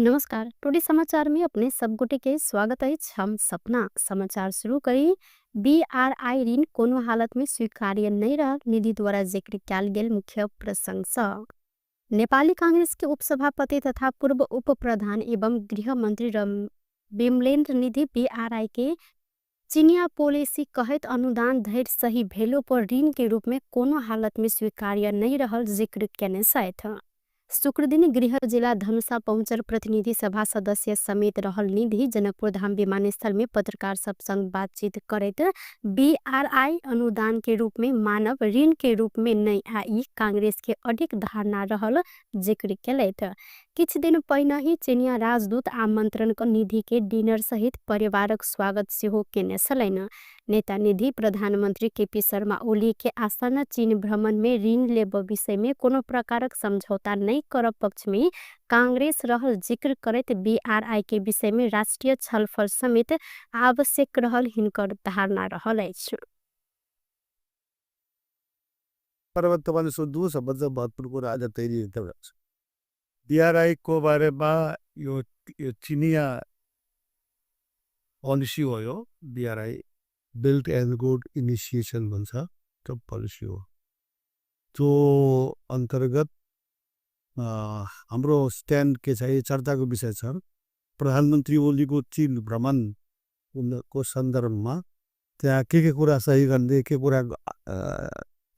नमस्कार, टुडे समाचार में अपने सब गोटे के स्वागत है। हम सपना समाचार शुरू करी। बीआरआई ऋण कोनो हालत में स्वीकार्य नहीं रहा निधि द्वारा जिक्र कयल गेल मुख्य प्रशंसा। नेपाली कांग्रेस के उपसभापति तथा पूर्व उप प्रधान एवं गृह मंत्री विमलेन्द्र निधि बीआरआई के चिनिया पॉलिसी कहैत अनुदान धैर्य सही भेलो पर ऋण के रूप में कोनो हालत में स्वीकार्य नहीं रहल जिक्र केने छथि। शुक्रदिन गृह जिला धनुषा पहुँचल प्रतिनिधि सभा सदस्य समेत रहल निधि जनकपुर धाम विमानस्थल में पत्रकार सब संग बातचीत करैत बीआरआई अनुदान के रूप में मानव ऋण के रूप में नहीं आई कांग्रेस के अधिक धारणा रहल जिक्र केलथि। किछ दिन पहिने ही चिनिया राजदूत आमंत्रण क निधि के डिनर सहित परिवारक स्वागत सेहो केने छलनि। नेता निधि प्रधानमंत्री केपी शर्मा ओली के आसन्न चीन भ्रमण में ऋण लेब विषय में कोनो प्रकारक समझौता नहीं करब पक्ष में कांग्रेस रहल जिक्र करैत बीआरआई के विषय में राष्ट्रीय छलफल समेत आवश्यक रहल हिनकर धारणा रहल अछि। पर्वतवान सोध्नु सबभन्दा महत्त्वपूर्ण कुरा आज तैरी छ। बीआरआई को बारेमा यो चिनिया पॉलिसी हो, यो BRI belt and road initiation भन्छ, त्यो पॉलिसी हो। त्यो अन्तर्गत हाम्रो स्ट्यान्ड के छ, यो चर्चाको विषय छ। प्रधानमन्त्री ओलीको चीन भ्रमण को सन्दर्भमा त्यहाँ के के कुरा सही गर्ने, के कुरा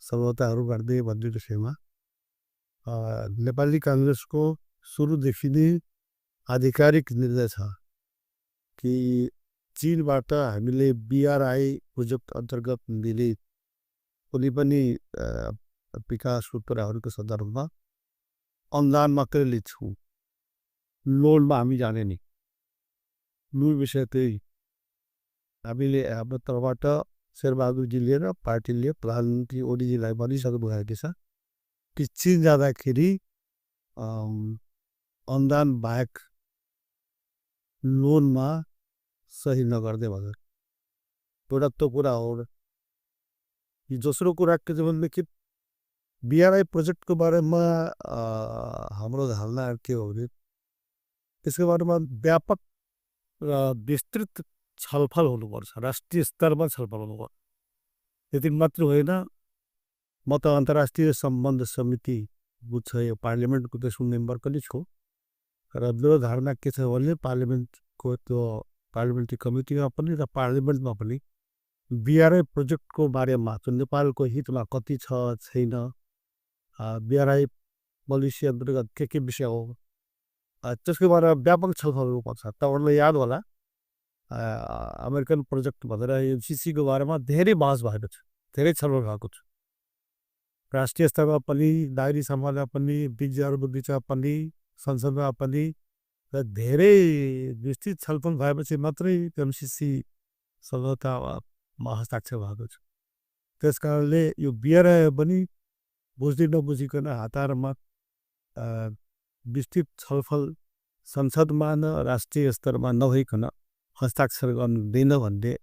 सम्झौताहरू गर्ने भन्ने विषयमा नेपाली कांग्रेसको सुरुदेखि नै आधिकारिक निर्णय छ कि चीनबाट हामीले बीआरआई प्रोजेक्ट अन्तर्गत मिले कुनै पनि विकासको कुराहरूको सन्दर्भमा अनुदान मात्रै लिन्छौँ, लोनमा हामी जाने नि। मूल विषय त्यही, हामीले हाम्रो तर्फबाट शेरबहादुरजीले र पार्टीले प्रधानमन्त्री ओलीजीलाई भनिसक्नु भएको छ कि चीन जाँदाखेरि अनुदान बाहेक लोनमा सही नगर्दै भनेर एउटा त्यो कुरा हो। यो दोस्रो कुरा के छ भनेदेखि बीआरआई प्रोजेक्टको बारेमा हाम्रो धारणा के हो भने त्यसको बारेमा व्यापक र विस्तृत छलफल हुनुपर्छ, राष्ट्रिय स्तरमा छलफल हुनुपर्छ। त्यति मात्र होइन, म त अन्तर्राष्ट्रिय सम्बन्ध समिति बुझ्छ यो पार्लियामेन्टको त्यसको मेम्बर पनि छु र मेरो धारणा के छ भने पार्लियामेन्टको त्यो पार्लियामेन्ट्री कमिटीमा पनि र पार्लियामेन्टमा पनि बीआरआई प्रोजेक्टको बारेमा जुन नेपालको हितमा कति छ छैन, बीआरआई पोलिसी अन्तर्गत के के विषय हो, त्यसको बारेमा व्यापक छलफल हुनुपर्छ। तपाईँहरूलाई याद होला, अमेरिकन प्रोजेक्ट भनेर एमसिसीको बारेमा धेरै बहस भएको छ, धेरै छलफल भएको छ। राष्ट्रिय स्तरमा पनि, नागरिक समाजमा पनि, विज्ञहरूको बिचमा पनि, संसदमा पनि र धेरै विस्तृत छलफल भएपछि मात्रै एमसिसी सम्झौतामा हस्ताक्षर भएको छ। त्यस कारणले यो बीआरआई पनि बुझ्दै नबुझिकन हातारमा विस्तृत छलफल संसदमा न राष्ट्रिय स्तरमा नभइकन हस्ताक्षर गर्नु हुँदैन भन्ने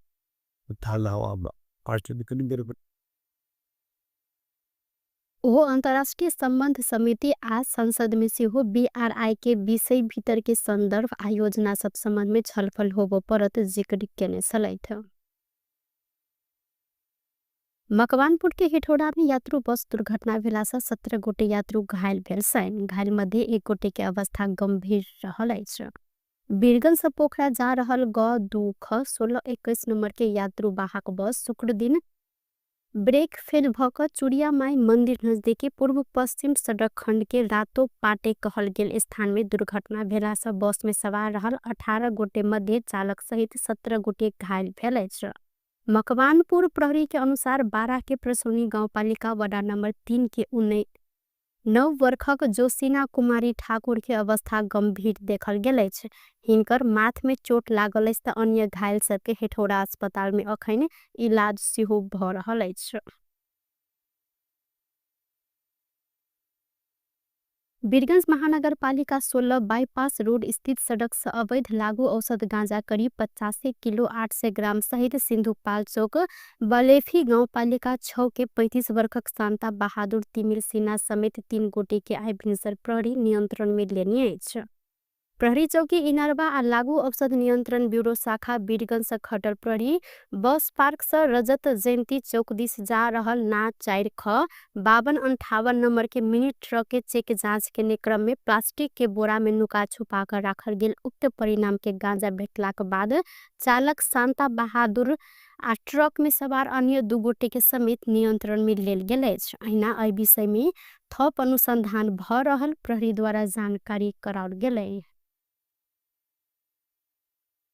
धारणा हो हाम्रो पार्टीले पनि, मेरो पनि। ओहो अन्तर्राष्ट्रिय सम्बन्ध समिति आज संसद में सेहो बीआरआई के विषय भीतर के सन्दर्भ आयोजना सब सम्बन्ध में छलफल होबो परत जिक्र केने छलथि। मकवानपुर के हेटौँडा में यात्रु बस दुर्घटना भेला से 17 गोटे यात्रु घायल भेल छनि। घायल मध्ये 1 गोटे के अवस्था गंभीर रहल अछि। वीरगंज से पोखरा जा रहल ग 2 ख 1621 नंबर के यात्रु वाहक बस शुक्र दिन ब्रेक फेल भ क चुड़ियामाई मंदिर नजदीकी पूर्व पश्चिम सड़क खंड के रातो पाटे कहल गेल स्थान में दुर्घटना भेला से बस में सवार रहल 18 गोटे मध्ये चालक सहित 17 गोटे घायल भेल अछि। मकवानपुर प्रहरी के अनुसार 12 के प्रसौनी गाउँपालिका वडा नंबर 3 के 9 वर्षक जोसिना कुमारी ठाकुर के अवस्था गंभीर देखल गेल अछि। हिनकर माथ में चोट लागल अछि त अन्य घायल सबके हेटौँडा अस्पताल में अखन इलाज सेहो भ रहल अछि। वीरगंज महानगरपालिका 16 बाईपास रोड स्थित सड़क से अवैध लागू औषध गांजा करीब 85 किलो 800 ग्राम सहित सिंधुपाल चौक बलेफी गाउँपालिका 6 के 35 वर्षक शान्ता बहादुर तिमिल सिन्हा समेत 3 गोटे के आइ भिनसर प्रहरी नियंत्रण में लेने अछि। प्रहरी चौकी इनरबा आ लागू औषध नियन्त्रण ब्युरो शाखा वीरगञ्ज से खटल प्रहरी बस पार्क से रजत जयन्ती चौक दिस जा रहल ना 4 ख 5258 नंबर के मिनी ट्रक के चेक जांच के क्रम में प्लास्टिक के बोरा में नुका छुपा कर राखल गेल उक्त परिणाम के गांजा भेटला के बाद चालक शांता बहादुर आ ट्रक में सवार अन्य 2 गोटे के समेत नियंत्रण में लेल गेल अछि। अहिना एहि विषय में थप अनुसंधान भ रहल प्रहरी द्वारा जानकारी कराओल गेलै।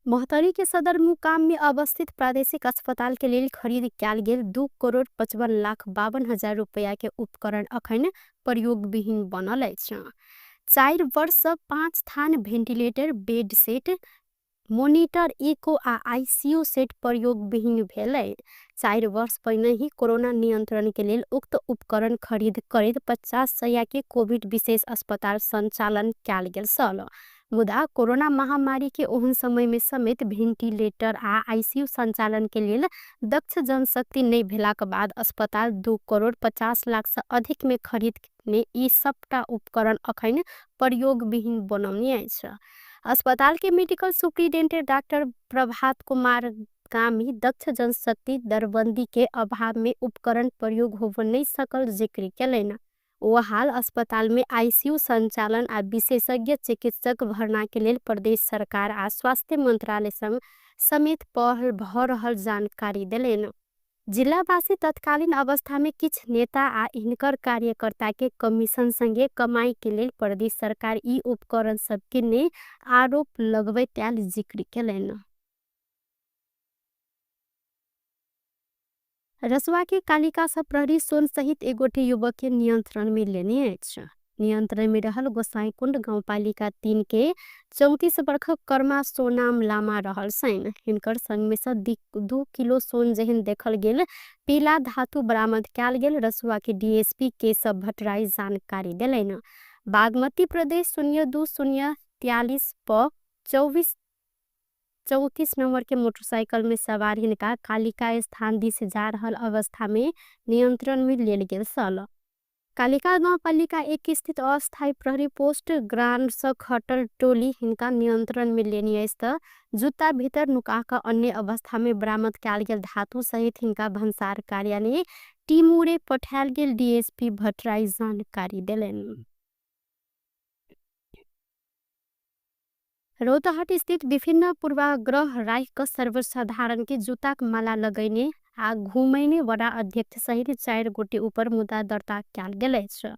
महोत्तरी के सदरमुकाम में अवस्थित प्रादेशिक अस्पताल के लेल खरीद कयल गेल 2,55,52,000 रुपया के उपकरण अखन प्रयोगविहीन बनल अछि। 4 वर्ष 5 थान ventilator, bed set, monitor, echo आ आईसीयू सेट प्रयोगविहीन भेलै। 4 वर्ष पहिने ही कोरोना नियंत्रण के लेल उक्त उपकरण खरीद करैत 50 सय के कोविड विशेष अस्पताल संचालन कयल गेल छल। मुदा कोरोना महामारी के ओहन समय में समेत भेंटिलेटर आ आईसीयू संचालन के लेल दक्ष जनशक्ति नहीं भेलाक बाद अस्पताल 2,50,00,000 से अधिक में खरीद ने ई सबटा उपकरण अखन प्रयोगविहीन बनौने अछि। अस्पताल के medical superintendent doctor Prabhat Kumar Gami दक्ष जनशक्ति दरबंदी के अभाव में उपकरण प्रयोग होब नहीं सकल जिक्र केलनि। ओ हाल अस्पताल में आईसीयू संचालन आ विशेषज्ञ चिकित्सक भर्ना के लेल प्रदेश सरकार आ स्वास्थ्य मंत्रालय संग समेत पहल भ रहल जानकारी देलनि। जिलावासी तत्कालीन अवस्था में किछ नेता आ हिनकर कार्यकर्ता के कमीशन संगे कमाई के लेल प्रदेश सरकार ई उपकरण सब किने आरोप लगबैत आयल जिक्र केलनि। रसुआ के कालिका सँ प्रहरी सोन सहित एगोटे युवक के नियंत्रण में लेने अछि। नियंत्रण में रहल गोसाईकुंड गाउँपालिका 3 के 34 वर्षक कर्मा सोनाम लामा रहल छनि। हिनकर संग में सँ 2 किलो सोन जेहन देखल गेल पीला धातु बरामद कयल गेल रसुआ के डीएसपी केशव भट्टराई जानकारी देलनि। बागमती प्रदेश 02-043 प 24-34 नंबर के मोटरसाइकिल में सवार हिनका कालिका स्थान दिस जा रहल अवस्था में नियंत्रण में लेल गेल छल। कालिका गाउँपालिका 1 स्थित अस्थायी प्रहरी पोस्ट ग्रांड सँ खटल टोली हिनका नियंत्रण में लेने अछि त जुत्ता भीतर नुका क अन्य अवस्था में बरामद कयल गेल धातु सहित हिनका भन्सार कार्यालय टिमुरे पठायल गेल डीएसपी भट्टराई जानकारी देलनि। रौतहट स्थित विभिन्न पूर्वाग्रह राख क सर्वसाधारण के जुत्ताक माला लगैने आ घुमैने वडा अध्यक्ष सहित 4 गोटे ऊपर मुद्दा दर्ता कयल गेल अछि।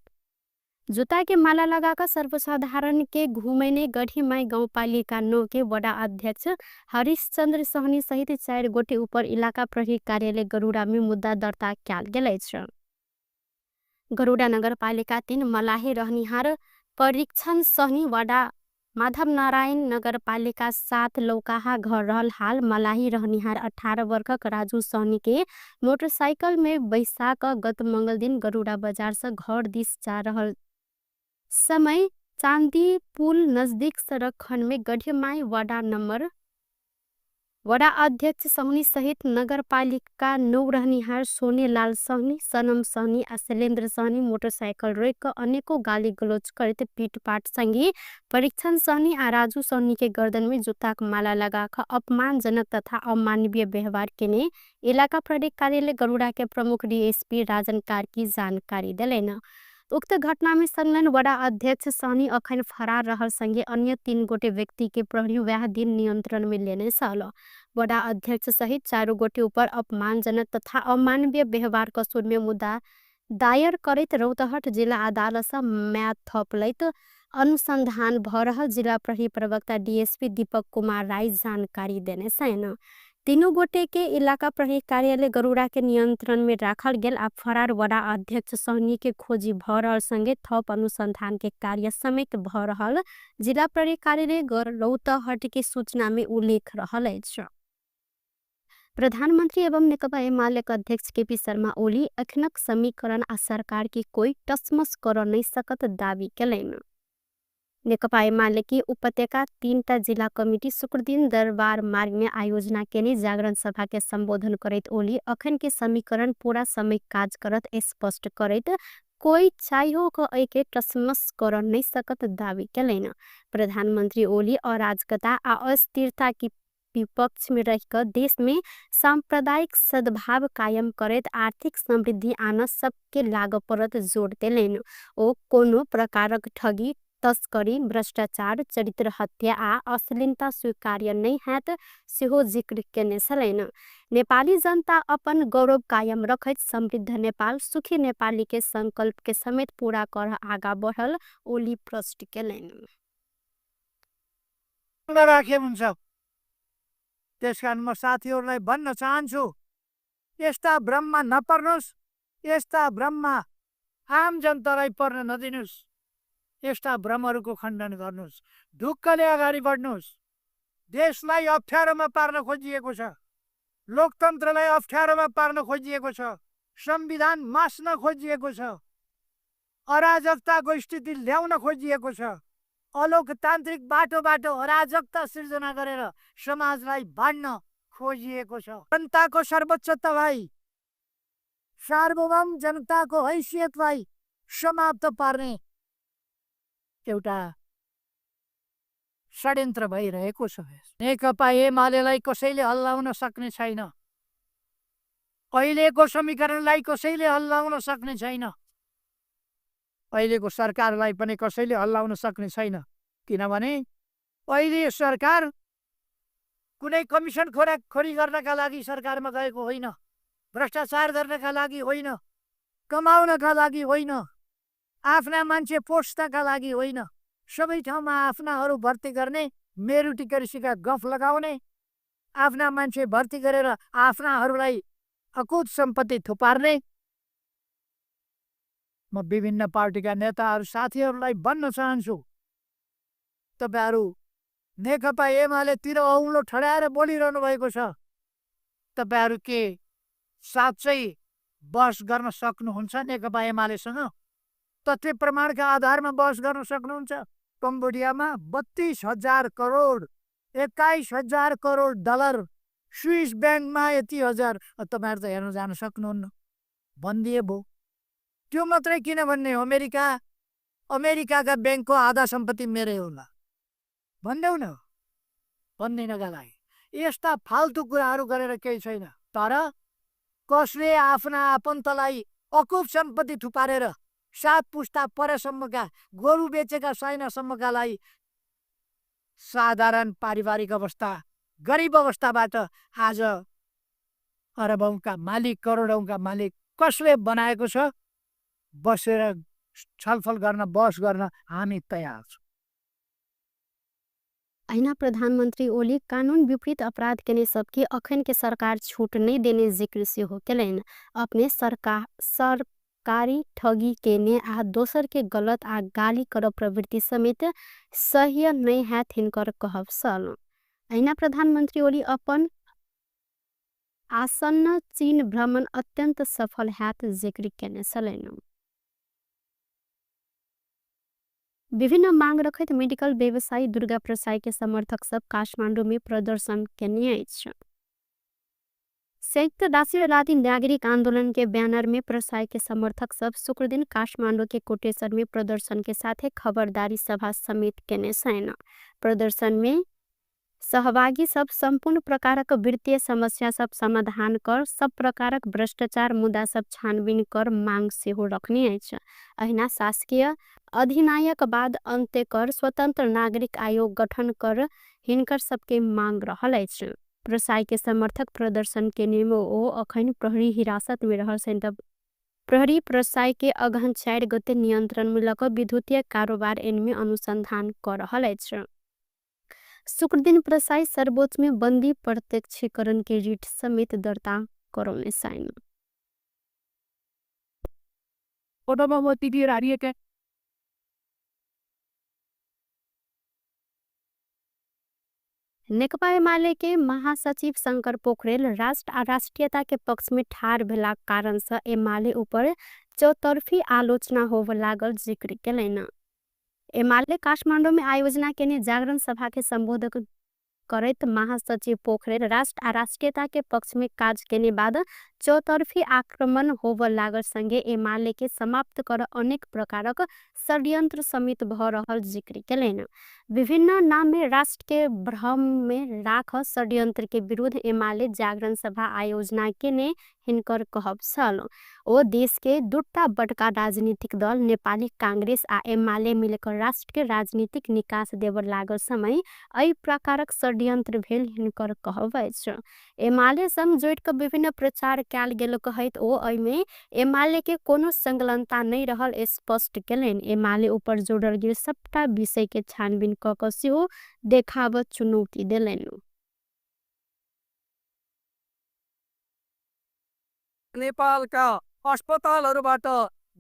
जुत्ता के माला लगा क सर्वसाधारण के घुमैने गढ़ीमाई गाउँपालिका 9 के वडा अध्यक्ष हरिश्चंद्र सहनी सहित 4 गोटे ऊपर इलाका प्रहरी कार्यालय गरुड़ा में मुद्दा दर्ता कयल गेल अछि। गरुड़ा नगरपालिका 3 मलाही रहनिहार परीक्षण सहनी वडा माधव नारायण नगरपालिका 7 लौकाहा घर रहल हाल मलाही रहनिहार 18 वर्षक राजू सहनी के मोटरसाइकिल में बैसा क गत मंगल दिन गरुड़ा बजार से घर दिस जा रहल समय चांदी पुल नजदीक सड़क खंड में गढ़ीमाई वडा नंबर वडा अध्यक्ष सहनी सहित नगरपालिका 9 रहनिहार सोनेलाल सहनी, सनम सहनी आ शैलेन्द्र सहनी मोटरसाइकिल रोक क अनेको गाली गलौज करैत पीटपाट संगे परीक्षण सहनी आ राजू सहनी के गर्दन में जुत्ताक माला लगा क अपमानजनक तथा अमानवीय व्यवहार केने इलाका प्रहरी कार्यालय गरुड़ा के प्रमुख डीएसपी राजन कार्की जानकारी देलनि। उक्त घटना में संलग्न वडा अध्यक्ष सहनी अखन फरार रहल संगे अन्य 3 गोटे व्यक्ति के प्रहरी वएह दिन नियंत्रण में लेने छल। वडा अध्यक्ष सहित 4 गोटे ऊपर अपमानजनक तथा अमानवीय व्यवहार कसूर में मुद्दा दायर करैत रौतहट जिला अदालत सँ म्याद थप लैत अनुसंधान भ रहल जिला प्रहरी प्रवक्ता डीएसपी दीपक कुमार राय जानकारी देने छनि। 3 गोटे के इलाका प्रहरी कार्यालय गरुड़ा के नियंत्रण में राखल गेल आ फरार वडा अध्यक्ष सहनी के खोजी भ रहल संगे थप अनुसंधान के कार्य समेत भ रहल जिला प्रहरी कार्यालय रौतहट के सूचना में उल्लेख रहल अछि। प्रधानमंत्री एवं नेकपा एमाले के अध्यक्ष केपी शर्मा ओली अखनक समीकरण आ सरकार के कोई टसमस कर नहीं सकत दावी केलनि। नेकपा एमाले के उपत्यका 3 जिला कमिटी शुक्रदिन दरबार मार्ग में आयोजना केने जागरण सभा के संबोधन करैत ओली अखन के समीकरण पूरा समय काज करत स्पष्ट करैत कोई चाहियो क एके टसमस कर नहीं सकत दावी केलैन। प्रधानमंत्री ओली अराजकता आ अस्थिरता की विपक्ष में रहकर देश में सांप्रदायिक सद्भाव कायम करैत आर्थिक समृद्धि आना सबके लाग परत जोड़ देलैन। ओ कोनो प्रकारक ठगी, तस्करी, भ्रष्टाचार, चरित्र हत्या आ अश्लीलता स्वीकार्य नहीं हैत सेहो जिक्र केने छलैन। नेपाली जनता अपन गौरव कायम रखैत समृद्ध नेपाल सुखी नेपाली के संकल्प के समेत पूरा कर आगा बढ़ल ओली प्रश्न केलैन। राखे हुन्छ। त्यसकारण म साथीहरूलाई भन्न चाहन्छु, यस्ता भ्रममा नपर्नुहोस्, यस्ता भ्रममा आम जनतालाई पर्न नदिनुहोस्, यस्ता भ्रमहरूको खण्डन गर्नुहोस्, ढुक्कले अगाडि बढ्नुहोस्। देशलाई अप्ठ्यारोमा पार्न खोजिएको छ, लोकतन्त्रलाई अप्ठ्यारोमा पार्न खोजिएको छ, संविधान मास्न खोजिएको छ, अराजकताको स्थिति ल्याउन खोजिएको छ, अलोकतान्त्रिक बाटोबाट अराजकता सिर्जना गरेर समाजलाई बाँड्न खोजिएको छ। जनताको सर्वोच्चतालाई, सार्वभौम जनताको हैसियतलाई समाप्त पार्ने एउटा षड्यन्त्र भइरहेको छ। नेकपा एमालेलाई कसैले हल्लाउन सक्ने छैन, अहिलेको समीकरणलाई कसैले हल्लाउन सक्ने छैन, अहिलेको सरकारलाई पनि कसैले हल्लाउन सक्ने छैन। किनभने अहिले सरकार कुनै कमिसन खोरी गर्नका लागि सरकारमा गएको होइन, भ्रष्टाचार गर्नका लागि होइन, कमाउनका लागि होइन, आफ्ना मान्छे पोस्नका लागि होइन। सबै ठाउँमा आफ्नाहरू भर्ती गर्ने, मेरु टिकरसीका गफ लगाउने, आफ्ना मान्छे भर्ती गरेर आफ्नाहरूलाई अकुत सम्पत्ति थुपार्ने। म विभिन्न पार्टीका नेताहरू साथीहरूलाई भन्न चाहन्छु, तपाईँहरू नेकपा एमालेतिर औँलो ठडाएर बोलिरहनु भएको छ, तपाईँहरू के साँच्चै बहस गर्न सक्नुहुन्छ नेकपा एमालेसँग? तथ्य प्रमाणका आधारमा बहस गर्न सक्नुहुन्छ? कम्बोडियामा 32,000 करोड, 21,000 करोड डलर, स्विस ब्याङ्कमा यति हजार, तपाईँहरू त हेर्न जान सक्नुहुन्न, भनिदिए भयो। त्यो मात्रै किन भन्ने हो, अमेरिकाका ब्याङ्कको आधा सम्पत्ति मेरै होला भन्देऊ न, भन्दिनका लागि यस्ता फाल्तु कुराहरू गरेर केही छैन। तर कसले आफ्ना आफन्तलाई अकुप सम्पत्ति थुपारेर 7 पुस्ता परसम्मका गोरु बेचेका साइनासम्मकालाई साधारण पारिवारिक अवस्था, गरिब अवस्थाबाट आज अरबौंका मालिक, करोडौंका मालिक कसले बनाएको छ? बसेर छलफल गर्न, बहस गर्न हामी तयार छौँ। अहिना प्रधानमन्त्री ओली कानून विपरीत अपराध केने सबके अखन के सरकार छूट नहीं देने जिक्र सेहो केलैन। अपने सरकारी ठगी केने आ दोसर के गलत आ गाली कर प्रवृत्ति समेत सह्य नहीं हैत हिनकर कहब सल। अहिना प्रधानमन्त्री ओली अपन आसन्न चीन भ्रमण अत्यंत सफल हैत जिक्र केने छलैन। विभिन्न मांग रखैत मेडिकल व्यवसायी दुर्गा प्रसाई के समर्थक सब काठमाडौँ में प्रदर्शन केने अछि। संयुक्त राष्ट्रवादी नागरिक आंदोलन के बैनर में प्रसाई के समर्थक सब शुक्रदिन काठमाडौँ के कोटेश्वर में प्रदर्शन के साथ खबरदारी सभा समेत केने छन्। प्रदर्शन में सहभागी सब संपूर्ण प्रकारक वित्तीय समस्या सब समाधान कर, सब प्रकारक भ्रष्टाचार मुद्दा सब छानबीन कर मांग सेहो रखने अछि। अहिना शासकीय अधिनायक बाद अंत्य कर स्वतंत्र नागरिक आयोग गठन कर हिनकर सबके मांग रहल अछि। प्रसाई के समर्थक प्रदर्शन के नियम ओ अखन प्रहरी हिरासत में रहल छनि। तब प्रहरी प्रसाई के अगहन 4 गते नियंत्रण में लक विद्युतीय कारोबार एनमे अनुसंधान कर रहल अछि। शुक्रदिन प्रसाई सर्वोच्च में बंदी प्रत्यक्षीकरण के रिट समेत दर्ता करौने छनि। नेकपा एमाले के महासचिव शंकर पोखरेल राष्ट्र आ राष्ट्रीयता के पक्ष में ठार भेला कारण से एमाले ऊपर चौतर्फी आलोचना होव लागल जिक्र केलैन। एमाले काठमाडौँ में आयोजना केने जागरण सभा के संबोधन करैत महासचिव पोखरेल राष्ट्र आ राष्ट्रियता के पक्ष में काज केने बाद चौतर्फी आक्रमण होब लागल संगे एमाले के समाप्त कर अनेक प्रकारक षड्यंत्र समेत भ रहल जिक्र केलनि। विभिन्न नाम में राष्ट्र के भ्रम में राख षड्यंत्र के विरुद्ध एमाले जागरण सभा आयोजना केने हिनकर कहब छल। ओ देश के दुटा बड़का राजनीतिक दल नेपाली कांग्रेस आ एमाले मिलकर राष्ट्र के राजनीतिक निकास देबर लागल समय एहि प्रकारक षड्यंत्र भेल हिनकर कहब अछि। एमाले संग जोड़ि के विभिन्न प्रचार कयल गेल कहैत ओ एहिमे एमाले के कोनो संलग्नता नहि रहल स्पष्ट केलनि। एमाले ऊपर जोड़ल गेल सबटा विषय के छानबीन क के सेहो देखाब चुनौती देलनि। नेपालका अस्पतालहरूबाट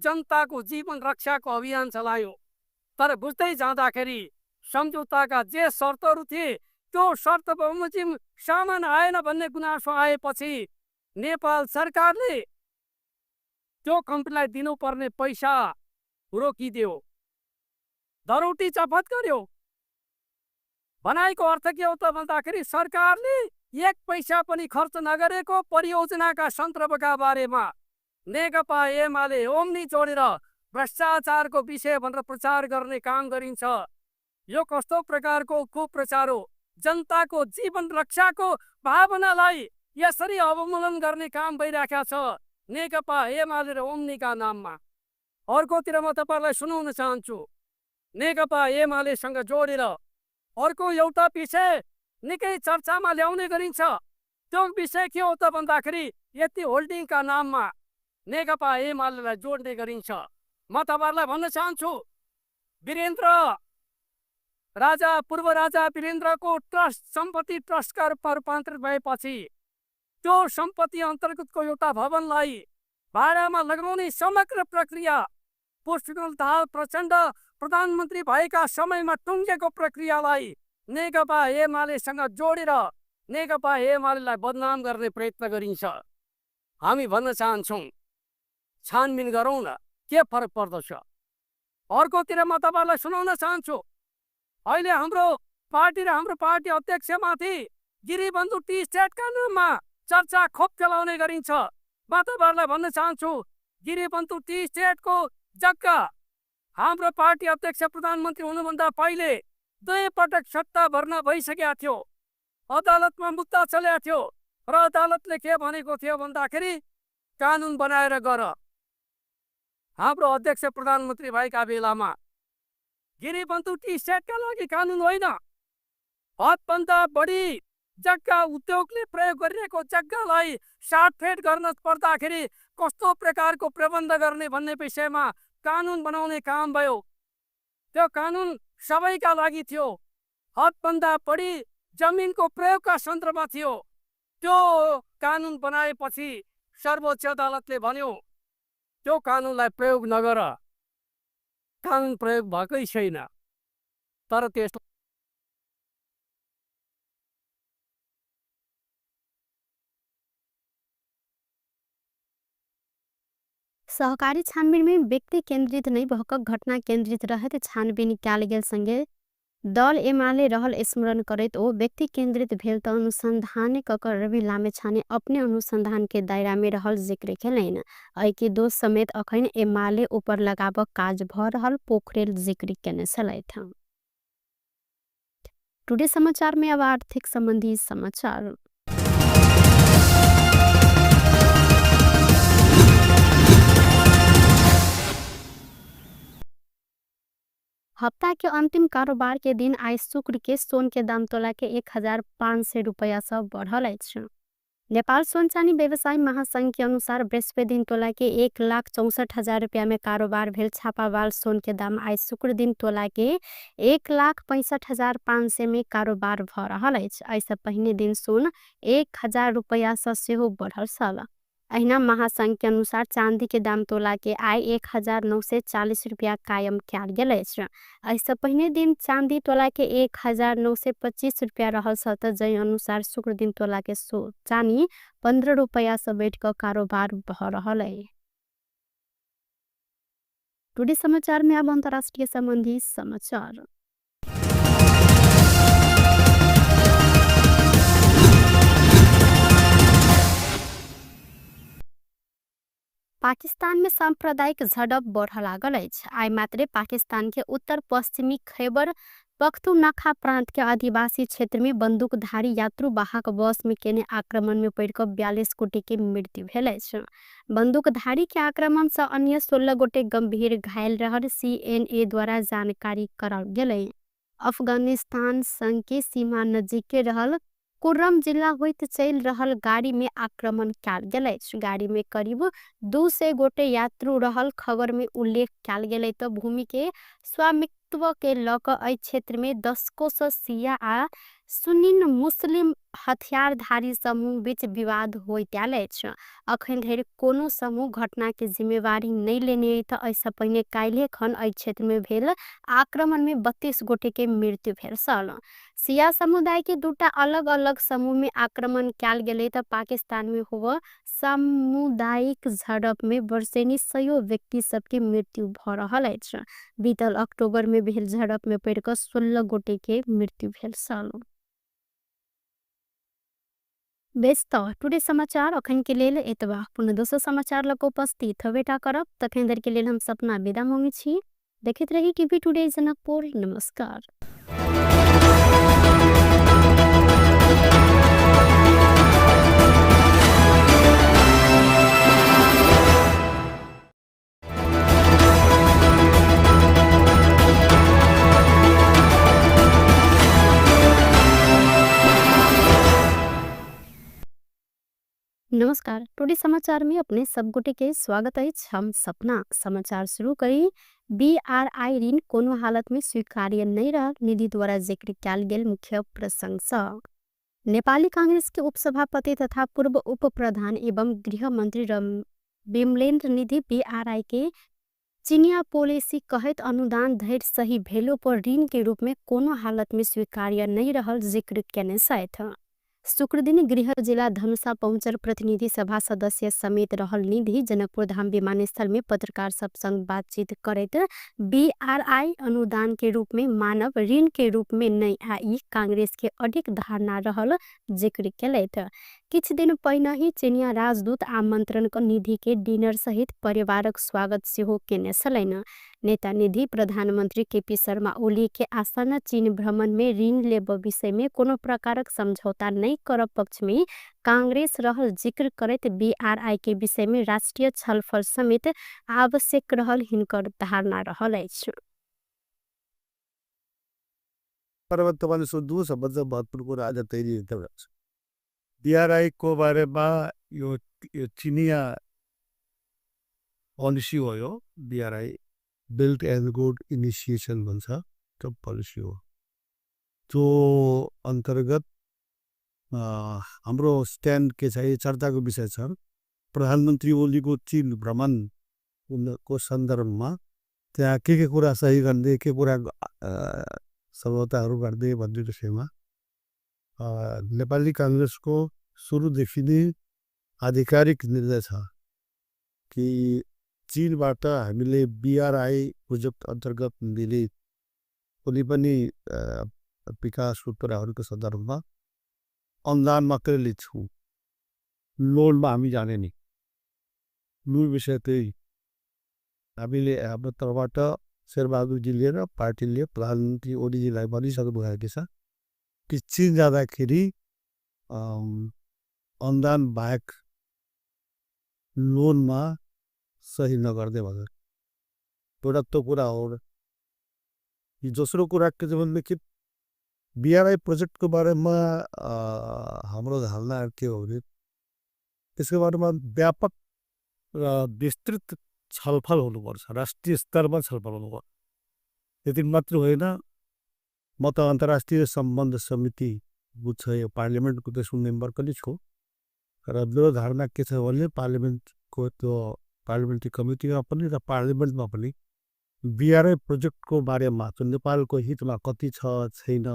जनताको जीवन रक्षाको अभियान चलायौँ, तर बुझ्दै जाँदाखेरि सम्झौताका जे शर्तहरू थिए त्यो शर्त बमोजिम सामान आएन भन्ने गुनासो आएपछि नेपाल सरकारले त्यो कम्पनीलाई दिनुपर्ने पैसा रोकिदियो, धरौटी चफत गर्यो। भनाइको अर्थ के हो त भन्दाखेरि सरकारले एक पैसा पनि खर्च नगरेको परियोजनाका सन्दर्भका बारेमा नेकपा एमाले ओम्नी जोडेर भ्रष्टाचारको विषय भनेर प्रचार गर्ने काम गरिन्छ। यो कस्तो प्रकारको कुप्रचार हो? जनताको जीवन रक्षाको भावनालाई यसरी अवमूल्यन गर्ने काम भइराखेको छ नेकपा एमाले र ओम्नीका नाममा। अर्कोतिर म तपाईँलाई सुनाउन चाहन्छु, नेकपा एमालेसँग जोडेर अर्को एउटा विषय निकै चर्चामा ल्याउने गरिन्छ। त्यो विषय के हो त भन्दाखेरि यति होल्डिङका नाममा नेकपा एमालेलाई जोड्ने गरिन्छ। म तपाईँहरूलाई भन्न चाहन्छु, वीरेन्द्र राजा, पूर्व राजा वीरेन्द्रको ट्रस्ट सम्पत्ति ट्रस्टका रूपमा रूपान्तरित भएपछि त्यो सम्पत्ति अन्तर्गतको एउटा भवनलाई भाडामा लगाउने समग्र प्रक्रिया पुष्पकमल दाहाल प्रचण्ड प्रधानमन्त्री भएका समयमा टुङ्गेको प्रक्रियालाई नेकपा एमालेसँग जोडेर नेकपा एमालेलाई बदनाम गर्ने प्रयत्न गरिन्छ। हामी भन्न चाहन्छौँ, छानबिन गरौँ न, के फरक पर्दछ। अर्कोतिर म तपाईँलाई सुनाउन चाहन्छु, अहिले हाम्रो पार्टी र हाम्रो पार्टी अध्यक्षमाथि गिरिबन्धु टी स्टेटका नाममा चर्चा खोप चलाउने गरिन्छ। म तपाईँहरूलाई भन्न चाहन्छु, गिरिबन्धु टी स्टेटको जग्गा हाम्रो पार्टी अध्यक्ष प्रधानमन्त्री हुनुभन्दा पहिले दुई पटक सट्टा भर्ना भइसकेको थियो, अदालतमा मुद्दा चलेको थियो र अदालतले के भनेको थियो भन्दाखेरि कानुन बनाएर गर। हाम्रो अध्यक्ष प्रधानमन्त्री भएका बेलामा गिरिबन्धु टी स्टेटका लागि कानुन होइन, हदभन्दा बढी जग्गा उद्योगले प्रयोग गरिरहेको जग्गालाई साटफेट गर्न पर्दाखेरि कस्तो प्रकारको प्रबन्ध गर्ने भन्ने विषयमा कानुन बनाउने काम भयो। त्यो कानुन सबैका लागि थियो, हदभन्दा बढी जमिनको प्रयोगका सन्दर्भमा थियो। त्यो कानुन बनाएपछि सर्वोच्च अदालतले भन्यो त्यो कानुनलाई प्रयोग नगर। कानुन प्रयोग भएकै छैन, तर त्यस सहकारी छानबिन में व्यक्ति केन्द्रित नहीं भक घटना केन्द्रित रहत छानबिन कयल गेल संगे दल एमाले रहल स्मरण करैत ओ व्यक्ति केन्द्रित भेल त अनुसंधान क रवि लामिछाने अपने अनुसंधान के दायरा में रहल जिक्र केलनि। एहि दोष समेत अखन एमाले ऊपर लगाबक काज भ रहल पोखरेल जिक्र केने छलथि। टुडे समाचार में अब आर्थिक संबंधी समाचार। हप्ता के अंतिम कारोबार के दिन आइ शुक्र के सोन के दाम तोला के 1500 रुपया से बढ़ल अछि। नेपाल सोन चानी व्यवसायी महासंघ के अनुसार बृहस्पति दिन तोला के 1,64,000 रुपया में कारोबार भेल छापावाल सोन के दाम आइ शुक्र दिन तोला के 1,65,500 में कारोबार भ रहल अछि। एहिसँ पहिने दिन सोन 1000 रुपया से सेहो बढ़ल छल। अहिना महासंघ के अनुसार चांदी के दाम तोला के आइ 1940 रुपया कायम कयल गेल अछि। एहिसँ पहिने दिन चांदी तोला के 1925 रुपया रहल छल त जै अनुसार शुक्र दिन तोला के चानी 15 रुपया से बढ़ि क कारोबार भ रहल अछि। टुडे समाचार में अब अंतर्राष्ट्रीय संबंधी समाचार। पाकिस्तान में सांप्रदायिक झडप बढ़ लागल अछि। आइ मात्रे पाकिस्तान के उत्तर पश्चिमी खैबर पख्तूनख्वा प्रांत के आदिवासी क्षेत्र में बंदूकधारी यात्रु वाहक बस में केने आक्रमण में पड़ के 42 गोटे के मृत्यु भेल अछि। बंदूकधारी के आक्रमण से अन्य 16 गोटे गंभीर घायल रहल सीएनए द्वारा जानकारी कराओल गेलै। अफगानिस्तान संग के सीमा नजीक के रहल कुर्रम जिला होइत चलि रहल गाड़ी में आक्रमण कयल गेल अछि। गाड़ी में करीब 200 गोटे यात्रु रहल खबर में उल्लेख कयल गेलै। तऽ भूमि के स्वामित्व के लऽ कऽ एहि क्षेत्र में दशकों से शिया आ सुन्नी मुस्लिम हथियारधारी समूह बीच विवाद होइत आयल अछि। अखन धरि कोनो समूह घटना के जिम्मेवारी नहि लेने अछि। तऽ एहिसँ पहिने काल्हि खन एहि क्षेत्र में भेल आक्रमण में 32 गोटे के मृत्यु भेल छल। शिया समुदाय के दूटा अलग अलग समूह में आक्रमण कयल गेलै। तऽ पाकिस्तान में होव सामुदायिक झड़प में वर्षेनी सयो व्यक्ति सबके मृत्यु भऽ रहल अछि। बीतल अक्टूबर में भेल झड़प में पड़ कऽ 16 गोटे के मृत्यु भेल छल। बेस तऽ टुडे समाचार अखन के लेल एतबा। पुनः दोसर समाचार लऽ कऽ उपस्थित होबेटा करब। तखन धरि के लेल हम सपना विदा मांगै छी। देखैत रही टीवी टुडे जनकपुर। नमस्कार। नमस्कार, टुडे समाचार में अपने सब गोटे के स्वागत अछि। हम सपना समाचार शुरू करी। बीआरआई ऋण कोनो हालत में स्वीकार्य नहीं रहल निधि द्वारा जिक्र कयल गेल मुख्य प्रसंग सँ। नेपाली कांग्रेस के उपसभापति तथा पूर्व उप प्रधान एवं गृह मंत्री विमलेन्द्र निधि बीआरआई के चिनिया पॉलिसी कहैत अनुदान धरि सही भेलो पर ऋण के रूप में कोनो हालत में स्वीकार्य नहीं रहल जिक्र केने छथि। शुक्रदिन गृह जिला धनुषा पहुँचल प्रतिनिधि सभा सदस्य समेत रहल निधि जनकपुर धाम विमानस्थल में पत्रकार सब संग बातचीत करैत बीआरआई अनुदान के रूप में मानव ऋण के रूप में नहीं आई कांग्रेस के अधिक धारणा रहल जिक्र केलथि। किछु दिन पहिने ही चिनिया राजदूत आमंत्रण क निधि के डिनर सहित परिवारक स्वागत सेहो केने छलनि। नेता निधि प्रधानमंत्री केपी शर्मा ओली के आसन्न चीन भ्रमण में ऋण लेब विषय में कोनो प्रकारक समझौता नहीं करब पक्ष में कांग्रेस रहल जिक्र करैत बीआरआई के विषय में राष्ट्रीय छलफल समेत आवश्यक रहल हिनकर धारणा रहल अछि। तपाईँले सोध्नु सबभन्दा महत्त्वपूर्ण कुरा आज तैँले एकदम राम्रो छ। बीआरआई को बारेमा यो चिनिया पोलिसी हो, यो B R I belt and road initiation भन्छ, त्यो पोलिसी हो। त्यो अन्तर्गत हाम्रो स्ट्यान्ड के छ, यो चर्चाको विषय छ। प्रधानमन्त्री ओलीको चीन भ्रमण को सन्दर्भमा त्यहाँ के के कुरा सही गर्ने, के कुरा सम्झौताहरू गर्ने भन्ने विषयमा नेपाली काङ्ग्रेसको सुरुदेखि नै आधिकारिक निर्णय छ कि चीनबाट हामीले बीआरआई प्रोजेक्ट अन्तर्गत मिले कुनै पनि विकासको कुराहरूको सन्दर्भमा अनुदान मात्रै लिन्छौँ, लोनमा हामी जाने नि। मूल विषय त्यही। हामीले हाम्रो तर्फबाट शेरबहादुरजीले र पार्टीले प्रधानमन्त्री ओलीजीलाई भनिसक्नु भएको छ कि चीन जाँदाखेरि अनुदान बाहेक लोनमा सही नगर्दै भनेर एउटा त्यो कुरा हो। यो दोस्रो कुरा के छ भनेदेखि बीआरआई प्रोजेक्टको बारेमा हाम्रो धारणा के हो भने त्यसको बारेमा व्यापक र विस्तृत छलफल हुनुपर्छ, राष्ट्रिय स्तरमा छलफल हुनुपर्छ। त्यति मात्र होइन, म त अन्तर्राष्ट्रिय सम्बन्ध समिति बुझ्छ यो पार्लियामेन्टको त्यसको मेम्बर पनि छु र मेरो धारणा के छ भने पार्लियामेन्टको त्यो पार्लियामेन्ट्री कमिटीमा पनि र पार्लियामेन्टमा पनि बीआरआई प्रोजेक्टको बारेमा त्यो नेपालको हितमा कति छ छैन,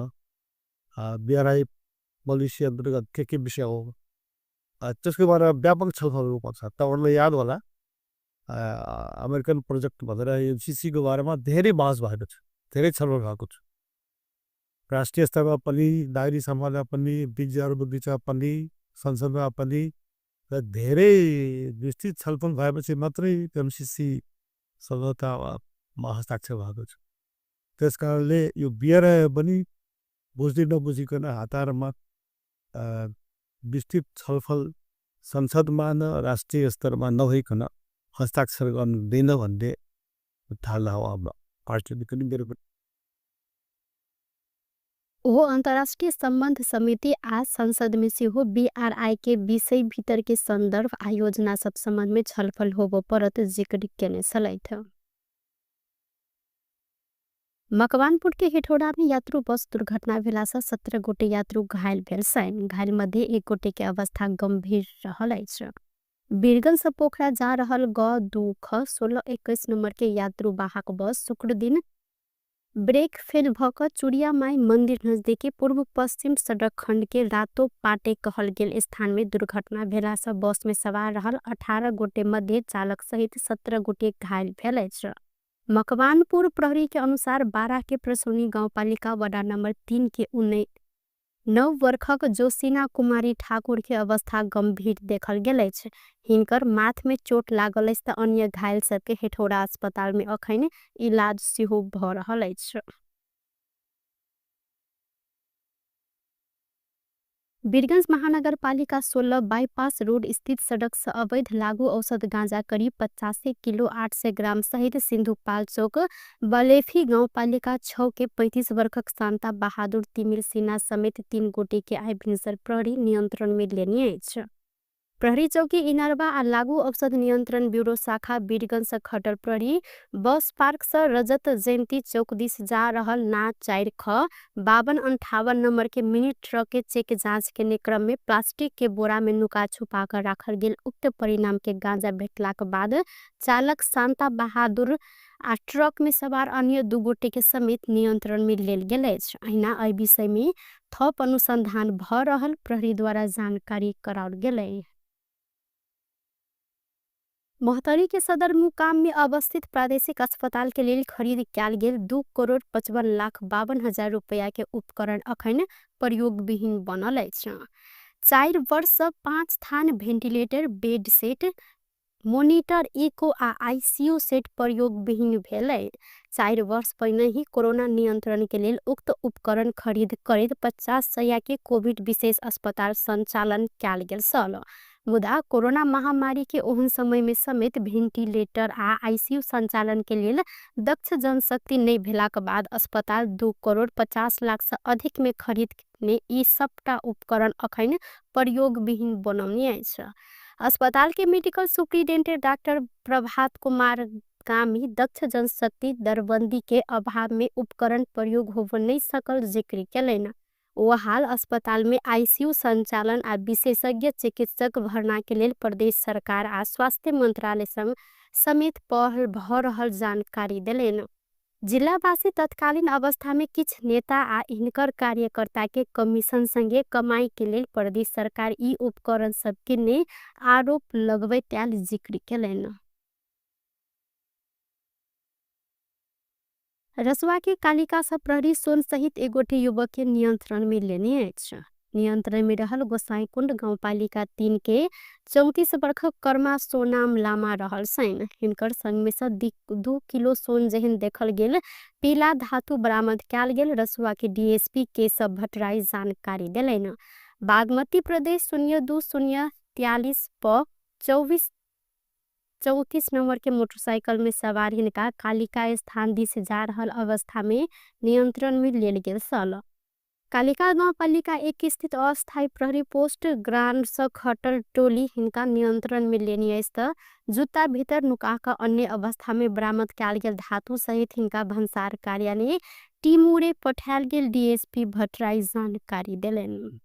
बीआरआई पोलिसी अन्तर्गत के के विषय हो, त्यसको बारेमा व्यापक छलफल हुनुपर्छ। तपाईँहरूलाई याद होला, अमेरिकन प्रोजेक्ट भनेर एमसिसीको बारेमा धेरै बहस भएको छ, धेरै छलफल भएको छ। राष्ट्रिय स्तरमा पनि, नागरिक समाजमा पनि, विज्ञहरूको बिचमा पनि, संसदमा पनि र धेरै विस्तृत छलफल भएपछि मात्रै एमसिसी सम्झौतामा हस्ताक्षर भएको छ। त्यस कारणले यो बिआरआई पनि बुझ्दै नबुझिकन हातारमा विस्तृत छलफल संसदमा न राष्ट्रिय स्तरमा नभइकन हस्ताक्षर गर्नु हुँदैन भन्ने धारणा हो हाम्रो पार्टीले पनि, मेरो पनि। ओहो अन्तर्राष्ट्रिय सम्बन्ध समिति आ संसद में सेहो बीआरआई के विषय भीतर के सन्दर्भ आ योजना सब सम्बन्ध में छलफल होबो परत जिक्र केने छलथि। मकवानपुर के हेटौडा में यात्रु बस दुर्घटना भेला से 17 गोटे यात्रु घायल भेल छनि। घायल मध्ये एक गोटे के अवस्था गंभीर रहल अछि। बीरगंज से पोखरा जा रहल ग 2 ख 1621 नंबर के यात्रु वाहक बस शुक्र दिन ब्रेक फेल भ क चुड़िया माई मंदिर नजदीकी पूर्व पश्चिम सड़क खंड के रातो पाटे कहल गेल स्थान में दुर्घटना भेला से बस में सवार रहल 18 गोटे मध्ये चालक सहित 17 गोटे घायल भेल अछि। मकवानपुर प्रहरी के अनुसार 12 के प्रसौनी गाउँपालिका वडा नंबर 3 के 9 वर्षक जोसिना कुमारी ठाकुर के अवस्था गंभीर देखल गेल अछि। हिनकर माथ में चोट लागल अछि त अन्य घायल सबके हेटौडा अस्पताल में अखन इलाज सेहो भ रहल अछि। बीरगंज महानगरपालिका 16 बाईपास रोड स्थित सड़क से अवैध लागू औषध गांजा करीब 85 किलो 800 ग्राम सहित सिंधुपाल चौक बलेफी गाउँपालिका 6 के 35 वर्षक शान्ता बहादुर तिमिल सिन्हा समेत 3 गोटे के आइ भिनसर प्रहरी नियंत्रण में लेने अछि। प्रहरी चौकी इनरवा आ लागू औषध नियंत्रण ब्यूरो शाखा बीरगंज से खटल प्रहरी बस पार्क से रजत जयंती चौक दिस जा रहल ना 4 ख 5258 नंबर के मिनी ट्रक के चेक जांच के क्रम में प्लास्टिक के बोरा में नुका छुपा कर राखल गेल उक्त परिणाम के गांजा भेटलाक बाद चालक शान्ता बहादुर आ ट्रक में सवार अन्य 2 गोटे के समेत नियंत्रण में लेल गेल अछि। अहिना एहि विषय में थप अनुसंधान भ रहल प्रहरी द्वारा जानकारी कराओल गेलै। महोत्तरी के सदरमुकाम में अवस्थित प्रादेशिक अस्पताल के लेल खरीद कयल गेल 2,55,52,000 रुपया के उपकरण अखन प्रयोगविहीन बनल अछि। 4 वर्ष 5 थान ventilator, bed set, monitor, echo आ आईसीयू सेट प्रयोगविहीन भेलै। 4 वर्ष पहिने ही कोरोना नियंत्रण के लेल उक्त उपकरण खरीद करैत 50 सय के कोविड विशेष अस्पताल संचालन कयल गेल छल। मुदा कोरोना महामारी के ओहन समय में समेत भेंटिलेटर आ आईसीयू संचालन के लेल दक्ष जनशक्ति नहीं भेलाक बाद अस्पताल 2,50,00,000 से अधिक में खरीद ने ई सबटा उपकरण अखन प्रयोगविहीन बनौने अछि। अस्पताल के medical superintendent doctor Prabhat Kumar Kami दक्ष जनशक्ति दरबंदी के अभाव में उपकरण प्रयोग होब नहीं सकल जिक्र केलनि। ओ हाल अस्पताल में आईसीयू संचालन आ विशेषज्ञ चिकित्सक भर्ना के लेल प्रदेश सरकार आ स्वास्थ्य मंत्रालय संग समेत पहल भ रहल जानकारी देलनि। जिलावासी तत्कालीन अवस्था में किछ नेता आ हिनकर कार्यकर्ता के कमीशन संगे कमाई के लेल प्रदेश सरकार ई उपकरण सब किने आरोप लगबैत आयल जिक्र केलनि। रसुआ के कालिका से प्रहरी सोन सहित एक गोटे युवक के नियंत्रण में लेने अछि। नियंत्रण में रहल गोसाईकुंड गाउँपालिका 3 के 34 वर्षक कर्मा सोनाम लामा रहल छनि। हिनकर संग में से 2 किलो सोन जेहन देखल गेल पीला धातु बरामद कयल गेल रसुआ के डीएसपी केशव भट्टराई जानकारी देलनि। बागमती प्रदेश 02 0 43 प 24 34 नंबर के मोटरसाइकिल में सवार हिनका कालिका स्थान दिस जा रहल अवस्था में नियंत्रण में लेल गेल छल। कालिका गाउँपालिका 1 स्थित अस्थायी प्रहरी पोस्ट ग्रांड से खटल टोली हिनका नियंत्रण में लेने अछि त जुत्ता भीतर नुका क अन्य अवस्था में बरामद कयल गेल धातु सहित हिनका भन्सार कार्यालय टिमुरे पठायल गेल डीएसपी भट्टराई जानकारी देलनि।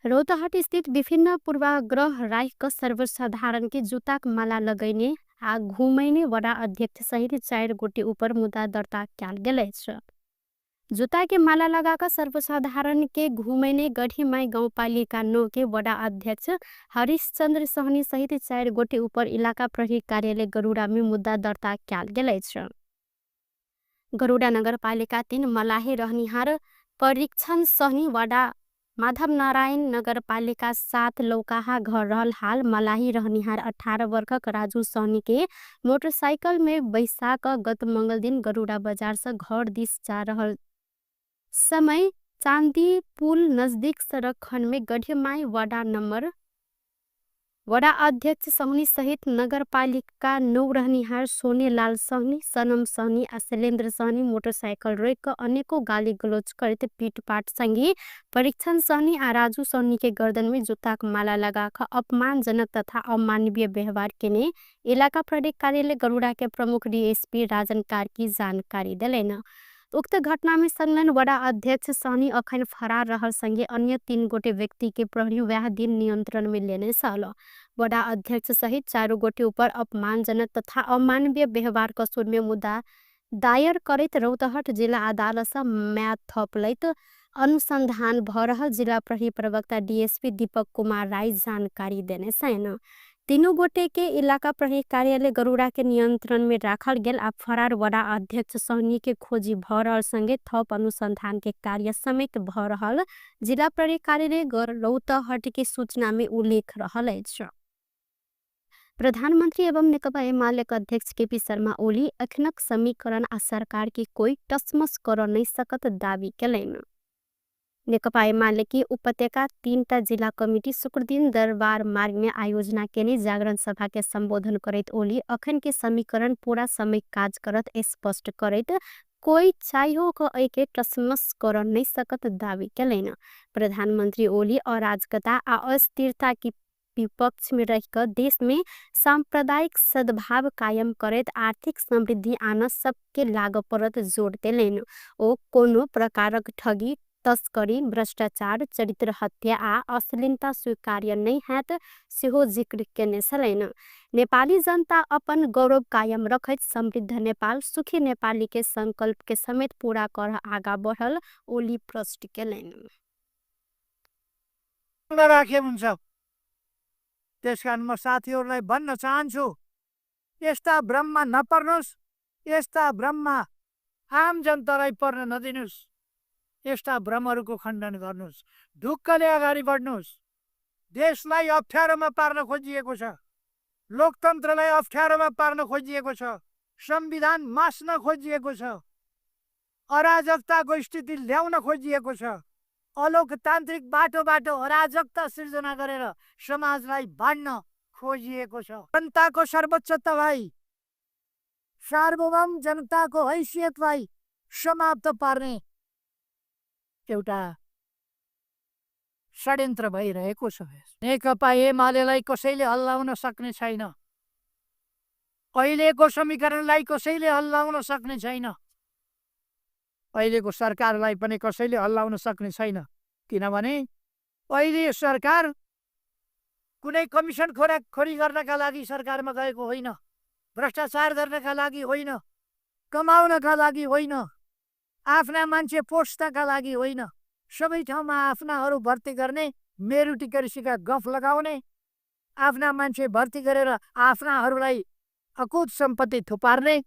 रौतहट स्थित विभिन्न पूर्वाग्रह राख क सर्वसाधारण के जूताक माला लगैने आ घुमैने वडा अध्यक्ष सहित 4 गोटे ऊपर मुद्दा दर्ता कयल गेल अछि। जूता के माला लगा क सर्वसाधारण के घुमैने गढ़ीमाई गाउँपालिका 9 के वडा अध्यक्ष हरिश्चंद्र सहनी सहित 4 गोटे ऊपर इलाका प्रहरी कार्यालय गरुड़ा में मुद्दा दर्ता कयल गेल अछि। गरुड़ा नगरपालिका 3 मलाहे रहनिहार परीक्षण सहनी वडा माधव नारायण नगरपालिका 7 लौकाहा घर रहल हाल मलाही रहनिहार 18 वर्षक राजू सहनी के मोटरसाइकिल में बैसा क गत मंगल दिन गरुड़ा बजार से घर दिस जा रहल समय चांदी पुल नजदीक सड़क खंड में गढ़ीमाई वडा नंबर वडा अध्यक्ष सहनी सहित नगरपालिका 9 रहनिहार सोनेलाल सहनी, सनम सहनी आ शैलेन्द्र सहनी मोटरसाइकिल रोक क अनेको गाली गलौज करैत पीटपाट संगे परीक्षण सहनी आ राजू सहनी के गर्दन में जूताक माला लगा क अपमानजनक तथा अमानवीय व्यवहार केने इलाका प्रहरी कार्यालय गरुड़ा के प्रमुख डीएसपी राजन कार्की जानकारी देलनि। उक्त घटना में संलग्न वडा अध्यक्ष सहनी अखन फरार रहल संगे अन्य 3 गोटे व्यक्ति के प्रहरी वएह दिन नियंत्रण में लेने छल। वडा अध्यक्ष सहित 4 गोटे ऊपर अपमानजनक तथा अमानवीय व्यवहार कसूर में मुद्दा दायर करैत रौतहट जिला अदालत से म्याद थप लैत अनुसंधान भ रहल जिला प्रहरी प्रवक्ता डीएसपी दीपक कुमार राय जानकारी देने छनि। 3 गोटे के इलाका प्रहरी कार्यालय गरुड़ा के नियंत्रण में राखल गेल आ फरार वडा अध्यक्ष सहनी के खोजी भ रहल संगे थप अनुसंधान के कार्य समेत भ रहल जिला प्रहरी कार्यालय रौतहट के सूचना में उल्लेख रहल अछि। प्रधानमंत्री एवं नेकपा एमाले के अध्यक्ष केपी शर्मा ओली अखनक समीकरण आ सरकार के कोई टसमस कर नहीं सकत दावी केलनि। नेकपा एमाले के उपत्यका 3टा जिला कमिटी शुक्रदिन दरबार मार्ग में आयोजना केने जागरण सभा के संबोधन करैत ओली अखन के समीकरण पूरा समय काज करत स्पष्ट करैत कोई चाहियो क एके टसमस कर नहीं सकत दावी केलनि। प्रधानमंत्री ओली अराजकता आ अस्थिरता की विपक्ष में रहिक देश में सांप्रदायिक सद्भाव कायम करैत आर्थिक समृद्धि आन सबके लाग परत जोड़ देलनि। ओ कोनो प्रकारक ठगी, तस्करी, भ्रष्टाचार, चरित्र हत्या आ अश्लीलता स्वीकार्य नहीं हैत सेहो जिक्र केने छलनि। नेपाली जनता अपन गौरव कायम रखैत समृद्ध नेपाल, सुखी नेपाली के संकल्प के समेत पूरा कर आगा बढ़ल ओली प्रश्न केलनि। राखे हुन्छ। त्यसकारण म साथीहरूलाई भन्न चाहन्छु, यस्ता भ्रममा नपर्नुहोस्, यस्ता भ्रममा आम जनतालाई पर्न नदिनुहोस्, यस्ता भ्रमहरूको खण्डन गर्नुहोस्, ढुक्कले अगाडि बढ्नुहोस्। देशलाई अप्ठ्यारोमा पार्न खोजिएको छ, लोकतन्त्रलाई अप्ठ्यारोमा पार्न खोजिएको छ, संविधान मास्न खोजिएको छ, अराजकताको स्थिति ल्याउन खोजिएको छ, अलोकतान्त्रिक बाटोबाट अराजकता सिर्जना गरेर समाजलाई बाँड्न खोजिएको छ। जनताको सर्वोच्चतालाई, सार्वभौम जनताको हैसियतलाई समाप्त पार्ने एउटा षड्यन्त्र भइरहेको छ। नेकपा एमालेलाई कसैले हल्लाउन सक्ने छैन, अहिलेको समीकरणलाई कसैले हल्लाउन सक्ने छैन, अहिलेको सरकारलाई पनि कसैले हल्लाउन सक्ने छैन। किनभने अहिले सरकार कुनै कमिसन खोरी गर्नका लागि सरकारमा गएको होइन, भ्रष्टाचार गर्नका लागि होइन, कमाउनका लागि होइन, आफ्ना मान्छे पोस्नका लागि होइन, सबै ठाउँमा आफ्नाहरू भर्ती गर्ने, मेरुटिकर्सीका गफ लगाउने, आफ्ना मान्छे भर्ती गरेर आफ्नाहरूलाई अकुत सम्पत्ति थुपार्ने।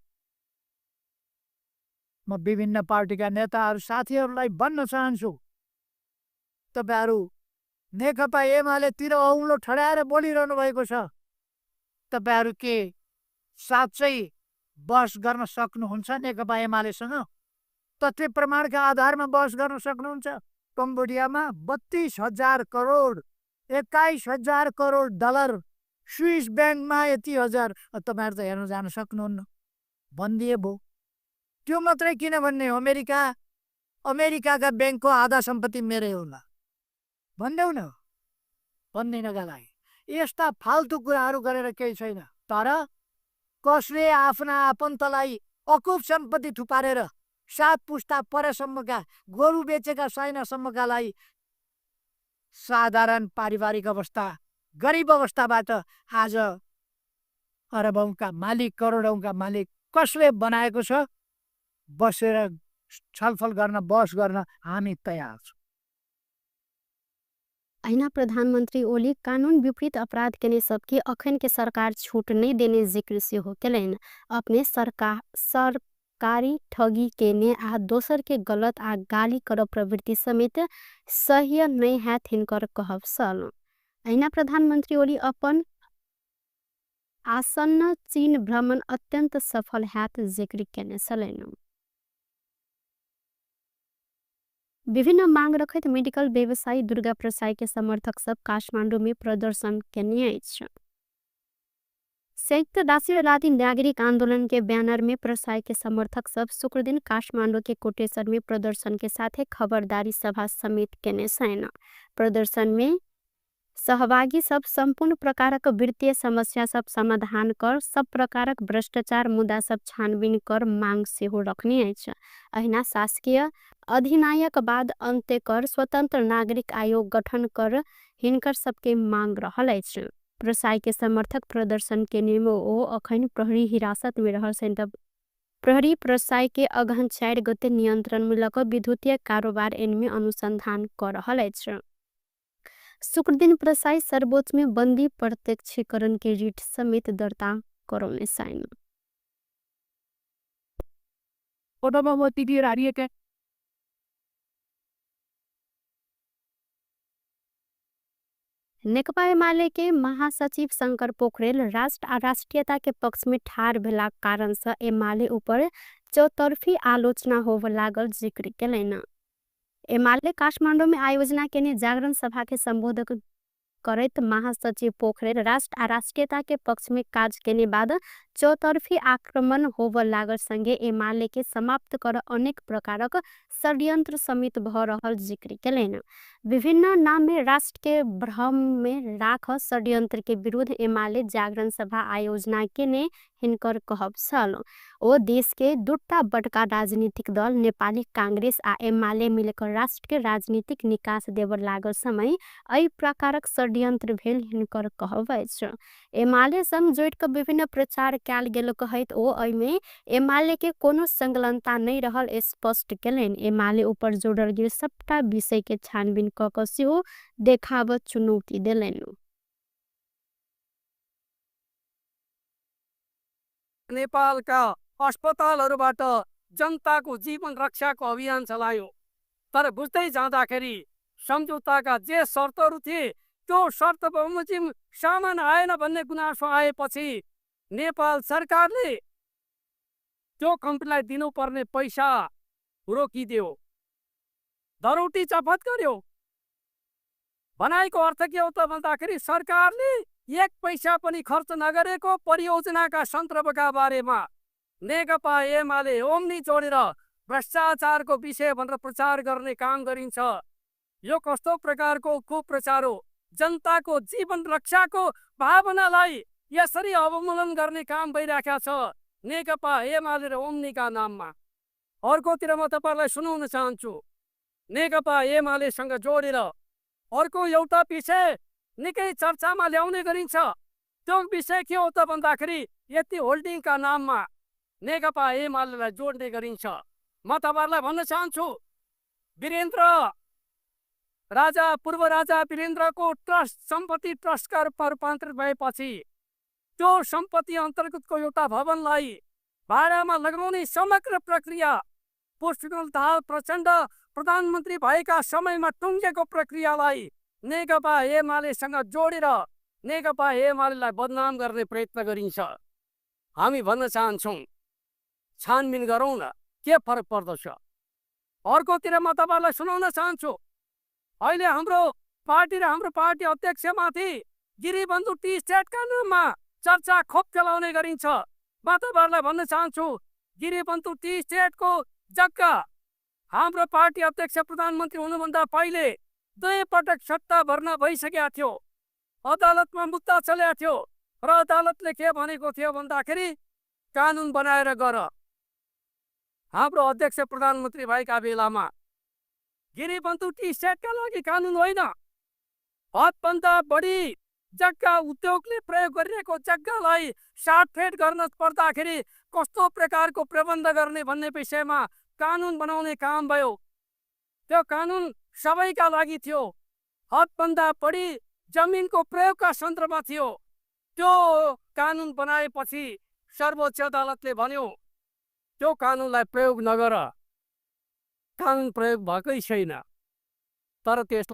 म विभिन्न पार्टीका नेताहरू साथीहरूलाई भन्न चाहन्छु, तपाईँहरू नेकपा एमालेतिर औँलो ठडाएर बोलिरहनु भएको छ, तपाईँहरू के साँच्चै बहस गर्न सक्नुहुन्छ नेकपा एमालेसँग? तथ्य प्रमाणका आधारमा बहस गर्न सक्नुहुन्छ? कम्बोडियामा 32,000 करोड, 21,000 करोड डलर, स्विस ब्याङ्कमा यति हजार, तपाईँहरू त हेर्न जान सक्नुहुन्न, भनिदिए भो। त्यो मात्रै किन भन्ने हो, अमेरिकाका ब्याङ्कको आधा सम्पत्ति मेरै होला भन्देऊ न, भन्दिनका लागि यस्ता फाल्तु कुराहरू गरेर केही छैन। तर कसले आफ्ना आफन्तलाई अकुप सम्पत्ति थुपारेर 7 पुस्ता परसम्मका गोरु बेचेका साइनासम्मकालाई साधारण पारिवारिक अवस्था, गरिब अवस्थाबाट आज अरबौंका मालिक, करोडौंका मालिक कसले बनाएको छ? बसेर छलफल गर्न, बहस गर्न हामी तयार छौँ। ऐना प्रधानमन्त्री ओली कानून विपरीत अपराध केने सबके अखन के सरकार छूट नहीं देने जिक्र सेहो केलनि। अपने कारी ठगी केने आ दोसर के गलत आ गाली कर प्रवृत्ति समेत सह्य नै हैत हिनकर कहब सल। अहिना प्रधानमन्त्री ओली अपन आसन्न चीन भ्रमण अत्यन्त सफल हैत जिक्र केने छलैन। विभिन्न मांग रखैत मेडिकल व्यवसायी दुर्गा प्रसाई के समर्थक सब काठमांडू में प्रदर्शन केने अछि। संयुक्त राष्ट्रवादी नागरिक आंदोलन के बैनर में प्रसाई के समर्थक सब शुक्रदिन काठमांडू के कोटेश्वर में प्रदर्शन के साथ खबरदारी सभा समेत केने छन। प्रदर्शन में सहभागी सब संपूर्ण प्रकारक वित्तीय समस्या सब समाधान कर सब प्रकारक भ्रष्टाचार मुद्दा सब छानबीन कर मांग सेहो रखने अछि। अहिना शासकीय अधिनायक बाद अन्त्य कर स्वतंत्र नागरिक आयोग गठन कर हिनकर सबके मांग रहल अछि। प्रसाई के समर्थक प्रदर्शन के नियम ओ अखन प्रहरी हिरासत में रहल छनि। प्रहरी प्रसाई के अगहन 4 गते नियंत्रण में लक विद्युतीय कारोबार एनमे अनुसंधान कर रहल अछि। शुक्रदिन प्रसाई सर्वोच्च में बंदी प्रत्यक्षीकरण के रिट समेत दर्ता करौने छनि। नेकपा एमाले के महासचिव शंकर पोखरेल राष्ट्र आ राष्ट्रीयता के पक्ष में ठार भेला कारण से एमाले ऊपर चौतर्फी आलोचना होव लागल जिक्र केलैन। एमाले काठमांडू में आयोजना केने जागरण सभा के संबोधन करैत महासचिव पोखरेल राष्ट्र आ राष्ट्रीयता के पक्ष में काज केने बाद चौतर्फी आक्रमण होव लागल संगे एमाले के समाप्त कर अनेक प्रकारक षड्यंत्र समेत भ रहल जिक्र केलैन। विभिन्न नाम में राष्ट्र के भ्रम में राख षड्यंत्र के विरुद्ध एमाले जागरण सभा आयोजना केने हिनकर कहब छल। ओ देश के दुटा बड़का राजनीतिक दल नेपाली कांग्रेस आ एमाले मिलकर राष्ट्र के राजनीतिक निकास देवर लागल समय एहि प्रकारक षड्यंत्र भेल हिनकर कहब अछि। एमाले संग जोड़ के विभिन्न प्रचार कयल गेल कहैत ओ एहिमे एमाले के कोनो संलग्नता नहीं रहल स्पष्ट केलनि। एमाले ऊपर जोड़ल गेल सबटा विषय के छानबीन क क सेहो देखाब चुनौती देलनि। नेपालका अस्पतालहरूबाट जनताको जीवन रक्षाको अभियान चलायौँ, तर बुझ्दै जाँदाखेरि सम्झौताका जे शर्तहरू थिए त्यो शर्त बमोजिम सामान आएन भन्ने गुनासो आएपछि नेपाल सरकारले त्यो कम्पनीलाई दिनुपर्ने पैसा रोकिदियो, धरौटी चफत गर्यो। भनाइको अर्थ के हो त भन्दाखेरि सरकारले एक पैसा पनि खर्च नगरेको परियोजनाका सन्दर्भका बारेमा नेकपा एमाले ओम्नी जोडेर भ्रष्टाचारको विषय भनेर प्रचार गर्ने काम गरिन्छ। यो कस्तो प्रकारको कुप्रचार हो? जनताको जीवन रक्षाको भावनालाई यसरी अवमूल्यन गर्ने काम भइराखेको छ नेकपा एमाले र ओम्नीका नाममा। अर्कोतिर म तपाईलाई सुनाउन चाहन्छु, नेकपा एमालेसँग जोडेर अर्को एउटा विषय निकै चर्चामा ल्याउने गरिन्छ। त्यो विषय के हो त भन्दाखेरि यति होल्डिङका नाममा नेकपा एमालेलाई जोड्ने गरिन्छ। म तपाईहरुलाई भन्न चाहन्छु, वीरेन्द्र राजा, पूर्व राजा वीरेन्द्रको ट्रस्ट सम्पत्ति ट्रस्टका रूपमा रूपान्तरित भएपछि त्यो सम्पत्ति अन्तर्गतको एउटा भवनलाई भाडामा लगाउने समग्र प्रक्रिया पुष्पकमल दाहाल प्रचण्ड प्रधानमन्त्री भएका समयमा टुङ्गेको प्रक्रियालाई नेकपा एमालेसँग जोडेर नेकपा एमालेलाई बदनाम गर्ने प्रयत्न गरिन्छ। हामी भन्न चाहन्छौँ, छानबिन गरौँ न, के फरक पर्दछ। अर्कोतिर म तपाईलाई सुनाउन चाहन्छु, अहिले हाम्रो पार्टी र हाम्रो पार्टी अध्यक्षमाथि गिरिबन्धु टी स्टेटका नाममा चर्चा खोप चलाउने गरिन्छ। म तपाईहरूलाई भन्न चाहन्छु, गिरिबन्धु टी स्टेटको जग्गा हाम्रो पार्टी अध्यक्ष प्रधानमन्त्री हुनुभन्दा पहिले 2 पटक सट्टा भर्ना भइसकेको थियो, अदालतमा मुद्दा चलेको थियो र अदालतले के भनेको थियो भन्दाखेरि कानुन बनाएर गर। हाम्रो अध्यक्ष प्रधानमन्त्री भएका बेलामा गिरिबन्धु टी स्टेटका लागि कानुन होइन, हदभन्दा बढी जग्गा उद्योगले प्रयोग गरिरहेको जग्गालाई साटफेट गर्न पर्दाखेरि कस्तो प्रकारको प्रबन्ध गर्ने भन्ने विषयमा कानुन बनाउने काम भयो। त्यो कानुन सबैका लागि थियो, हदभन्दा बढी जमिनको प्रयोगका सन्दर्भमा थियो। त्यो कानुन बनाएपछि सर्वोच्च अदालतले भन्यो त्यो कानुनलाई प्रयोग नगर, कानुन प्रयोग भएकै छैन। तर त्यस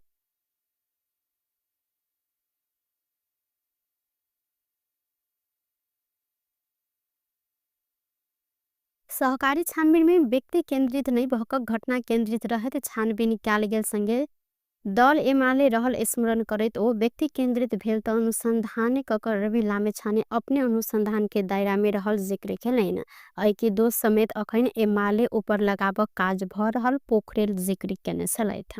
सहकारी छानबिन में व्यक्ति केन्द्रित नै भक घटना केन्द्रित रहत छानबिन कयल गेल संगे दल एमाले रहल स्मरण करैत ओ व्यक्ति केन्द्रित भेल त अनुसंधान कक रवि लामिछाने अपने अनुसंधान के दायरा में रहल जिक्र केलैन। ऐ के दोष समेत अखैन एमाले ऊपर लगाबक काज भ रहल पोखरेल जिक्र केने छलैथ।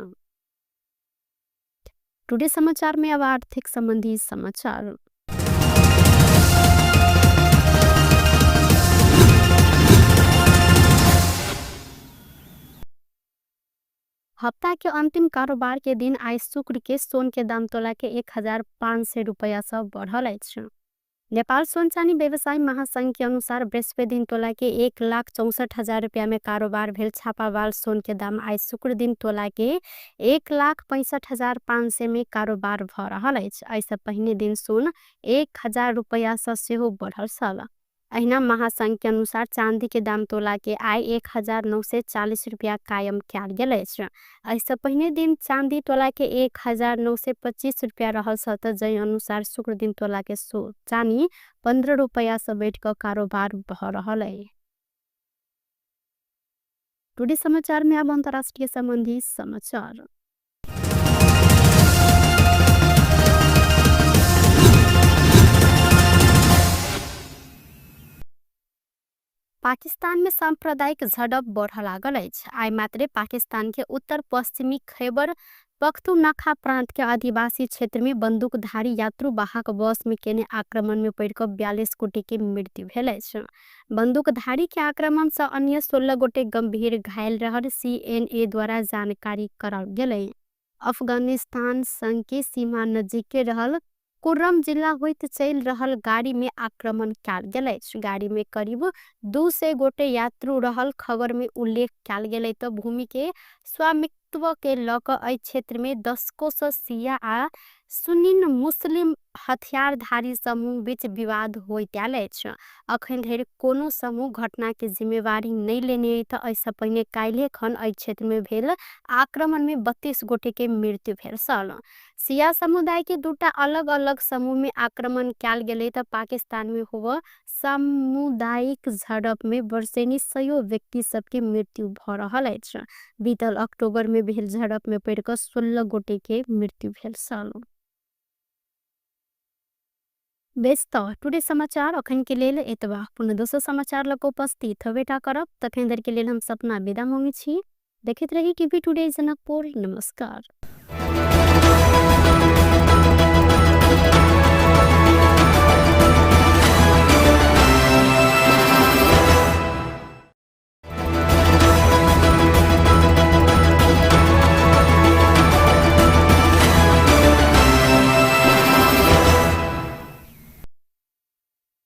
टुडे समाचार में अब आर्थिक संबंधी समाचार। हप्ता के अंतिम कारोबार के दिन आइ शुक्र के सोन के दाम तोला के 1500 रुपैया से बढ़ल अछि। नेपाल सोन चानी व्यवसायी महासंघ के अनुसार बृहस्पति दिन तोला के 1,64,000 रुपया में कारोबार भेल छापावाल सोन के दाम आइ शुक्र दिन तोला के 1,65,500 में कारोबार भ रहल अछि। एहिसँ पहिने दिन सोन 1000 रुपैया से सेहो बढ़ल छल। अहिना महासंघ के अनुसार चांदी के दाम तोला के आइ 1940 रुपया कायम कयल गेल अछि। एहिसँ पहिने दिन चांदी तोला के 1925 रुपया रहल छल त जै अनुसार शुक्र दिन तोला के चांदी 15 रुपया से बढ़ि क कारोबार भ रहल अछि। टुडे समाचार में अब अंतर्राष्ट्रीय संबंधी समाचार। पाकिस्तान में सांप्रदायिक झड़प बढ़ लागल अछि। आइ मात्रे पाकिस्तान के उत्तर पश्चिमी खैबर पख्तूनख्वा प्रांत के आदिवासी क्षेत्र में बंदूकधारी यात्रु वाहक बस में केने आक्रमण में पड़ि क 42 गोटे के मृत्यु भेल अछि। बंदूकधारी के आक्रमण से अन्य 16 गोटे गंभीर घायल रहल सीएनए द्वारा जानकारी कराओल गेलै। अफगानिस्तान संग के सीमा नजीक के रहल कुर्रम जिला होइत चलि रहल गाड़ी में आक्रमण कयल गेल अछि। गाड़ी में करीब 200 गोटे यात्रु रहल खबर में उल्लेख कयल गेलै त भूमि के स्वामित्व के ल क एहि क्षेत्र में दशकों से शिया आ सुन्नी मुस्लिम हथियारधारी समूह बीच विवाद होइत आयल अछि। अखन धरि कोनो समूह घटना के जिम्मेवारी नहि लेने अछि त एहिसँ पहिने काल्हि खन एहि क्षेत्र में भेल आक्रमण में 32 गोटे के मृत्यु भेल छल। शिया समुदाय के दूटा अलग अलग समूह में आक्रमण कयल गेलै त पाकिस्तान में होव सामुदायिक झड़प में वर्षेनी सयो व्यक्ति सबके मृत्यु भ रहल अछि। बीतल अक्टूबर में भेल झड़प में पड़ि क 16 गोटे के मृत्यु भेल छल। बेस त टुडे समाचार अखन के लेल एतबा। पुनः दोसर समाचार लग उपस्थित होबेटा करब। तखन धरि के लेल हम सपना विदा मांगै छी। देखैत रही टीवी टुडे जनकपुर। नमस्कार।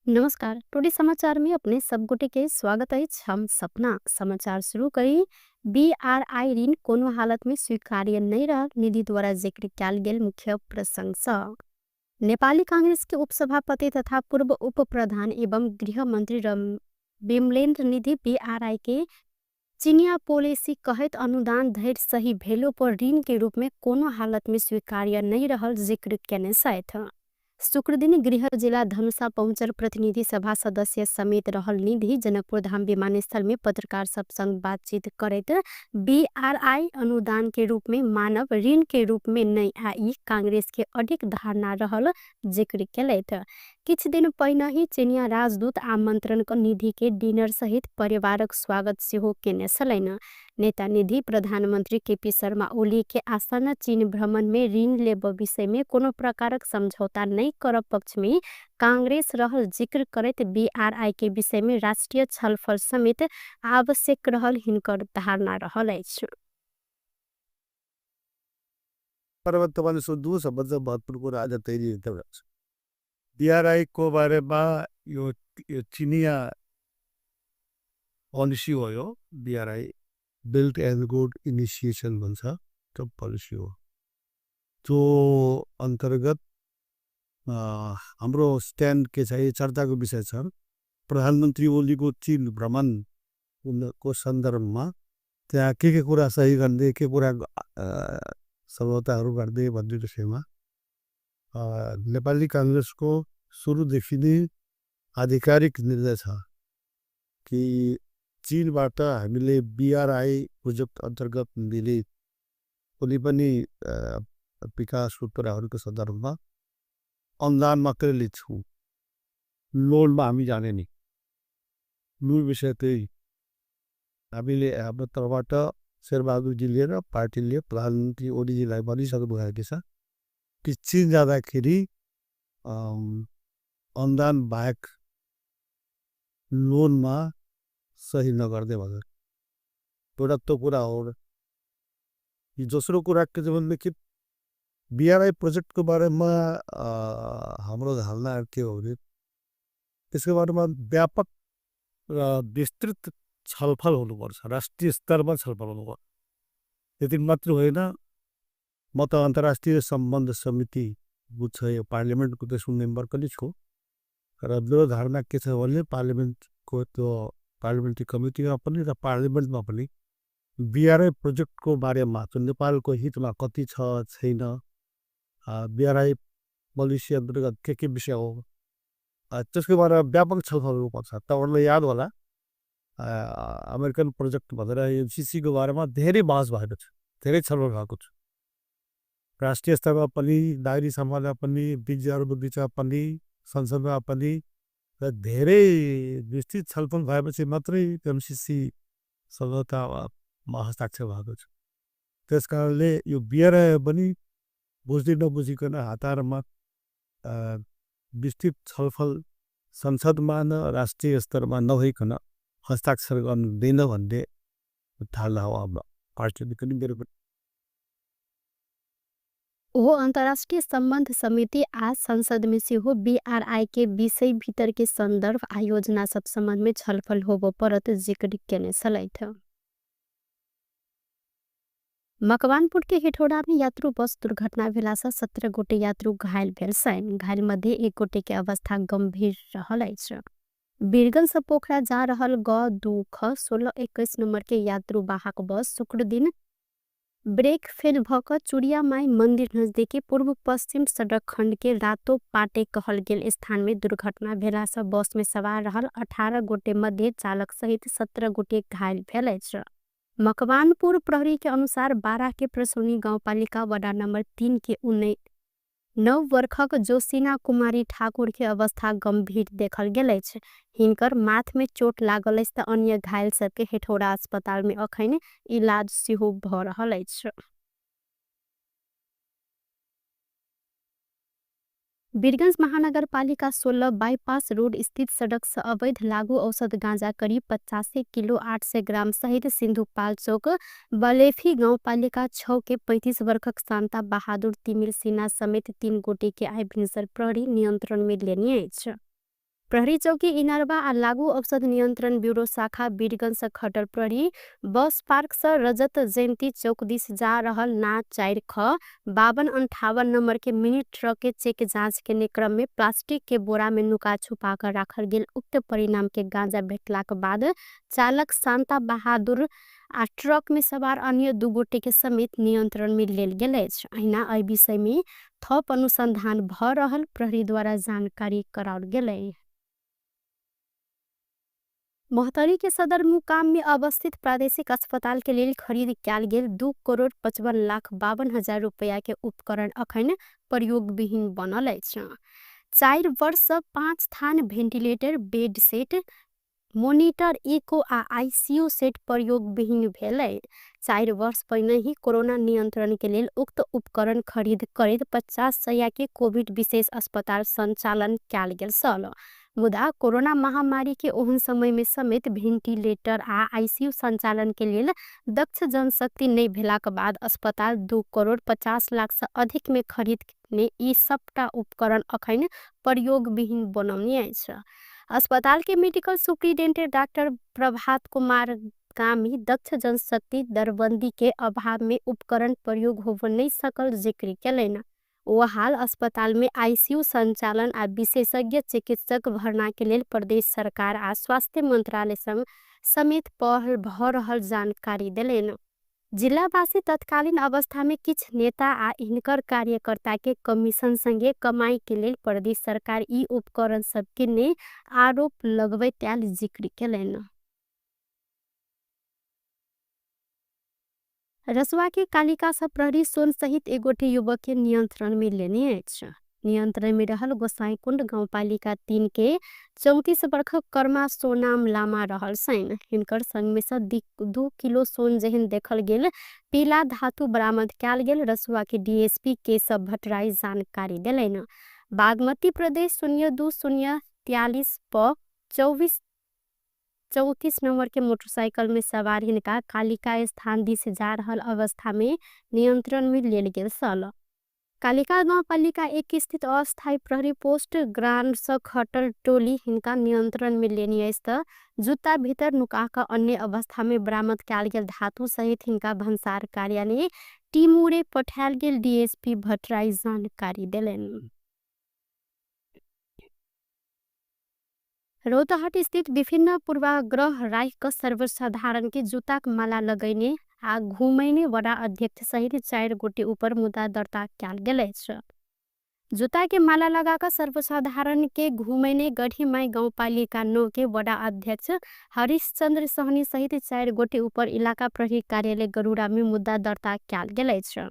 नमस्कार, टुडे समाचार में अपने सब गोटे के स्वागत अछि। हम सपना समाचार शुरू करी। बीआरआई ऋण कोनो हालत में स्वीकार्य नहीं रहल निधि द्वारा जिक्र कयल गेल मुख्य प्रसंग सँ। नेपाली कांग्रेस के उपसभापति तथा पूर्व उप प्रधान एवं गृह मंत्री विमलेन्द्र निधि बीआरआई के चिनिया पॉलिसी कहैत अनुदान धरि सही भेलो पर ऋण के रूप में कोनो हालत में स्वीकार्य नहीं रहल जिक्र केने छथि। शुक्रदिन गृह जिला धनुषा पहुँचल प्रतिनिधि सभा सदस्य समेत रहल निधि जनकपुर धाम विमानस्थल में पत्रकार सब संग बातचीत करैत बीआरआई अनुदान के रूप में मानव ऋण के रूप में नहीं आई कांग्रेस के अधिक धारणा रहल जिक्र केलथि। किछु दिन पहिने ही चिनिया राजदूत आमंत्रण क निधि के डिनर सहित परिवारक स्वागत सेहो केने छलनि। नेता निधि प्रधानमंत्री केपी शर्मा ओली के आसन्न चीन भ्रमण में ऋण लेब विषय में कोनो प्रकारक समझौता नहीं करब पक्ष में कांग्रेस रहल जिक्र करैत बीआरआई के विषय में राष्ट्रीय छलफल समेत आवश्यक रहल हिनकर धारणा रहल अछि। तपाईँले सोध्नु सबभन्दा महत्त्वपूर्ण कुरा आज तैँले एकदम राम्रो छ। बीआरआई को बारेमा यो चिनिया पोलिसी हो, यो B R I belt and road initiation भन्छ, त्यो पोलिसी हो। त्यो अन्तर्गत हाम्रो स्ट्यान्ड के छ, यो चर्चाको विषय छ। प्रधानमन्त्री ओलीको चीन भ्रमण को सन्दर्भमा त्यहाँ के के कुरा सही गर्ने, के कुरा सम्झौताहरू गर्ने भन्ने विषयमा नेपाली काङ्ग्रेसको सुरुदेखि नै आधिकारिक निर्णय छ कि चीनबाट हामीले बिआरआई प्रोजेक्ट अन्तर्गत मिले कुनै पनि विकासको कुराहरूको सन्दर्भमा अनुदान मात्रै लिन्छौँ, लोनमा हामी जाने नि। मूल विषय त्यही, हामीले हाम्रो तर्फबाट शेरबहादुरजीले र पार्टीले प्रधानमन्त्री ओलीजीलाई भनिसक्नु भएको छ कि चीन जाँदाखेरि अनुदान बाहेक लोनमा सही नगर्दै भनेर एउटा त्यो कुरा हो। यो दोस्रो कुरा के छ भनेदेखि बिआरआई प्रोजेक्टको बारेमा हाम्रो धारणा के हो भने त्यसको बारेमा व्यापक र विस्तृत छलफल हुनुपर्छ, राष्ट्रिय स्तरमा छलफल हुनुपर्छ। त्यति मात्र होइन, म त अन्तर्राष्ट्रिय सम्बन्ध समिति छ यो पार्लियामेन्टको त्यसको मेम्बर पनि छु र मेरो धारणा के छ भने पार्लियामेन्टको त्यो पार्लियामेन्ट्री कमिटीमा पनि र पार्लियामेन्टमा पनि बिआरआई प्रोजेक्टको बारेमा त्यो नेपालको हितमा कति छ छैन, बिआरआई पोलिसी अन्तर्गत के के विषय हो, त्यसको बारेमा व्यापक छलफल हुनुपर्छ। तपाईँहरूलाई याद होला, अमेरिकन प्रोजेक्ट भनेर एमसिसीको बारेमा धेरै बहस भएको छ, धेरै छलफल भएको छ। राष्ट्रिय स्तरमा पनि, नागरिक समाजमा पनि, विज्ञहरूको बिचमा पनि, संसदमा पनि र धेरै विस्तृत छलफल भएपछि मात्रै एमसिसी सम्झौतामा हस्ताक्षर भएको छ। त्यस कारणले यो बिआरआई पनि बुझ्दै नबुझिकन हतारमा विस्तृत छलफल संसदमा न राष्ट्रिय स्तरमा नभइकन हस्ताक्षर गर्नु हुँदैन भन्ने धारणा हो हाम्रो पार्टीले पनि, मेरो पनि। ओहो अन्तर्राष्ट्रिय सम्बन्ध समिति आज संसद में सेहो बीआरआई के विषय भीतर के सन्दर्भ आयोजना सब सम्बन्ध में छलफल होबो परत जिक्र केने छलैथ। मकवानपुर के हेटौँडा में यात्रु बस दुर्घटना भेला से 17 गोटे यात्रु घायल भेल छनि। घायल मध्ये 1 गोटे के अवस्था गंभीर रहल अछि। बीरगंज से पोखरा जा रहल ग 2 ख 1621 नंबर के यात्रु वाहक बस शुक्र दिन ब्रेक फेल भ क चुड़िया माई मंदिर नजदीकी पूर्व पश्चिम सड़क खंड के रातो पाटे कहल गेल स्थान में दुर्घटना भेला से बस में सवार रहल 18 गोटे मध्ये चालक सहित 17 गोटे घायल भेल अछि। मकवानपुर प्रहरी के अनुसार 12 के प्रसौनी गाउँपालिका वडा नंबर 3 के 9 वर्षक जोसिना कुमारी ठाकुर के अवस्था गंभीर देखल गेल अछि। हिनकर माथ में चोट लागल अछि त अन्य घायल सबके हेटौँडा अस्पताल में अखन इलाज सेहो भ रहल अछि। बीरगंज महानगरपालिका 16 बाईपास रोड स्थित सड़क से अवैध लागू औषध गांजा करीब 85 किलो 800 ग्राम सहित सिंधुपाल चौक बलेफी गाउँपालिका 6 के 35 वर्षक शान्ता बहादुर तिमिल सिन्हा समेत 3 गोटे के आइ भिनसर प्रहरी नियंत्रण में लेने अछि। प्रहरी चौकी इनरवा आ लागू औषध नियंत्रण ब्यूरो शाखा बीरगंज से खटल प्रहरी बस पार्क से रजत जयंती चौक दिस जा रहल ना 4 ख 5258 नंबर के मिनी ट्रक के चेक जांच के क्रम में प्लास्टिक के बोरा में नुका छुपा कर राखल गेल उक्त परिणाम के गांजा भेटलाक बाद चालक शान्ता बहादुर आ ट्रक में सवार अन्य 2 गोटे के समेत नियंत्रण में लेल गेल अछि। अहिना एहि विषय में थप अनुसंधान भ रहल प्रहरी द्वारा जानकारी कराओल गेलै। महोत्तरी के सदरमुकाम में अवस्थित प्रादेशिक अस्पताल के लेल खरीद कयल गेल 2,55,52,000 रुपया के उपकरण अखन प्रयोगविहीन बनल अछि। 4 वर्ष 5 थान ventilator, bed set, monitor, echo आ आईसीयू सेट प्रयोगविहीन भेलै। 4 वर्ष पहिने ही कोरोना नियंत्रण के लेल उक्त उपकरण खरीद करैत 50 सय के कोविड विशेष अस्पताल संचालन कयल गेल छल। मुदा कोरोना महामारी के ओहन समय में समेत भेंटिलेटर आ आईसीयू संचालन के लेल दक्ष जनशक्ति नहीं भेलाक बाद अस्पताल 2,50,00,000 से अधिक में खरीद ने ई सबटा उपकरण अखन प्रयोगविहीन बनौने अछि। अस्पताल के medical superintendent doctor Prabhat Kumar Kami दक्ष जनशक्ति दरबंदी के अभाव में उपकरण प्रयोग होब नहीं सकल जिक्र केलनि। ओ हाल अस्पताल में आईसीयू संचालन आ विशेषज्ञ चिकित्सक भर्ना के लेल प्रदेश सरकार आ स्वास्थ्य मंत्रालय संग समेत पहल भ रहल जानकारी देलनि। जिलावासी तत्कालीन अवस्था में किछ नेता आ हिनकर कार्यकर्ता के कमीशन संगे कमाई के लेल प्रदेश सरकार ई उपकरण सब किने आरोप लगबैत आयल जिक्र केलनि। रसुआ के कालिका सँ प्रहरी सोन सहित एगोटे युवक के नियंत्रण में लेने अछि। नियंत्रण में रहल गोसाईकुंड गाउँपालिका 3 के 34 वर्षक कर्मा सोनाम लामा रहल छनि। हिनकर संग में सँ 2 किलो सोन जेहन देखल गेल पीला धातु बरामद कयल गेल रसुआ के डीएसपी केशव भट्टराई जानकारी देलनि। बागमती प्रदेश 02 0 43 प 24 34 नंबर के मोटरसाइकिल में सवार हिनका कालिका स्थान दिस जा रहल अवस्था में नियंत्रण में लेल गेल छल। कालिका गाउँपालिका 1 स्थित अस्थायी प्रहरी पोस्ट ग्रांड सँ खटल टोली हिनका नियंत्रण में लेने अछि त जुत्ता भीतर नुका क अन्य अवस्था में बरामद कयल गेल धातु सहित हिनका भन्सार कार्यालय टिमुरे पठायल गेल डीएसपी भट्टराई जानकारी देलनि। रौतहट स्थित विभिन्न पूर्वाग्रह राखि क सर्वसाधारण के जूताक माला लगैने आ घुमैने वडा अध्यक्ष सहित 4 गोटे ऊपर मुद्दा दर्ता कयल गेल अछि। जूता के माला लगा क सर्वसाधारण के घुमैने गढ़ीमाई गाउँपालिका 9 के वडा अध्यक्ष हरिश्चंद्र सहनी सहित 4 गोटे ऊपर इलाका प्रहरी कार्यालय गरुड़ा में मुद्दा दर्ता कयल गेल अछि।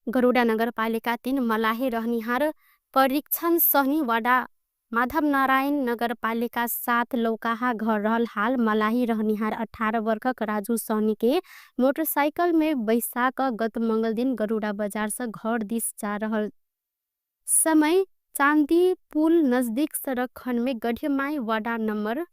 गरुड़ा नगरपालिका 3 मलाही रहनिहार परीक्षण सहनी वडा माधव नारायण नगरपालिका 7 लौकाहा घर रहल हाल मलाही रहनिहार 18 वर्षक राजू सहनी के मोटरसाइकिल में बैसा क गत मंगल दिन गरुड़ा बाजार से घर दिस जा रहल समय चांदी पुल नजदीक सड़क खंड में गढ़ीमाई वडा नंबर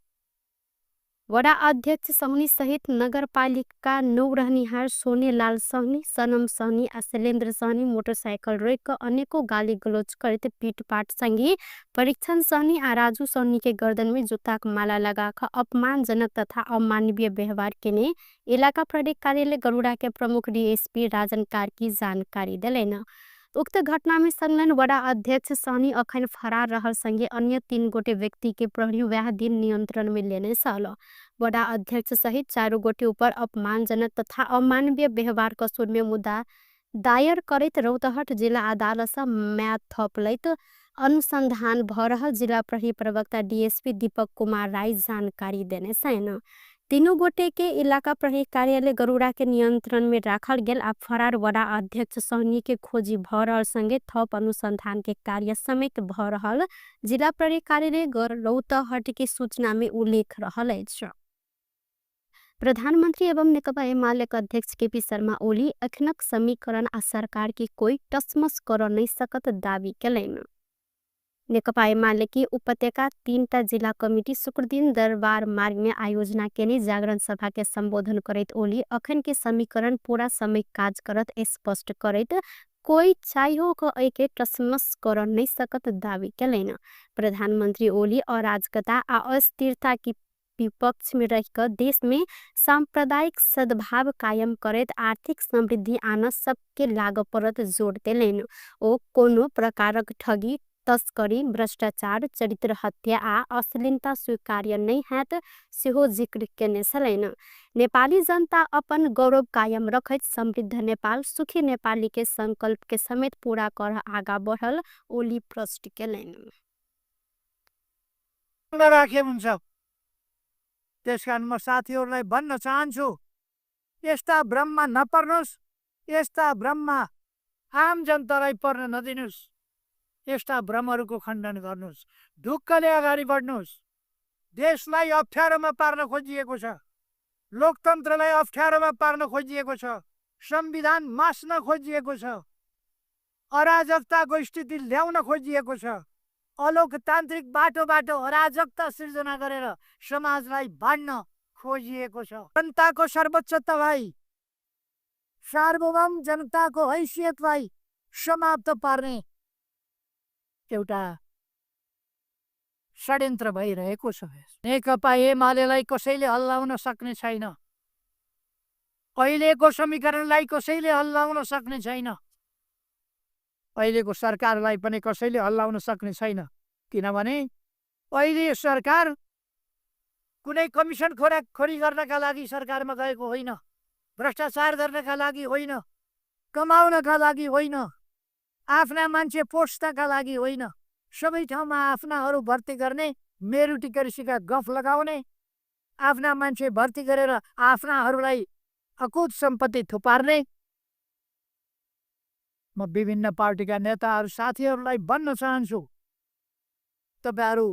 वडा अध्यक्ष सहनी सहित नगरपालिका 9 रहनिहार सोनेलाल सहनी, सनम सहनी आ शैलेन्द्र सहनी मोटरसाइकिल रोक क अनेको गाली गलौज करैत पीटपाट संगे परीक्षण सहनी आ राजू सहनी के गर्दन में जूताक माला लगा क अपमानजनक तथा अमानवीय व्यवहार केने इलाका प्रहरी कार्यालय गरुड़ा के प्रमुख डीएसपी राजन कार्की जानकारी देलनि। उक्त घटना में संलग्न वडा अध्यक्ष सहनी अखन फरार रहल संगे अन्य 3 गोटे व्यक्ति के प्रहरी वएह दिन नियंत्रण में लेने छल। वडा अध्यक्ष सहित 4 गोटे ऊपर अपमानजनक तथा अमानवीय व्यवहार कसूर में मुद्दा दायर करैत रौतहट जिला अदालत सँ म्याद थप लैत अनुसंधान भ रहल जिला प्रहरी प्रवक्ता डीएसपी दीपक कुमार राय जानकारी देने छनि। 3 गोटे के इलाका प्रहरी कार्यालय गरुड़ा के नियंत्रण में राखल गेल आ फरार वडा अध्यक्ष सहनी के खोजी भ रहल संगे थप अनुसंधान के कार्य समेत भ रहल जिला प्रहरी कार्यालय रौतहट के सूचना में उल्लेख रहल अछि। प्रधानमंत्री एवं नेकपा एमाले के अध्यक्ष केपी शर्मा ओली अखनक समीकरण आ सरकार के कोई टसमस कर नहीं सकत दावी केलनि। नेकपा एमाले के उपत्यका 3टा जिला कमिटी शुक्रदिन दरबार मार्ग में आयोजना केने जागरण सभा के संबोधन करैत ओली अखन के समीकरण पूरा समय काज करत स्पष्ट करैत कोई चाहियो क एके टसमस कर नहीं सकत दावी केलनि। प्रधानमंत्री ओली अराजकता आ अस्थिरता की विपक्ष में रहिक देश में सांप्रदायिक सद्भाव कायम करैत आर्थिक समृद्धि आन सबके लाग परत जोड़ देलनि। ओ कोनो प्रकारक ठगी, तस्करी, भ्रष्टाचार, चरित्र हत्या आ अश्लीलता स्वीकार्य नहीं हैत सेहो जिक्र केने छलनि। नेपाली जनता अपन गौरव कायम रखैत समृद्ध नेपाल, सुखी नेपाली के संकल्प के समेत पूरा कर आगा बढ़ल ओली प्रश्न केलनि। राखे हुन्छ। त्यसकारण म साथीहरूलाई भन्न चाहन्छु, यस्ता भ्रममा नपर्नुहोस्, यस्ता भ्रममा आम जनतालाई पर्न नदिनुहोस्, यस्ता भ्रमहरूको खण्डन गर्नुहोस्, ढुक्कले अगाडि बढ्नुहोस्। देशलाई अप्ठ्यारोमा पार्न खोजिएको छ, लोकतन्त्रलाई अप्ठ्यारोमा पार्न खोजिएको छ, संविधान मास्न खोजिएको छ, अराजकताको स्थिति ल्याउन खोजिएको छ, अलोकतान्त्रिक बाटोबाट अराजकता सिर्जना गरेर समाजलाई बाँड्न खोजिएको छ। जनताको सर्वोच्चतालाई, सार्वभौम जनताको हैसियतलाई समाप्त पार्ने एउटा षड्यन्त्र भइरहेको छ। नेकपा एमालेलाई कसैले हल्लाउन सक्ने छैन, अहिलेको समीकरणलाई कसैले हल्लाउन सक्ने छैन। अहिलेको सरकारलाई पनि कसैले हल्लाउन सक्ने छैन, किनभने अहिले सरकार कुनै कमिसन खोरी गर्नका लागि सरकारमा गएको होइन, भ्रष्टाचार गर्नका लागि होइन, कमाउनका लागि होइन, आफ्ना मान्छे पोस्नका लागि होइन। सबै ठाउँमा आफ्नाहरू भर्ती गर्ने, मेरुटिकर्सीका गफ लगाउने, आफ्ना मान्छे भर्ती गरेर आफ्नाहरूलाई अकुत सम्पत्ति थुपार्ने। म विभिन्न पार्टीका नेताहरू साथीहरूलाई भन्न चाहन्छु, तपाईँहरू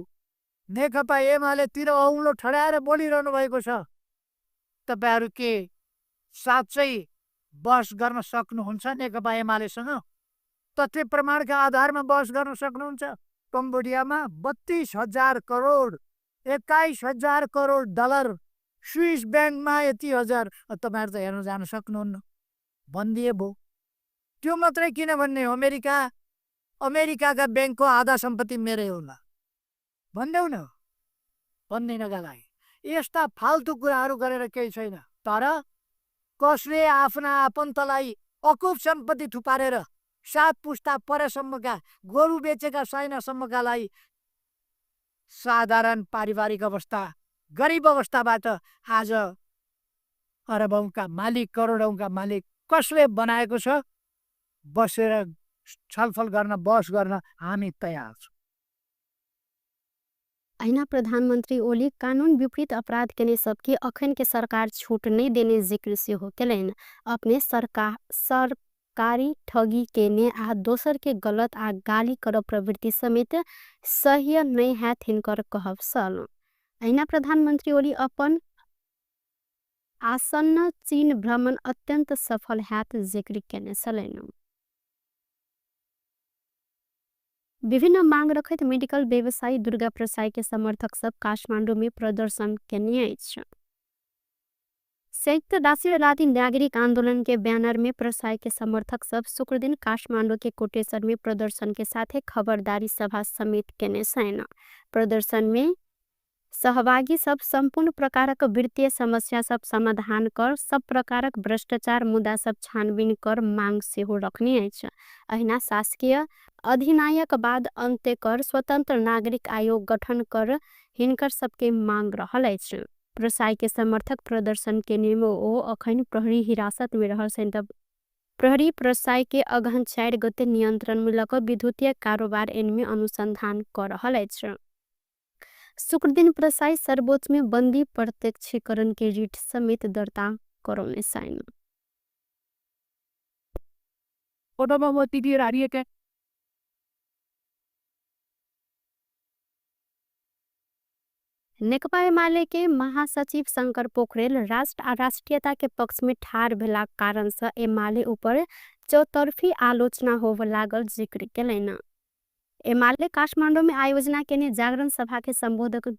नेकपा एमालेतिर औँलो ठडाएर बोलिरहनु भएको छ, तपाईँहरू के साँच्चै बहस गर्न सक्नुहुन्छ नेकपा एमालेसँग? तथ्य प्रमाणका आधारमा बहस गर्न सक्नुहुन्छ? कम्बोडियामा 32,000 करोड, 21,000 करोड डलर, स्विस ब्याङ्कमा यति हजार, तपाईँहरू त हेर्न जान सक्नुहुन्न, भनिदिए भो। त्यो मात्रै किन भन्ने, अमेरिकाका ब्याङ्कको आधा सम्पत्ति मेरै होला भन्देऊ न, भन्दिनका लागि यस्ता फाल्तु कुराहरू गरेर केही छैन। तर कसले आफ्ना आफन्तलाई अकुप सम्पत्ति थुपारेर 7 पुस्ता परसम्मका गोरु बेचेका साइनासम्मकालाई साधारण पारिवारिक अवस्था, गरिब अवस्थाबाट आज अरबौंका मालिक, करोडौंका मालिक कसले बनाएको छ? बसेर छलफल गर्न, बहस गर्न हामी तयार छौँ। अहिना प्रधानमन्त्री ओली कानून विपरीत अपराध केने सबके अखन के सरकार छूट नहीं देने जिक्र सेहो केलनि। अपने सरकारी ठगी केने आ दोसर के गलत आ गाली करब प्रवृत्ति समेत सह्य नहीं हैत हिनकर कहब सल। अहिना प्रधानमन्त्री ओली अपन आसन्न चीन भ्रमण अत्यन्त सफल हैत जिक्र केने छलनि। विभिन्न मांग रखैत मेडिकल व्यवसायी दुर्गा प्रसाई के समर्थक सब काठमाडौँ में प्रदर्शन केने अछि। संयुक्त राष्ट्रवादी नागरिक आंदोलन के बैनर में प्रसाई के समर्थक सब शुक्रदिन काठमाडौँ के कोटेश्वर में प्रदर्शन के साथ खबरदारी सभा समेत केने छनि। प्रदर्शन में सहभागी सब संपूर्ण प्रकारक वित्तीय समस्या सब समाधान कर, सब प्रकारक भ्रष्टाचार मुद्दा सब छानबीन कर मांग सेहो रखने अछि। अहिना शासकीय अधिनायक बाद अन्त्य कर स्वतंत्र नागरिक आयोग गठन कर हिनकर सबके मांग रहल अछि। प्रसाई के समर्थक प्रदर्शन के नियम ओ अखन प्रहरी हिरासत में रहल छनि। तब प्रहरी प्रसाई के अगहन 4 गते नियंत्रण में लक विद्युतीय कारोबार एनमे अनुसंधान कर रहल अछि। शुक्रदिन प्रसाई सर्वोच्च में बंदी प्रत्यक्षीकरण के रिट समेत दर्ता करौने छनि। नेकपा एमाले के महासचिव शंकर पोखरेल राष्ट्र आ राष्ट्रीयता के पक्ष में ठाड़ भेला कारण से एमाले ऊपर चौतर्फी आलोचना होव लागल जिक्र केलनि। एमाले काठमाडौँ में आयोजना केने जागरण सभा के संबोधन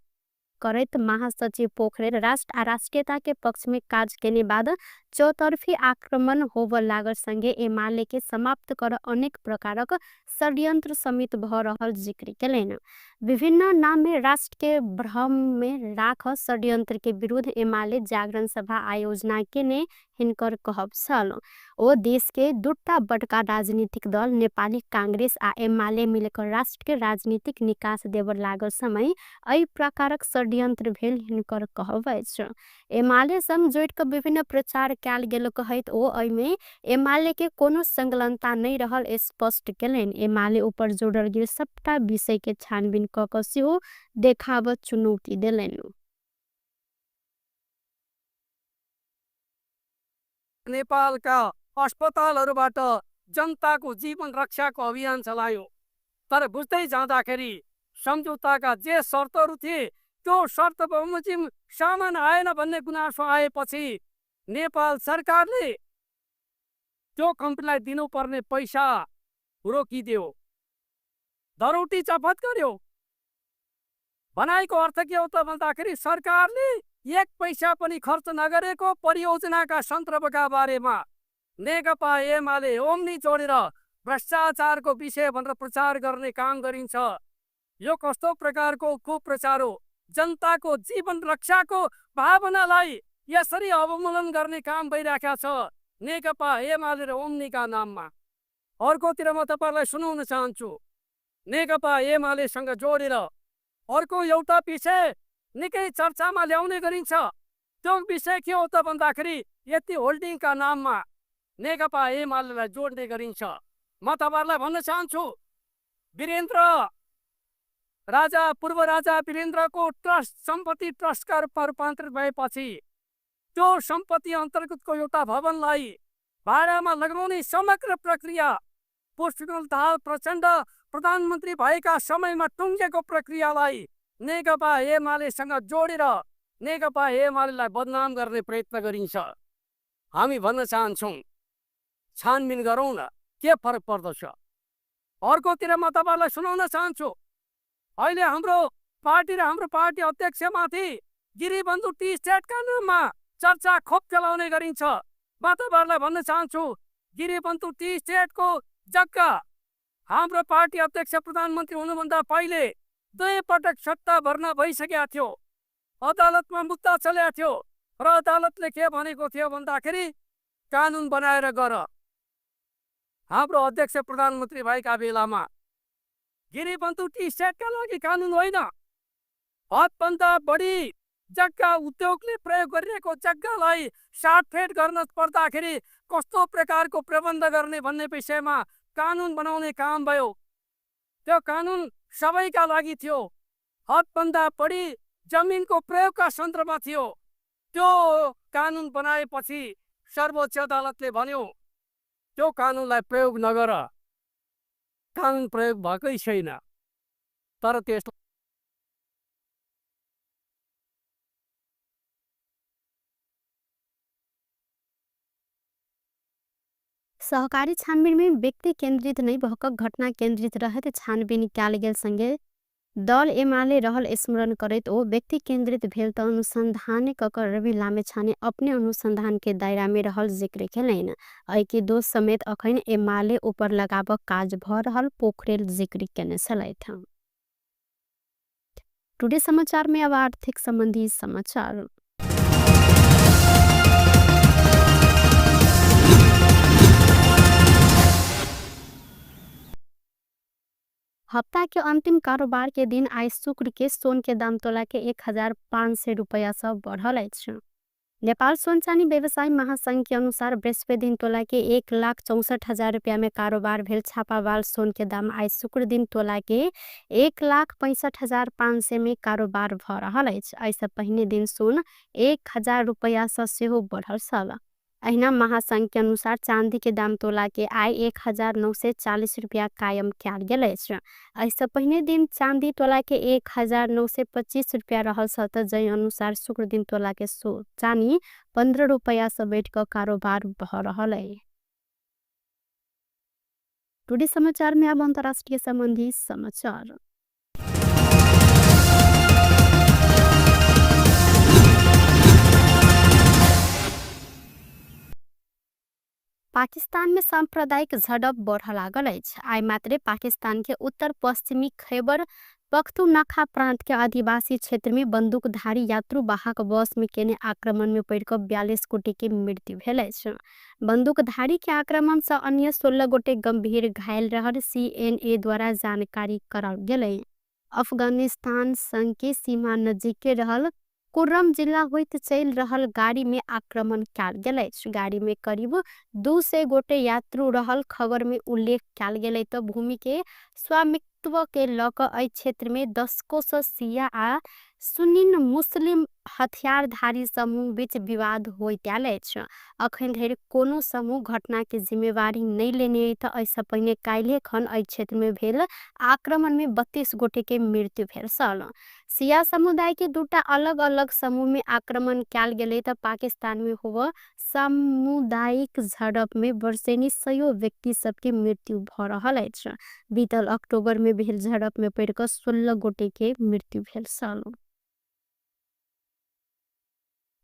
करैत महासचिव पोखरेल राष्ट्र आ राष्ट्रीयता के पक्ष में काज केने बाद चौतर्फी आक्रमण होव लागल संगे एमाले के समाप्त कर अनेक प्रकारक षड्यंत्र समेत भ रहल जिक्र केलनि। विभिन्न नाम में राष्ट्र के भ्रम में राख षड्यंत्र के विरुद्ध एमाले जागरण सभा आयोजना केने हिनकर कहब छल। ओ देश के दुटा बड़का राजनीतिक दल नेपाली कांग्रेस आ एमाले मिलकर राष्ट्र के राजनीतिक निकास देव लागल समय एहि प्रकारक षड्यंत्र भेल हिनकर कहब अछि। एमाले संग जोड़ि क विभिन्न प्रचार कयल गेल कहैत ओ एहिमे एमाले के कोनो संलग्नता नहीं रहल स्पष्ट केलनि। एमाले ऊपर जोड़ल गेल सबटा विषय के छानबीन क क सेहो देखाब चुनौती देलनि। नेपालका अस्पतालहरूबाट जनताको जीवन रक्षाको अभियान चलायौँ, तर बुझ्दै जाँदाखेरि सम्झौताका जे शर्तहरू थिए त्यो शर्त बमोजिम सामान आएन भन्ने गुनासो आएपछि नेपाल सरकारले त्यो कम्पनीलाई दिनुपर्ने पैसा रोकिदियो, धरौटी चफत गर्यो। भनाइको अर्थ के हो त भन्दाखेरि सरकारले एक पैसा पनि खर्च नगरेको परियोजनाका सन्दर्भका बारेमा नेकपा एमाले ओम्नी जोडेर भ्रष्टाचारको विषय भनेर प्रचार गर्ने काम गरिन्छ। यो कस्तो प्रकारको कुप्रचार हो? जनताको जीवन रक्षाको भावनालाई यसरी अवमूल्यन गर्ने काम भइराखेको छ नेकपा एमाले र ओम्नीका नाममा। अर्कोतिर म तपाईँलाई सुनाउन चाहन्छु, नेकपा एमालेसँग जोडेर अर्को एउटा विषय निकै चर्चामा ल्याउने गरिन्छ। त्यो विषय के हो त भन्दाखेरि यति होल्डिङका नाममा नेकपा एमालेलाई जोड्ने गरिन्छ। म तपाईँहरूलाई भन्न चाहन्छु, वीरेन्द्र राजा, पूर्व राजा वीरेन्द्रको ट्रस्ट सम्पत्ति ट्रस्टका रूपमा रूपान्तरित भएपछि त्यो सम्पत्ति अन्तर्गतको एउटा भवनलाई भाडामा लगाउने समग्र प्रक्रिया पुष्पकमल दाहाल प्रचण्ड प्रधानमन्त्री भएका समयमा टुङ्गेको प्रक्रियालाई नेकपा एमालेसँग जोडेर नेकपा एमालेलाई बदनाम गर्ने प्रयत्न गरिन्छ। हामी भन्न चाहन्छौँ, छानबिन गरौँ न, के फरक पर्दछ। अर्कोतिर म तपाईँलाई सुनाउन चाहन्छु, अहिले हाम्रो पार्टी र हाम्रो पार्टी अध्यक्षमाथि गिरिबन्धु टी स्टेटका नाममा चर्चा खोप चलाउने गरिन्छ। म तपाईँहरूलाई भन्न चाहन्छु, गिरिबन्धु टी स्टेटको जग्गा हाम्रो पार्टी अध्यक्ष प्रधानमन्त्री हुनुभन्दा पहिले 2 पटक सट्टा भर्ना भइसकेको थियो, अदालतमा मुद्दा चलेको थियो र अदालतले के भनेको थियो भन्दाखेरि कानुन बनाएर गर। हाम्रो अध्यक्ष प्रधानमन्त्री भएका बेलामा गिरिबन्धु टी स्टेटका लागि कानुन होइन, हदभन्दा बढी जग्गा उद्योगले प्रयोग गरिरहेको जग्गालाई साटफेट गर्न पर्दाखेरि कस्तो प्रकारको प्रबन्ध गर्ने भन्ने विषयमा कानुन बनाउने काम भयो। त्यो कानुन सबैका लागि थियो, हदभन्दा बढी जमिनको प्रयोगका सन्दर्भमा थियो। त्यो कानुन बनाएपछि सर्वोच्च अदालतले भन्यो त्यो कानुनलाई प्रयोग नगर। कानुन प्रयोग भएकै छैन, तर त्यस सहकारी छानबिन में व्यक्ति केन्द्रित नै भएक घटना केन्द्रित रहत छानबिन कयल गेल संगे दल एमाले रहल स्मरण करैत ओ व्यक्ति केन्द्रित भेल त अनुसंधान कक रवि लामिछाने अपने अनुसंधान के दायरा में रहल जिक्र केलनि। एहि दोष समेत अखन एमाले ऊपर लगाबक काज भ रहल पोखरेल जिक्र केने छलथि। टुडे समाचार में अब आर्थिक संबंधी समाचार। हप्ता के अंतिम कारोबार के दिन आइ शुक्र के सोन के दाम तोला के 1500 रुपया से बढ़ल अछि। नेपाल सोन चानी व्यवसायी महासंघ के अनुसार बृहस्पति दिन तोला के 1,64,000 रुपया में कारोबार भेल छापावाल सोन के दाम आइ शुक्र दिन तोला के 1,65,500 में कारोबार भ रहल अछि। एहिसँ पहिने दिन सोन 1,000 रुपया से सेहो बढ़ल छल। अहिना महासंघ के अनुसार चांदी के दाम तोला के आइ 1,940 रुपया कायम कयल गेल अछि। एहिसँ पहिने दिन चांदी तोला के 1,925 रुपया रहल छल त जाहि अनुसार शुक्र दिन तोला के चानी 15 रुपया से बढ़ि क कारोबार भ रहल अछि। टुडे समाचार में अब अंतर्राष्ट्रीय संबंधी समाचार। पाकिस्तान में सांप्रदायिक झड़प बढ़ लागल अछि। आइ मात्रे पाकिस्तान के उत्तर पश्चिमी खैबर पख्तूनख्वा प्रांत के आदिवासी क्षेत्र में बंदूकधारी यात्रु वाहक बस में केने आक्रमण में पड़ि क 42 गोटे के मृत्यु भेल अछि। बंदूकधारी के आक्रमण से अन्य 16 गोटे गंभीर घायल रहल सीएनए द्वारा जानकारी कराओल गेलै। अफगानिस्तान संग के सीमा नजीक के रहल कुर्रम जिला होइत चलि रहल गाड़ी में आक्रमण कयल गेल अछि। गाड़ी में करीब 200 गोटे यात्रु रहल खबर में उल्लेख कयल गेल त भूमि के स्वामित्व के ल क एहि क्षेत्र में दशकों से शिया आ सुन्नी मुस्लिम हथियारधारी समूह बीच विवाद होइत आयल अछि। अखन धरि कोनो समूह घटना के जिम्मेवारी नहि लेने अछि त एहिसँ पहिने काल्हि खन एहि क्षेत्र में भेल आक्रमण में 32 गोटे के मृत्यु भेल छल। शिया समुदाय के दूटा अलग अलग समूह में आक्रमण कयल गेलै त पाकिस्तान में होव सामुदायिक झड़प में वर्षेनी सयो व्यक्ति सबके मृत्यु भ रहल अछि। बीतल अक्टूबर में भेल झड़प में पड़ि क 16 गोटे के मृत्यु भेल छल।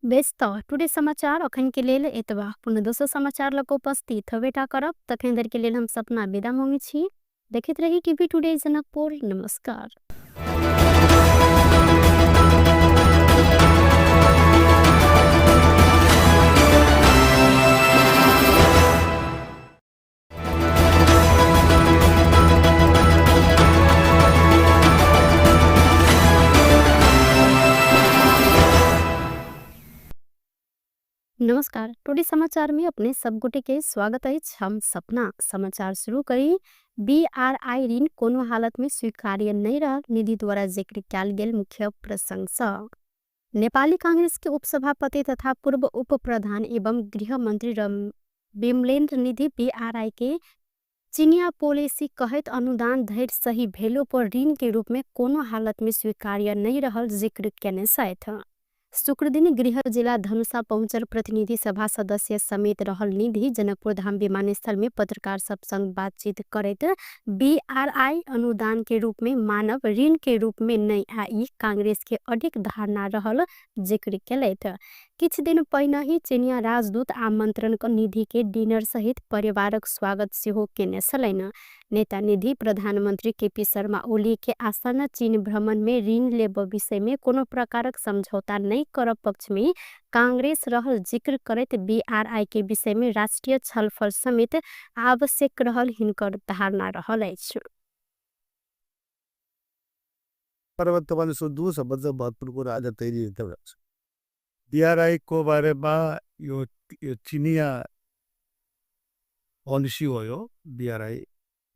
बेस त टुडे समाचार अखन के लेल एतबा। पुनः दोसर समाचार लग उपस्थित होबेटा करब। तखन धरि के लेल हम सपना विदा मांगै छी। देखैत रही टीवी टुडे जनकपुर। नमस्कार। नमस्कार, टोडी समाचार में अपने सब गोटे के स्वागत अछि। हम सपना समाचार शुरू करी। बीआरआई ऋण कोनो हालत में स्वीकार्य नहीं रहल निधि द्वारा जिक्र कयल गेल मुख्य प्रसंग सँ। नेपाली कांग्रेस के उपसभापति तथा पूर्व उप प्रधान एवं गृह मंत्री विमलेन्द्र निधि बीआरआई के चिनिया पॉलिसी कहैत अनुदान धरि सही भेलो पर ऋण के रूप में कोनो हालत में स्वीकार्य नहीं रहल जिक्र केने छथि। शुक्रदिन गृह जिला धनुषा पहुँचल प्रतिनिधि सभा सदस्य समेत रहल निधि जनकपुर धाम विमानस्थल में पत्रकार सब संग बातचीत करैत बीआरआई अनुदान के रूप में मानव ऋण के रूप में नहीं आई कांग्रेस के अधिक धारणा रहल जिक्र केलथि। किछ दिन पहिने ही चिनिया राजदूत आमंत्रण क निधि के डिनर सहित परिवारक स्वागत सेहो केने छलनि। नेता निधि प्रधानमंत्री केपी शर्मा ओली के आसन्न चीन भ्रमण में ऋण लेब विषय में कोनो प्रकारक समझौता नहीं करब पक्ष में कांग्रेस रहल जिक्र करैत बीआरआई के विषय में राष्ट्रीय छलफल समेत आवश्यक रहल हिनकर धारणा रहल अछि। तपाईँले सोध्नु सबभन्दा महत्त्वपूर्ण कुरा आज तैँले एकदम बीआरआई को बारेमा यो चिनिया पोलिसी हो, यो BRI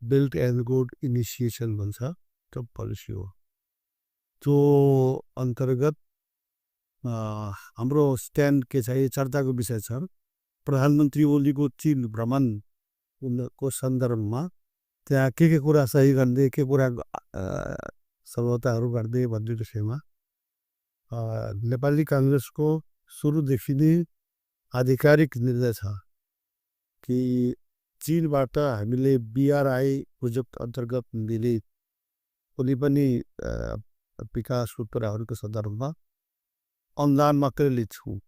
belt and road initiation भन्छ, त्यो पोलिसी हो। त्यो अन्तर्गत हाम्रो स्ट्यान्ड के छ, यो चर्चाको विषय छ। प्रधानमन्त्री ओलीको चीन भ्रमण को सन्दर्भमा त्यहाँ के के कुरा सही गर्ने, के कुरा सम्झौताहरू गर्ने भन्ने विषयमा नेपाली काङ्ग्रेसको सुरुदेखि नै आधिकारिक निर्णय छ कि चीनबाट हामीले बीआरआई प्रोजेक्ट अन्तर्गत मिले कुनै पनि विकासको कुराहरूको सन्दर्भमा अनुदान मात्रै लिन्छौँ,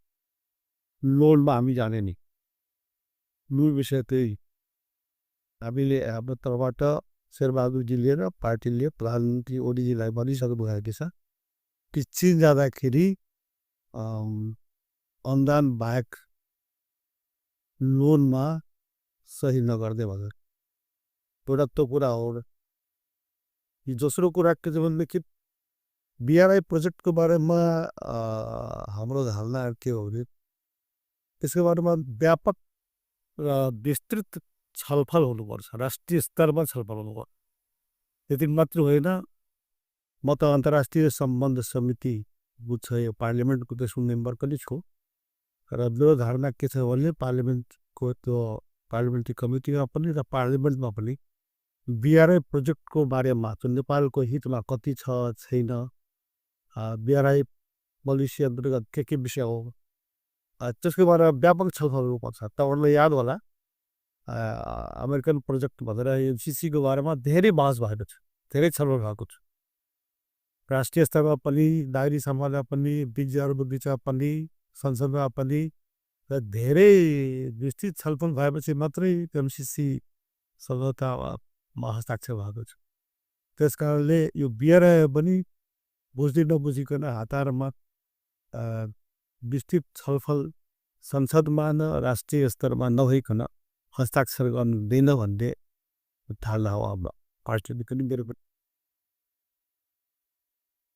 लोनमा हामी जाने नि। मूल विषय त्यही, हामीले हाम्रो तर्फबाट शेरबहादुरजीले र पार्टीले प्रधानमन्त्री ओलीजीलाई भनिसक्नु भएको छ कि चीन जाँदाखेरि अनुदान बाहेक लोनमा सही नगर्ने भनेर एउटा त्यो कुरा हो। यो दोस्रो कुरा के छ भनेदेखि बीआरआई प्रोजेक्टको बारेमा हाम्रो धारणा के हो भने त्यसको बारेमा व्यापक र विस्तृत छलफल हुनुपर्छ, राष्ट्रिय स्तरमा छलफल हुनुपर्छ। त्यति मात्र होइन, म त अन्तर्राष्ट्रिय सम्बन्ध समिति छ यो पार्लियामेन्टको त्यसको मेम्बर पनि छु र मेरो धारणा के छ भने पार्लियामेन्टको त्यो पार्लियामेन्ट्री कमिटीमा पनि र पार्लियामेन्टमा पनि बीआरआई प्रोजेक्टको बारेमा त्यो नेपालको हितमा कति छ छैन, बीआरआई पोलिसी अन्तर्गत के के विषय हो त्यसको बारेमा व्यापक छलफल हुनुपर्छ। तपाईँहरूलाई याद होला अमेरिकन प्रोजेक्ट भनेर एमसिसीको बारेमा धेरै बहस भएको छ, धेरै छलफल भएको छ। राष्ट्रिय स्तरमा पनि, नागरिक समाजमा पनि, विज्ञहरूको बिचमा पनि, संसदमा पनि र धेरै विस्तृत छलफल भएपछि मात्रै एमसिसी सम्झौतामा हस्ताक्षर भएको छ। त्यस कारणले यो बीआरआई पनि बुझ्दै नबुझिकन हतारमा विस्तृत छलफल संसदमा न राष्ट्रिय स्तरमा नभइकन हस्ताक्षर गर्नु हुँदैन भन्ने धारणा हो हाम्रो पार्टीले पनि, मेरो पनि।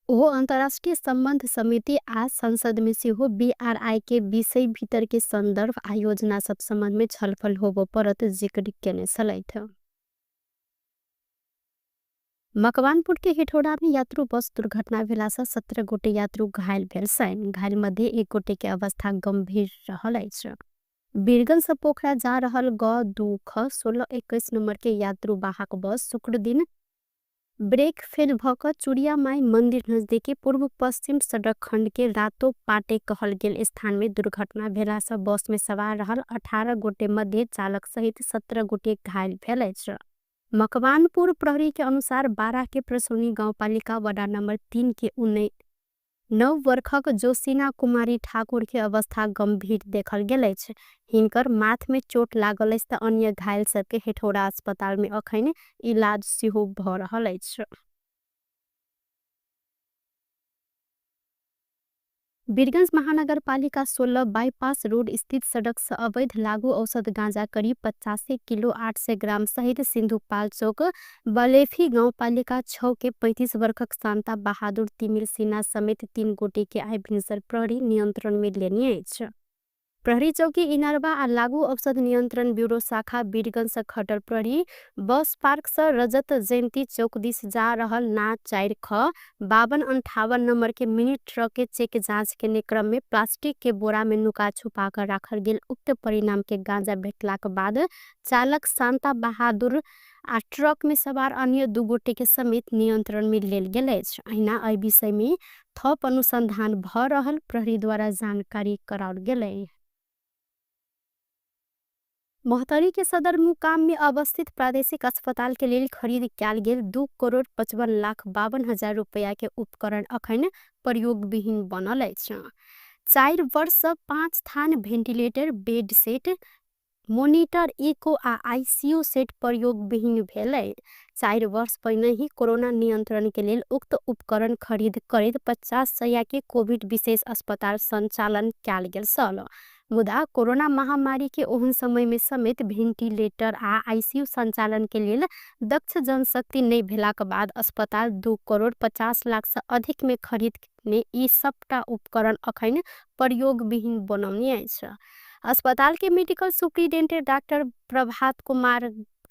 ओहो अन्तर्राष्ट्रिय सम्बन्ध समिति आज संसद में सेहो बीआरआई के विषय भीतर के सन्दर्भ आयोजना सब सम्बन्ध में छलफल होबो परत जिक्र केने छलथि। मकवानपुर के हेटौँडा में यात्रु बस दुर्घटना भेला से 17 गोटे यात्रु घायल भेल छनि। घायल मध्ये 1 गोटे के अवस्था गंभीर रहल अछि। वीरगंज से पोखरा जा रहल ग 2 ख 1621 नंबर के यात्रु वाहक बस शुक्र दिन ब्रेक फेल भ क चुड़िया माई मंदिर नजदीकी पूर्व पश्चिम सड़क खंड के रातो पाटे कहल गेल स्थान में दुर्घटना भेला से बस में सवार रहल 18 गोटे मध्ये चालक सहित 17 गोटे घायल भेल अछि। मकवानपुर प्रहरी के अनुसार 12 के प्रसौनी गाउँपालिका वडा नंबर 3 के 9 वर्षक जोसिना कुमारी ठाकुर के अवस्था गंभीर देखल गेल अछि। हिनकर माथ में चोट लागल अछि त अन्य घायल सबके हेटौँडा अस्पताल में अखन इलाज सेहो भ रहल अछि। वीरगंज महानगरपालिका 16 बाईपास रोड स्थित सड़क से अवैध लागू औषध गांजा करीब 85 किलो 800 ग्राम सहित सिंधुपाल चौक बलेफी गाउँपालिका 6 के 35 वर्षक शान्ता बहादुर तिमिल सिन्हा समेत 3 गोटे के आइ भिनसर प्रहरी नियंत्रण में लेने अछि। प्रहरी चौकी इनरबा आ लागू औषध नियन्त्रण ब्यूरो शाखा वीरगंज से खटल प्रहरी बस पार्क से रजत जयंती चौक दिस जा रहल ना 4 ख 5258 नंबर के मिनी ट्रक के चेक जांच के क्रम में प्लास्टिक के बोरा में नुका छुपा कर राखल गेल उक्त परिणाम के गांजा भेटलाक बाद चालक शांता बहादुर आ ट्रक में सवार अन्य 2 गोटे के समेत नियंत्रण में लेल गेल अछि। अहिना एहि विषय में थप अनुसंधान भ रहल प्रहरी द्वारा जानकारी कराओल गेलै। महोत्तरी के सदरमुकाम में अवस्थित प्रादेशिक अस्पताल के लेल खरीद कयल गेल 2,55,52,000 रुपया के उपकरण अखन प्रयोगविहीन बनल अछि। 4 वर्ष 5 थान ventilator, bed set, monitor, echo आ आईसीयू सेट प्रयोगविहीन भेलै। 4 वर्ष पहिने ही कोरोना नियंत्रण के लेल उक्त उपकरण खरीद करैत 50 सय के कोविड विशेष अस्पताल संचालन कयल गेल छल। मुदा कोरोना महामारी के ओहन समय में समेत भेंटिलेटर आ आईसीयू संचालन के लेल दक्ष जनशक्ति नहीं भेलाक बाद अस्पताल 2,50,00,000 से अधिक में खरीद ने ई सबटा उपकरण अखन प्रयोगविहीन बनौने अछि। अस्पताल के medical superintendent doctor Prabhat Kumar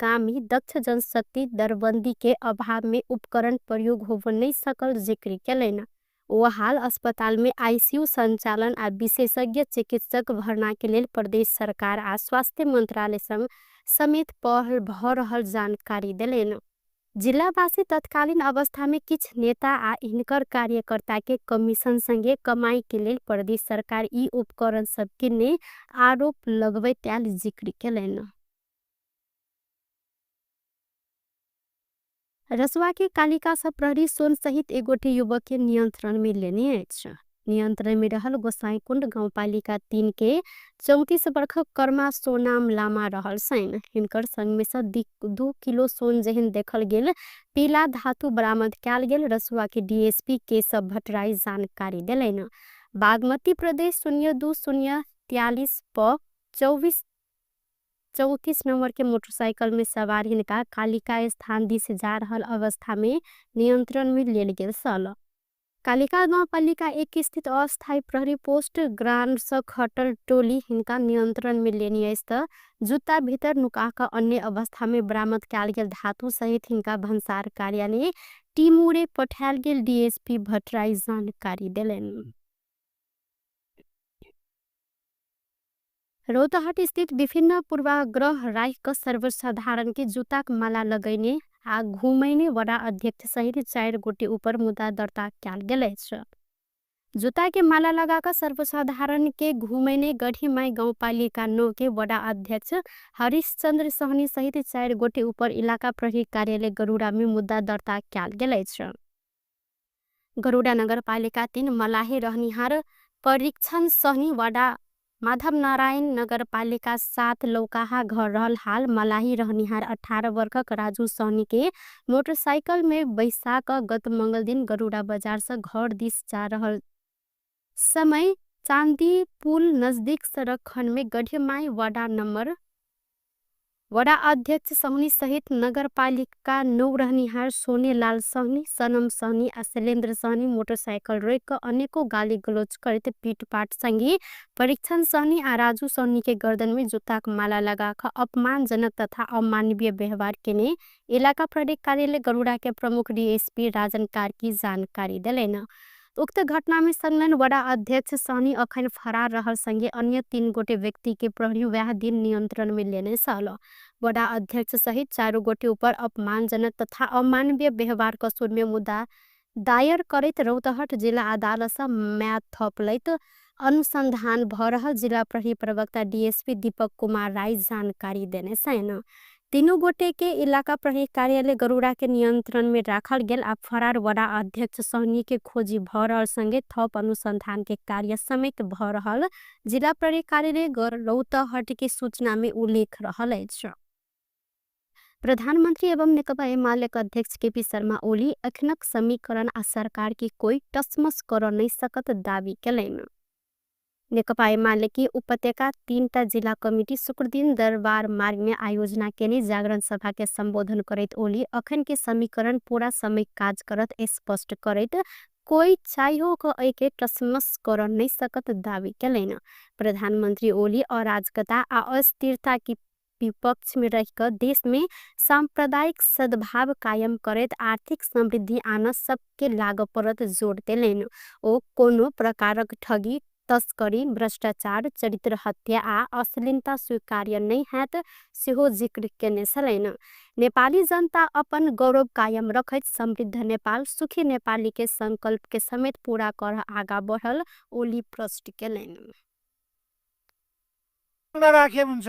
Kami दक्ष जनशक्ति दरबंदी के अभाव में उपकरण प्रयोग होब नहीं सकल जिक्र केलनि। ओ हाल अस्पताल में आईसीयू संचालन आ विशेषज्ञ चिकित्सक भर्ना के लेल प्रदेश सरकार आ स्वास्थ्य मंत्रालय संग समेत पहल भ रहल जानकारी देलनि। जिलावासी तत्कालीन अवस्था में किछ नेता आ हिनकर कार्यकर्ता के कमीशन संगे कमाई के लेल प्रदेश सरकार ई उपकरण सब किने आरोप लगबैत आयल जिक्र केलनि। रसुआ के कालिका से प्रहरी सोन सहित एगोटे युवक के नियंत्रण में लेने अछि। नियंत्रण में रहल गोसाईकुंड गाउँपालिका 3 के 34 वर्षक कर्मा सोनाम लामा रहल छनि। हिनकर संग में से 2 किलो सोन जेहन देखल गेल पीला धातु बरामद कयल गेल रसुआ के डीएसपी केशव भट्टराई जानकारी देलनि। बागमती प्रदेश 02-043 प 24-34 नंबर के मोटरसाइकिल में सवार हिनका कालिका स्थान दिस जा रहल अवस्था में नियंत्रण में लेल गेल छल। कालिका गाउँपालिका 1 स्थित अस्थायी प्रहरी पोस्ट ग्रांड से खटल टोली हिनका नियंत्रण में लेनी अछि त जुत्ता भीतर नुका क अन्य अवस्था में बरामद कयल गेल धातु सहित हिनका भन्सार कार्यालय टिमुरे पठायल गेल डीएसपी भट्टराई जानकारी देलनि। रौतहट स्थित विभिन्न पूर्वाग्रह राख क सर्वसाधारण के जुत्ताक माला लगैने आ घुमैने वडा अध्यक्ष सहित 4 गोटे ऊपर मुद्दा दर्ता कयल गेल अछि। जुत्ता के माला लगा क सर्वसाधारण के घुमैने गढ़ीमाई गाउँपालिका 9 के वडा अध्यक्ष हरिश्चंद्र सहनी सहित 4 गोटे ऊपर इलाका प्रहरी कार्यालय गरुड़ा में मुद्दा दर्ता कयल गेल अछि। गरुड़ा नगरपालिका 3 मलाही रहनिहार परीक्षण सहनी वडा माधव नारायण नगरपालिका 7 लौकाहा घर रहल हाल मलाही रहनिहार 18 वर्षक राजू सहनी के मोटरसाइकिल में बैसा क गत मंगल दिन गरुड़ा बजार से घर दिस जा रहल समय चांदी पुल नजदीक सड़क खंड में गढ़ीमाई वडा नंबर वडा अध्यक्ष सहनी सहित नगरपालिका 9 रहनिहार सोनेलाल सहनी, सनम सहनी आ शैलेन्द्र सहनी मोटरसाइकिल रोक क अनेको गाली गलौज करैत पीटपाट संगे परीक्षण सहनी आ राजू सहनी के गर्दन में जुत्ताक माला लगा क अपमानजनक तथा अमानवीय व्यवहार केने इलाका प्रहरी कार्यालय गरुड़ा के प्रमुख डीएसपी राजन कार्की जानकारी देलनि। उक्त घटना में संलग्न वडा अध्यक्ष सहनी अखन फरार रहल संगे अन्य 3 गोटे व्यक्ति के प्रहरी वएह दिन नियंत्रण में लेने छल। वडा अध्यक्ष सहित 4 गोटे ऊपर अपमानजनक तथा अमानवीय व्यवहार कसुर में मुद्दा दायर करैत रौतहट जिला अदालत से म्याद थपलैत अनुसंधान भ रहल जिला प्रहरी प्रवक्ता डीएसपी दीपक कुमार राय जानकारी देने छनि। 3 गोटे के इलाका प्रहरी कार्यालय गरुड़ा के नियंत्रण में राखल गेल आ फरार वडा अध्यक्ष सहनी के खोजी भ रहल संगे थप अनुसंधान के कार्य समेत भ रहल जिला प्रहरी कार्यालय रौतहट के सूचना में उल्लेख रहल अछि। प्रधानमंत्री एवं नेकपा एमाले के अध्यक्ष केपी शर्मा ओली अखनक समीकरण आ सरकार के कोई टसमस कर नहीं सकत दावी केलनि। नेकपा एमाले के उपत्यका 3टा जिला कमिटी शुक्रदिन दरबार मार्ग में आयोजना केने जागरण सभा के संबोधन करैत ओली अखन के समीकरण पूरा समय काज करत स्पष्ट करैत कोई चाहियो क एके टसमस कर नहीं सकत दावी केलैन। प्रधानमंत्री ओली अराजकता आ अस्थिरता की विपक्ष में रहकर देश में सांप्रदायिक सद्भाव कायम करैत आर्थिक समृद्धि आना सबके लाग परत जोड़ देलैन। ओ कोनो प्रकारक ठगी, तस्करी, भ्रष्टाचार, चरित्र हत्या आ अश्लीलता स्वीकार्य नहीं हैत सेहो जिक्र केने छलैन। नेपाली जनता अपन गौरव कायम रखैत समृद्ध नेपाल सुखी नेपाली के संकल्प के समेत पूरा कर आगा बढ़ल ओली प्रश्न केलैन। राखे हुन्छ।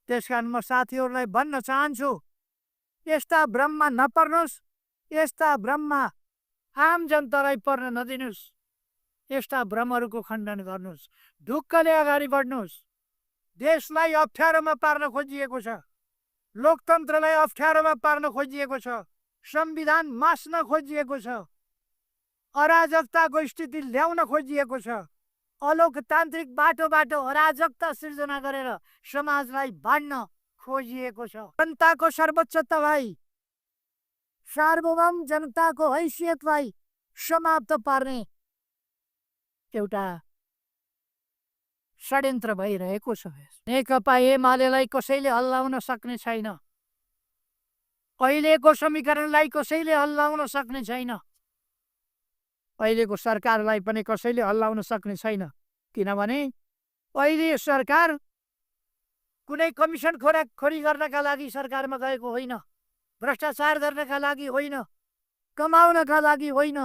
त्यसकारण म साथीहरूलाई भन्न चाहन्छु, यस्ता भ्रममा नपर्नुहोस्, यस्ता भ्रममा आम जनतालाई पर्न नदिनुहोस्, यस्ता भ्रमहरूको खण्डन गर्नुहोस्, ढुक्कले अगाडि बढ्नुहोस्। देशलाई अप्ठ्यारोमा पार्न खोजिएको छ, लोकतन्त्रलाई अप्ठ्यारोमा पार्न खोजिएको छ, संविधान मास्न खोजिएको छ, अराजकताको स्थिति ल्याउन खोजिएको छ, अलोकतान्त्रिक बाटोबाट अराजकता सिर्जना गरेर समाजलाई बाँड्न खोजिएको छ। जनताको सर्वोच्चतालाई, सार्वभौम जनताको हैसियतलाई समाप्त पार्ने एउटा षड्यन्त्र भइरहेको छ। नेकपा एमालेलाई कसैले हल्लाउन सक्ने छैन, अहिलेको समीकरणलाई कसैले हल्लाउन सक्ने छैन, अहिलेको सरकारलाई पनि कसैले हल्लाउन सक्ने छैन। किनभने अहिले सरकार कुनै कमिसन खोरी गर्नका लागि सरकारमा गएको होइन, भ्रष्टाचार गर्नका लागि होइन, कमाउनका लागि होइन,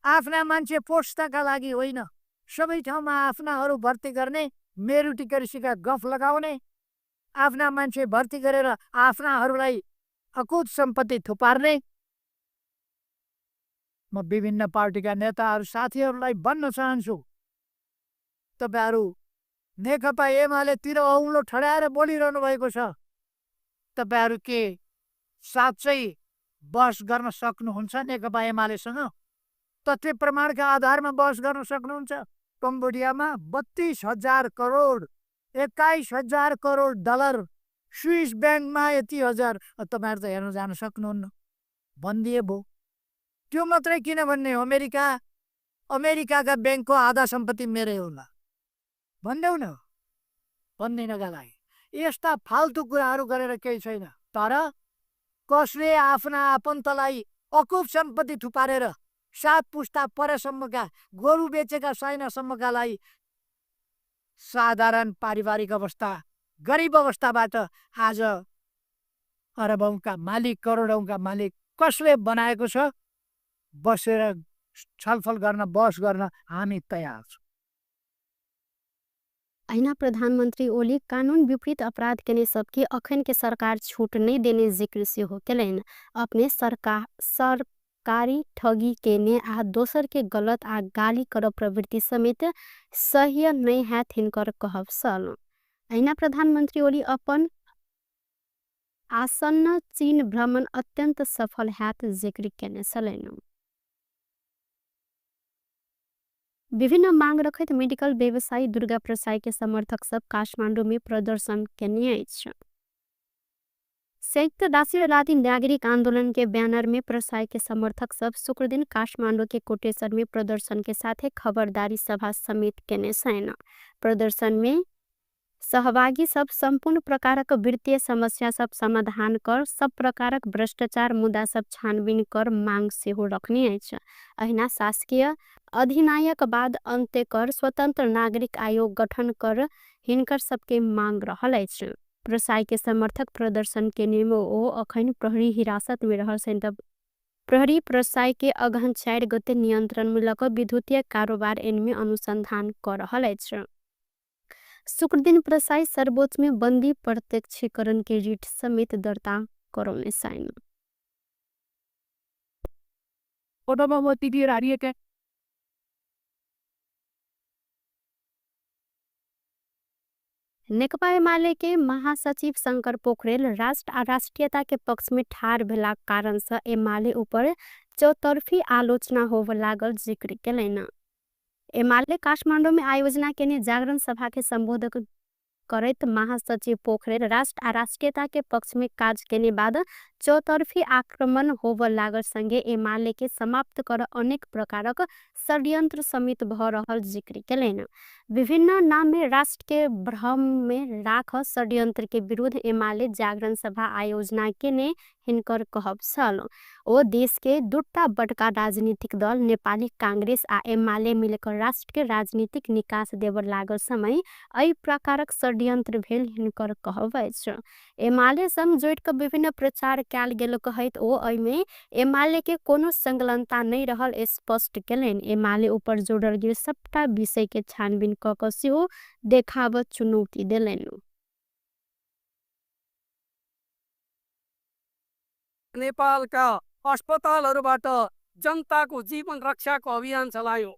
आफ्ना मान्छे पोस्नका लागि होइन। सबै ठाउँमा आफ्नाहरू भर्ती गर्ने, मेरुटिकर्सीका गफ लगाउने, आफ्ना मान्छे भर्ती गरेर आफ्नाहरूलाई अकुत सम्पत्ति थुपार्ने। म विभिन्न पार्टीका नेताहरू साथीहरूलाई भन्न चाहन्छु, तपाईँहरू नेकपा एमालेतिर औँलो ठडाएर बोलिरहनु भएको छ, तपाईँहरू के साँच्चै बहस गर्न सक्नुहुन्छ नेकपा एमालेसँग? तथ्य प्रमाणका आधारमा बहस गर्न सक्नुहुन्छ? कम्बोडियामा 32,000 करोड, 21,000 करोड डलर, स्विस ब्याङ्कमा यति हजार, तपाईँहरू त हेर्न जान सक्नुहुन्न, भनिदिए भो। त्यो मात्रै किन भन्ने, अमेरिकाका ब्याङ्कको आधा सम्पत्ति मेरै होला भन्दैौ न, भन्दिनका लागि यस्ता फाल्तु कुराहरू गरेर केही छैन। तर कसले आफ्ना आफन्तलाई अकुप सम्पत्ति थुपारेर 7 पुस्ता परसम्मका गोरु बेचेका साइनासम्मकालाई साधारण पारिवारिक अवस्था, गरिब अवस्थाबाट आज अरबौंका मालिक, करोडौंका मालिक कसले बनाएको छ? बसेर छलफल गर्न, बहस गर्न हामी तयार छौँ। अहिना प्रधानमन्त्री ओली कानून विपरीत अपराध केने सबके अखन के सरकार छूट नहीं देने जिक्र सेहो केलैन। अपने सरकारी ठगी केने आ दोसर के गलत आ गाली कर प्रवृत्ति समेत सह्य नहीं हैत हिनकर कहब सल। अहिना प्रधानमन्त्री ओली अपन आसन्न चीन भ्रमण अत्यंत सफल हैत जिक्र केने छलैन। विभिन्न मांग रखैत मेडिकल व्यवसायी दुर्गा प्रसाई के समर्थक सब काठमाडौँ में प्रदर्शन केने अछि। संयुक्त राष्ट्रवादी नागरिक आंदोलन के बैनर में प्रसाई के समर्थक सब शुक्रदिन काठमाडौँ के कोटेश्वर में प्रदर्शन के साथ खबरदारी सभा समेत केने छन्। प्रदर्शन में सहभागी सब संपूर्ण प्रकारक वित्तीय समस्या सब समाधान कर, सब प्रकारक भ्रष्टाचार मुद्दा सब छानबीन कर मांग सेहो रखने अछि। अहिना शासकीय अधिनायक बाद अंत्य कर स्वतंत्र नागरिक आयोग गठन कर हिनकर सबके मांग रहल अछि। प्रसाई के समर्थक प्रदर्शन के नियम ओ अखन प्रहरी हिरासत में रहल छनि। तब प्रहरी प्रसाई के अगहन 4 गते नियंत्रण में लक विद्युतीय कारोबार एनमे अनुसंधान कर रहल अछि। शुक्रदिन प्रसाई सर्वोच्च में बंदी प्रत्यक्षीकरण के रिट समेत दर्ता करौने छनि। नेकपा एमाले के महासचिव शंकर पोखरेल राष्ट्र आ राष्ट्रीयता के पक्ष में ठार भेला कारण से एमाले ऊपर चौतर्फी आलोचना होव लागल जिक्र केलैन। एमाले काठमाडौँ में आयोजना केने जागरण सभा के संबोधक करैत महासचिव पोखरेल राष्ट्र आ राष्ट्रियता के पक्ष में काज केने बाद चौतर्फी आक्रमण होब लागल संगे एमाले के समाप्त कर अनेक प्रकारक षड्यन्त्र समेत भ रहल जिक्र केलनि। विभिन्न नाम में राष्ट्र के भ्रम में राख षड्यन्त्र के विरुद्ध एमाले जागरण सभा आयोजना केने हिनकर कहब छल। ओ देश के दुटा बड़का राजनीतिक दल नेपाली कांग्रेस आ एमाले मिलकर राष्ट्र के राजनीतिक निकास देब लागल समय एहि प्रकारक षड्यन्त्र भेल हिनकर कहब अछि। एमाले संग जोड़ि क विभिन्न प्रचार कयल गेल कहैत ओ एहिमे एमाले के कोनो संलग्नता नहि रहल स्पष्ट केलनि। एमाले ऊपर जोड़ल गेल सबटा विषय के छानबीन क क सेहो देखाब चुनौती देलनि। नेपालका अस्पतालहरूबाट जनताको जीवन रक्षाको अभियान चलायौँ।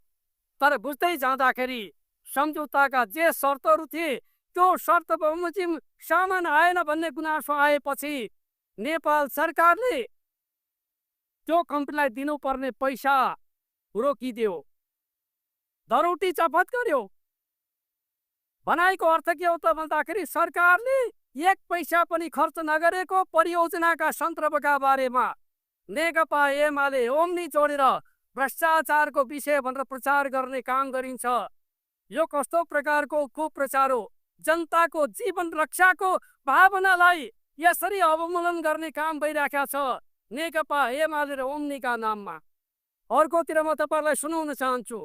तर बुझ्दै जाँदाखेरि सम्झौताका जे शर्तहरू थिए त्यो शर्त बमोजिम सामान आएन भन्ने गुनासो आएपछि नेपाल सरकारले त्यो कम्पनीलाई दिनुपर्ने पैसा रोकिदियो, धरौटी चफत गर्यो। भनाइको अर्थ के हो त भन्दाखेरि सरकारले एक पैसा पनि खर्च नगरेको परियोजनाका सन्दर्भका बारेमा नेकपा एमाले ओम्नी जोडेर भ्रष्टाचारको विषय भनेर प्रचार गर्ने काम गरिन्छ। यो कस्तो प्रकारको कुप्रचार हो? जनताको जीवन रक्षाको भावनालाई यसरी अवमूल्यन गर्ने काम भइराखेको छ नेकपा एमाले र ओम्नीका नाममा। अर्कोतिर म तपाईँलाई सुनाउन चाहन्छु,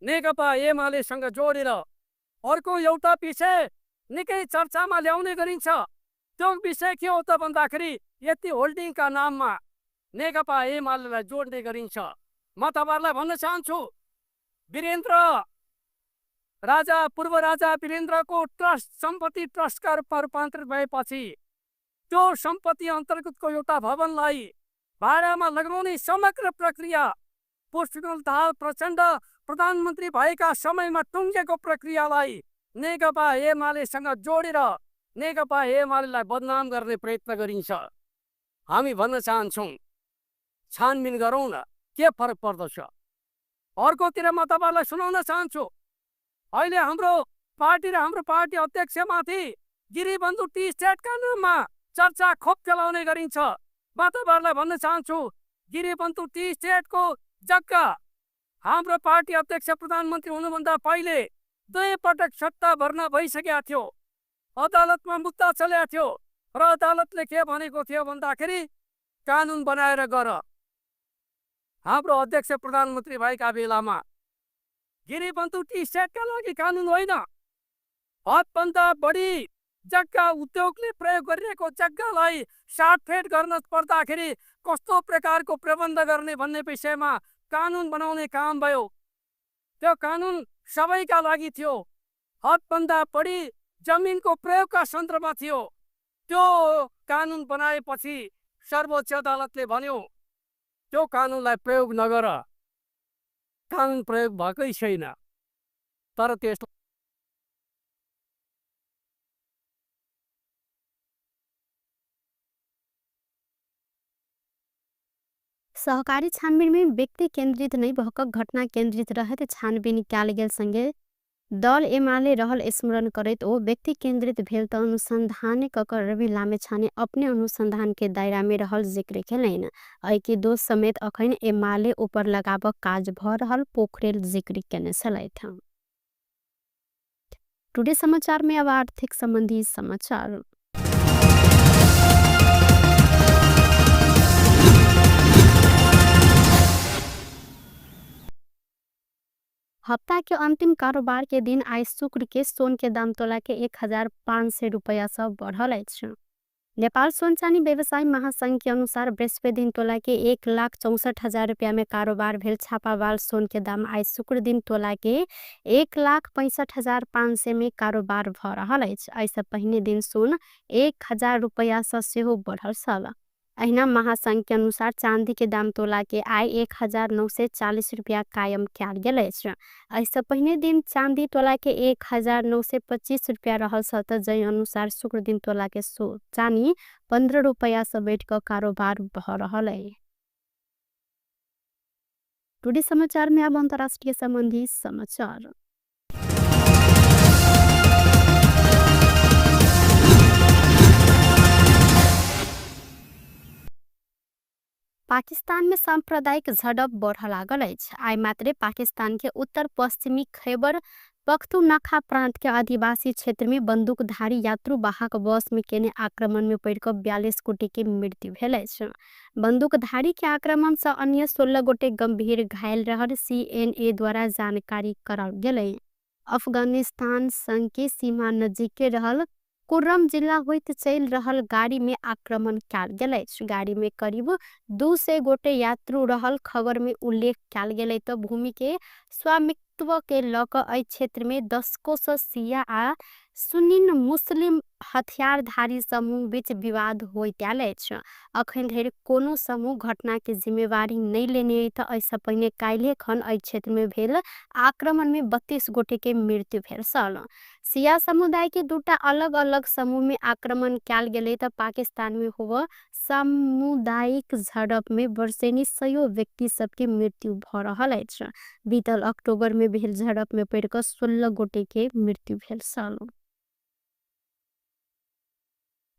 नेकपा एमालेसँग जोडेर अर्को एउटा विषय निकै चर्चामा ल्याउने गरिन्छ। त्यो विषय के हो त भन्दाखेरि यति होल्डिङका नाममा नेकपा एमालेलाई जोड्ने गरिन्छ। म तपाईँहरूलाई भन्न चाहन्छु, वीरेन्द्र राजा, पूर्व राजा वीरेन्द्रको ट्रस्ट सम्पत्ति ट्रस्टका रूपमा रूपान्तरित भएपछि त्यो सम्पत्ति अन्तर्गतको एउटा भवनलाई भाडामा लगाउने समग्र प्रक्रिया पुष्पकमल दाहाल प्रचण्ड प्रधानमन्त्री भएका समयमा टुङ्गेको प्रक्रियालाई नेकपा एमालेसँग जोडेर नेकपा एमालेलाई बदनाम गर्ने प्रयत्न गरिन्छ। हामी भन्न चाहन्छौँ, छानबिन गरौँ न, के फरक पर्दछ। अर्कोतिर म तपाईँलाई सुनाउन चाहन्छु, अहिले हाम्रो पार्टी र हाम्रो पार्टी अध्यक्षमाथि गिरिबन्धु टी स्टेटका नाममा चर्चा खोप चलाउने गरिन्छ। म तपाईँहरूलाई भन्न चाहन्छु, गिरिबन्धु टी स्टेटको जग्गा हाम्रो पार्टी अध्यक्ष प्रधानमन्त्री हुनुभन्दा पहिले 2 पटक सट्टा भर्ना भइसकेको थियो, अदालतमा मुद्दा चलेको थियो र अदालतले के भनेको थियो भन्दाखेरि कानुन बनाएर गर। हाम्रो अध्यक्ष प्रधानमन्त्री भएका बेलामा गिरिबन्धु टी स्टेटका लागि कानुन होइन, हदभन्दा बढी जग्गा उद्योगले प्रयोग गरिरहेको जग्गालाई साटफेट गर्न पर्दाखेरि कस्तो प्रकारको प्रबन्ध गर्ने भन्ने विषयमा कानुन बनाउने काम भयो। त्यो कानुन सबैका लागि थियो, हदभन्दा बढी जमिनको प्रयोगका सन्दर्भमा थियो। त्यो कानुन बनाएपछि सर्वोच्च अदालतले भन्यो त्यो कानुनलाई प्रयोग नगर। कानुन प्रयोग भएकै छैन, तर त्यस सहकारी छानबिन में व्यक्ति केन्द्रित नहीं भक घटना केन्द्रित रहत छानबिन कयल गेल संगे दल एमाले रहल स्मरण करैत ओ व्यक्ति केन्द्रित भेल त अनुसंधान क रवि लामिछाने अपने अनुसंधान के दायरा में रहल जिक्र केलनि। एहि दोष समेत अखन एमाले ऊपर लगाबक काज भ रहल पोखरेल जिक्र केने छलथि। टुडे समाचार में अब आर्थिक संबंधी समाचार। हप्ता के अंतिम कारोबार के दिन आइ शुक्र के सोन के दाम तोला के 1500 रुपया से बढ़ल अछि। नेपाल सोन चानी व्यवसायी महासंघ के अनुसार बृहस्पति दिन तोला के 1,64,000 रुपया में कारोबार भेल छापावाल सोन के दाम आइ शुक्र दिन तोला के 1,65,500 में कारोबार भ रहल अछि। एहिसँ पहिने दिन सोन 1000 रुपया से सेहो बढ़ल छल। अहिना महासंघ के अनुसार चांदी के दाम तोला के आइ 1940 रुपया कायम कयल गेल अछि। एहिसँ पहिने दिन चांदी तोला के 1925 रुपया रहल छल त जै अनुसार शुक्र दिन तोला के चानी 15 रुपया से बढ़ि क कारोबार भ रहल अछि। टुडे समाचार में अब अंतर्राष्ट्रीय संबंधी समाचार। पाकिस्तान में सांप्रदायिक झडप बढ़ लागल अछि। आइ मात्रे पाकिस्तान के उत्तर पश्चिमी खैबर पख्तूनख्वा प्रांत के आदिवासी क्षेत्र में बंदूकधारी यात्रु वाहक बस में केने आक्रमण में पड़ के 42 गोटे के मृत्यु भेल अछि। बंदूकधारी के आक्रमण से अन्य 16 गोटे गंभीर घायल रहल सीएनए द्वारा जानकारी कराओल गेलै। अफगानिस्तान संग के सीमा नजीक के रहल कुर्रम जिला होइत चल रहल गाड़ी में आक्रमण कयल गेल अछि। गाड़ी में करीब 200 गोटे यात्रु रहल खबर में उल्लेख कयल गेल। त भूमि के स्वामित्व के ल क एहि क्षेत्र में दशकों से शिया आ सुन्नी मुस्लिम हथियारधारी समूह बीच विवाद होइत आयल अछि। अखन धरि कोनो समूह घटना के जिम्मेवारी नहीं लेने अछि। त एहि से पहिने काल्हि खन एहि क्षेत्र में भेल आक्रमण में 32 गोटे के मृत्यु भेल छल। शिया समुदाय के दूटा अलग अलग समूह में आक्रमण कयल गेलै। त पाकिस्तान में होव सामुदायिक झड़प में वर्षेनी सयो व्यक्ति सबके मृत्यु भ रहल अछि। बीतल अक्टूबर में भेल झड़प में पड़ के 16 गोटे के मृत्यु भेल छल।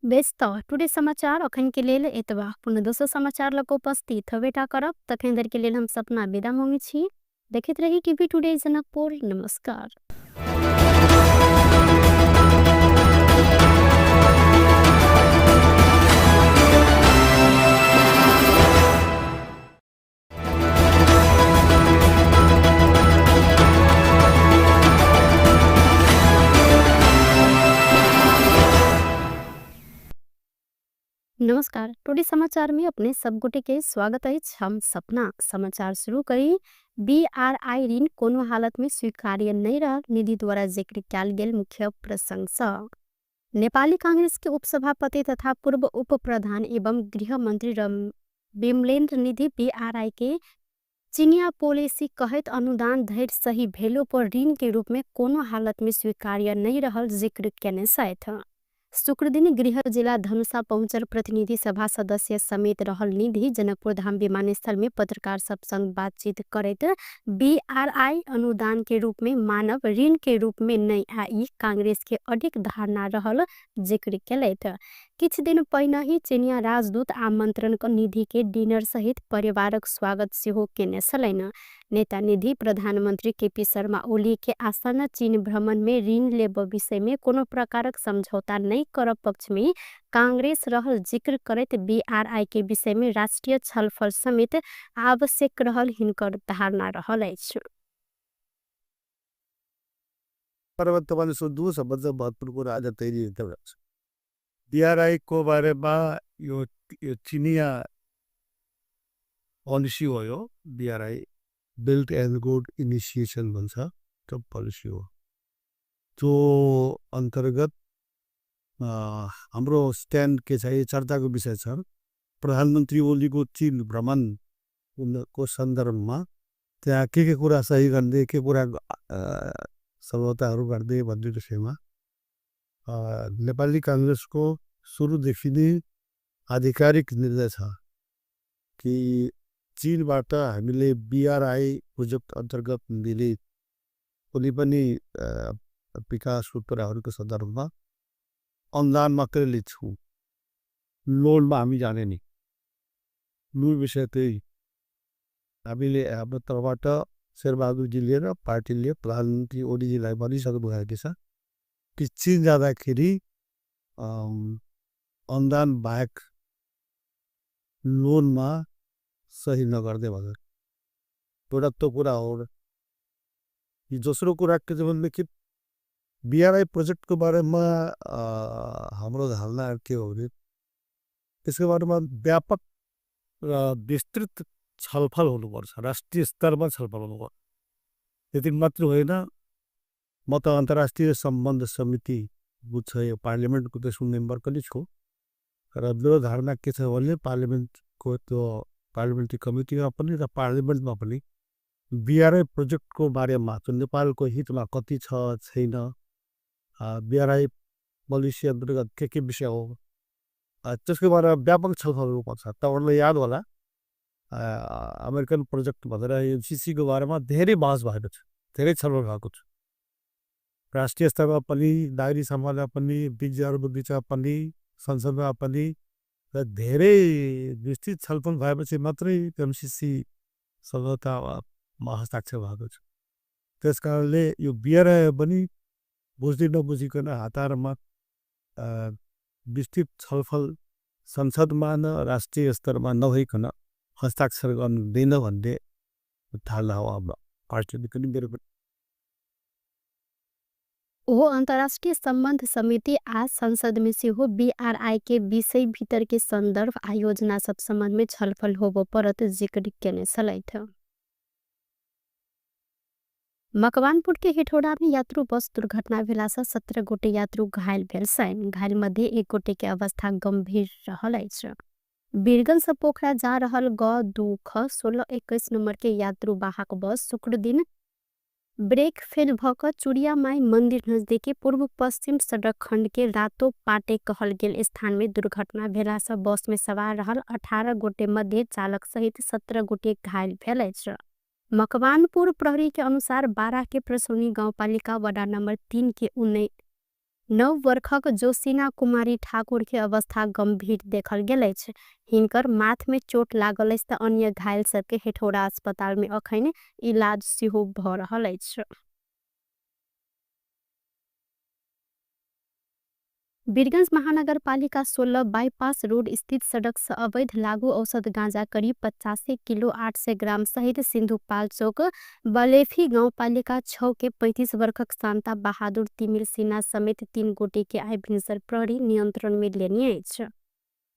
बेस त टुडे समाचार अखन के लेल एतबा। पुनः दोसर समाचार लग उपस्थित होबेटा करब। तखन धरि के लेल हम सपना विदा मांगै छी। देखैत रही टीवी टुडे जनकपुर। नमस्कार। नमस्कार, टुडे समाचार में अपने सब गोटे के स्वागत अछि। हम सपना समाचार शुरू करी। बीआरआई ऋण कोनो हालत में स्वीकार्य नहीं रहल निधि द्वारा जिक्र कयल गेल मुख्य प्रसंग सँ। नेपाली कांग्रेस के उपसभापति तथा पूर्व उप प्रधान एवं गृह मंत्री विमलेन्द्र निधि बीआरआई के चिनिया पॉलिसी कहैत अनुदान धरि सही भेलो पर ऋण के रूप में कोनो हालत में स्वीकार्य नहीं रहल जिक्र केने छथि। शुक्रदिन गृह जिला धनुषा पहुँचल प्रतिनिधि सभा सदस्य समेत रहल निधि जनकपुर धाम विमानस्थल में पत्रकार सब संग बातचीत करैत बीआरआई अनुदान के रूप में मानव ऋण के रूप में नहीं आई कांग्रेस के अधिक धारणा रहल जिक्र केलथि। किछ दिन पहिने ही चिनिया राजदूत आमंत्रण क निधि के डिनर सहित परिवारक स्वागत सेहो केने छलनि। नेता निधि प्रधानमंत्री केपी शर्मा ओली के आसन्न चीन भ्रमण में ऋण लेब विषय में कोनो प्रकारक समझौता नहीं करब पक्ष में कांग्रेस रहल जिक्र करैत बीआरआई के विषय में राष्ट्रीय छलफल समेत आवश्यक रहल हिनकर धारणा रहल अछि। पर्वतवान सोध्नु सबभन्दा महत्वपूर्ण कुरा आज तैरी छ। बीआरआई को बारेमा यो चिनिया पॉलिसी हो, यो B R I belt and road initiation भन्छ, त्यो पॉलिसी हो। त्यो अन्तर्गत हाम्रो स्ट्यान्ड के छ, यो चर्चाको विषय छ। प्रधानमन्त्री ओलीको चीन भ्रमण को सन्दर्भमा त्यहाँ के के कुरा सही गर्ने, के कुरा सम्झौताहरू गर्ने भन्ने विषयमा नेपाली कांग्रेसको सुरुदेखि नै आधिकारिक निर्णय छ कि चीनबाट हामीले बीआरआई प्रोजेक्ट अन्तर्गत मिले कुनै पनि विकासको कुराहरूको सन्दर्भमा अनुदान मात्रै लिन्छौँ, लोनमा हामी जाने नि। मूल विषय त्यही, हामीले हाम्रो तर्फबाट शेरबहादुरजीले र पार्टीले प्रधानमन्त्री ओलीजीलाई भनिसक्नु भएको छ कि चीन जाँदाखेरि अनुदान बाहेक लोनमा सही नगर्दै भनेर एउटा त्यो कुरा हो। यो दोस्रो कुरा के छ भनेदेखि बीआरआई प्रोजेक्टको बारेमा हाम्रो धारणा के हो भने त्यसको बारेमा व्यापक र विस्तृत छलफल हुनुपर्छ, राष्ट्रिय स्तरमा छलफल हुनुपर्छ। त्यति मात्र होइन, म त अन्तर्राष्ट्रिय सम्बन्ध समिति बुझ्छ यो पार्लियामेन्टको त्यसको मेम्बर पनि छु र मेरो धारणा के छ भने पार्लियामेन्टको त्यो पार्लियामेन्ट्री कमिटीमा पनि र पार्लियामेन्टमा पनि बीआरआई प्रोजेक्टको बारेमा त्यो नेपालको हितमा कति छ छैन, बीआरआई पोलिसी अन्तर्गत के के विषय हो, त्यसको बारेमा व्यापक छलफल हुनुपर्छ। तपाईँहरूलाई याद होला, अमेरिकन प्रोजेक्ट भनेर एमसिसीको बारेमा धेरै बहस भएको छ, धेरै छलफल भएको छ। राष्ट्रिय स्तरमा पनि, नागरिक समाजमा पनि, विज्ञहरूको बिचमा पनि, संसदमा पनि र धेरै विस्तृत छलफल भएपछि मात्रै एमसिसी सम्झौतामा हस्ताक्षर भएको छ। त्यस कारणले यो बिआरआई पनि बुझ्दै नबुझिकन हतारमा विस्तृत छलफल संसदमा न राष्ट्रिय स्तरमा नभइकन हस्ताक्षर गर्नु हुँदैन भन्ने धारणा हो हाम्रो पार्टीले पनि, मेरो पनि। ओहो अन्तर्राष्ट्रिय सम्बन्ध समिति आ संसद में सेहो बीआरआई के विषय भीतर के सन्दर्भ आ योजना सब सम्बन्ध में छलफल होबो परत जिक्र केने छलथि। मकवानपुर के हेटौडा में यात्रु बस दुर्घटना भेला से 17 गोटे यात्रु घायल भेल छनि। घायल मध्ये 1 गोटे के अवस्था गंभीर रहल अछि। वीरगंज से पोखरा जा रहल ग 2 ख 1621 नंबर के यात्रु वाहक बस शुक्र दिन ब्रेक फेल भ क चुड़िया माई मंदिर नजदीकी पूर्व पश्चिम सड़क खंड के रातो पाटे कहल गेल स्थान में दुर्घटना भेला से बस में सवार रहल 18 गोटे मध्ये चालक सहित 17 गोटे घायल भेल अछि। मकवानपुर प्रहरी के अनुसार 12 के प्रसौनी गाउँपालिका वडा नंबर 3 के 9 वर्षक जोशीना कुमारी ठाकुर के अवस्था गंभीर देखल गेल अछि। हिनकर माथ में चोट लागल अछि त अन्य घायल सबके हेटौडा अस्पताल में अखन इलाज सेहो भ रहल अछि। वीरगंज महानगरपालिका 16 बाईपास रोड स्थित सड़क से अवैध लागू औषध गांजा करीब 85 किलो 800 ग्राम सहित सिंधुपाल चौक बलेफी गाउँपालिका 6 के 35 वर्षक शान्ता बहादुर तिमिल सिन्हा समेत 3 गोटे के आइ भिनसर प्रहरी नियंत्रण में लेने अछि।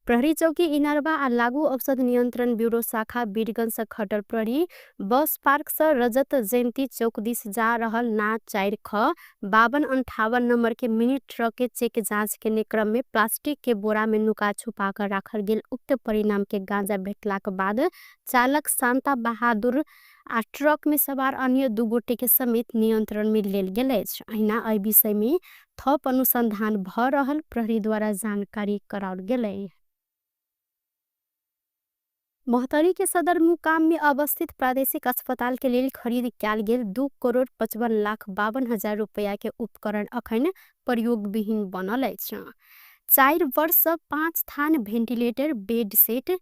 प्रहरी चौकी इनरवा आ लागू औषध नियंत्रण ब्यूरो शाखा वीरगंज से खटल प्रहरी बस पार्क से रजत जयंती चौक दिस जा रहल ना 4 ख 5258 नंबर के मिनी ट्रक के चेक जांच के क्रम में प्लास्टिक के बोरा में नुका छुपा कर राखल गेल उक्त परिणाम के गांजा भेटला के बाद चालक शान्ता बहादुर आ ट्रक में सवार अन्य 2 गोटे के समेत नियंत्रण में लेल गेल अछि। अहिना एहि विषय में थप अनुसंधान भ रहल प्रहरी द्वारा जानकारी कराओल गेलै। महोत्तरी के सदरमुकाम में अवस्थित प्रादेशिक अस्पताल के लेल खरीद कयल गेल 2,55,52,000 रुपया के उपकरण अखन प्रयोगविहीन बनल अछि। 4 वर्ष 5 थान ventilator, bed set,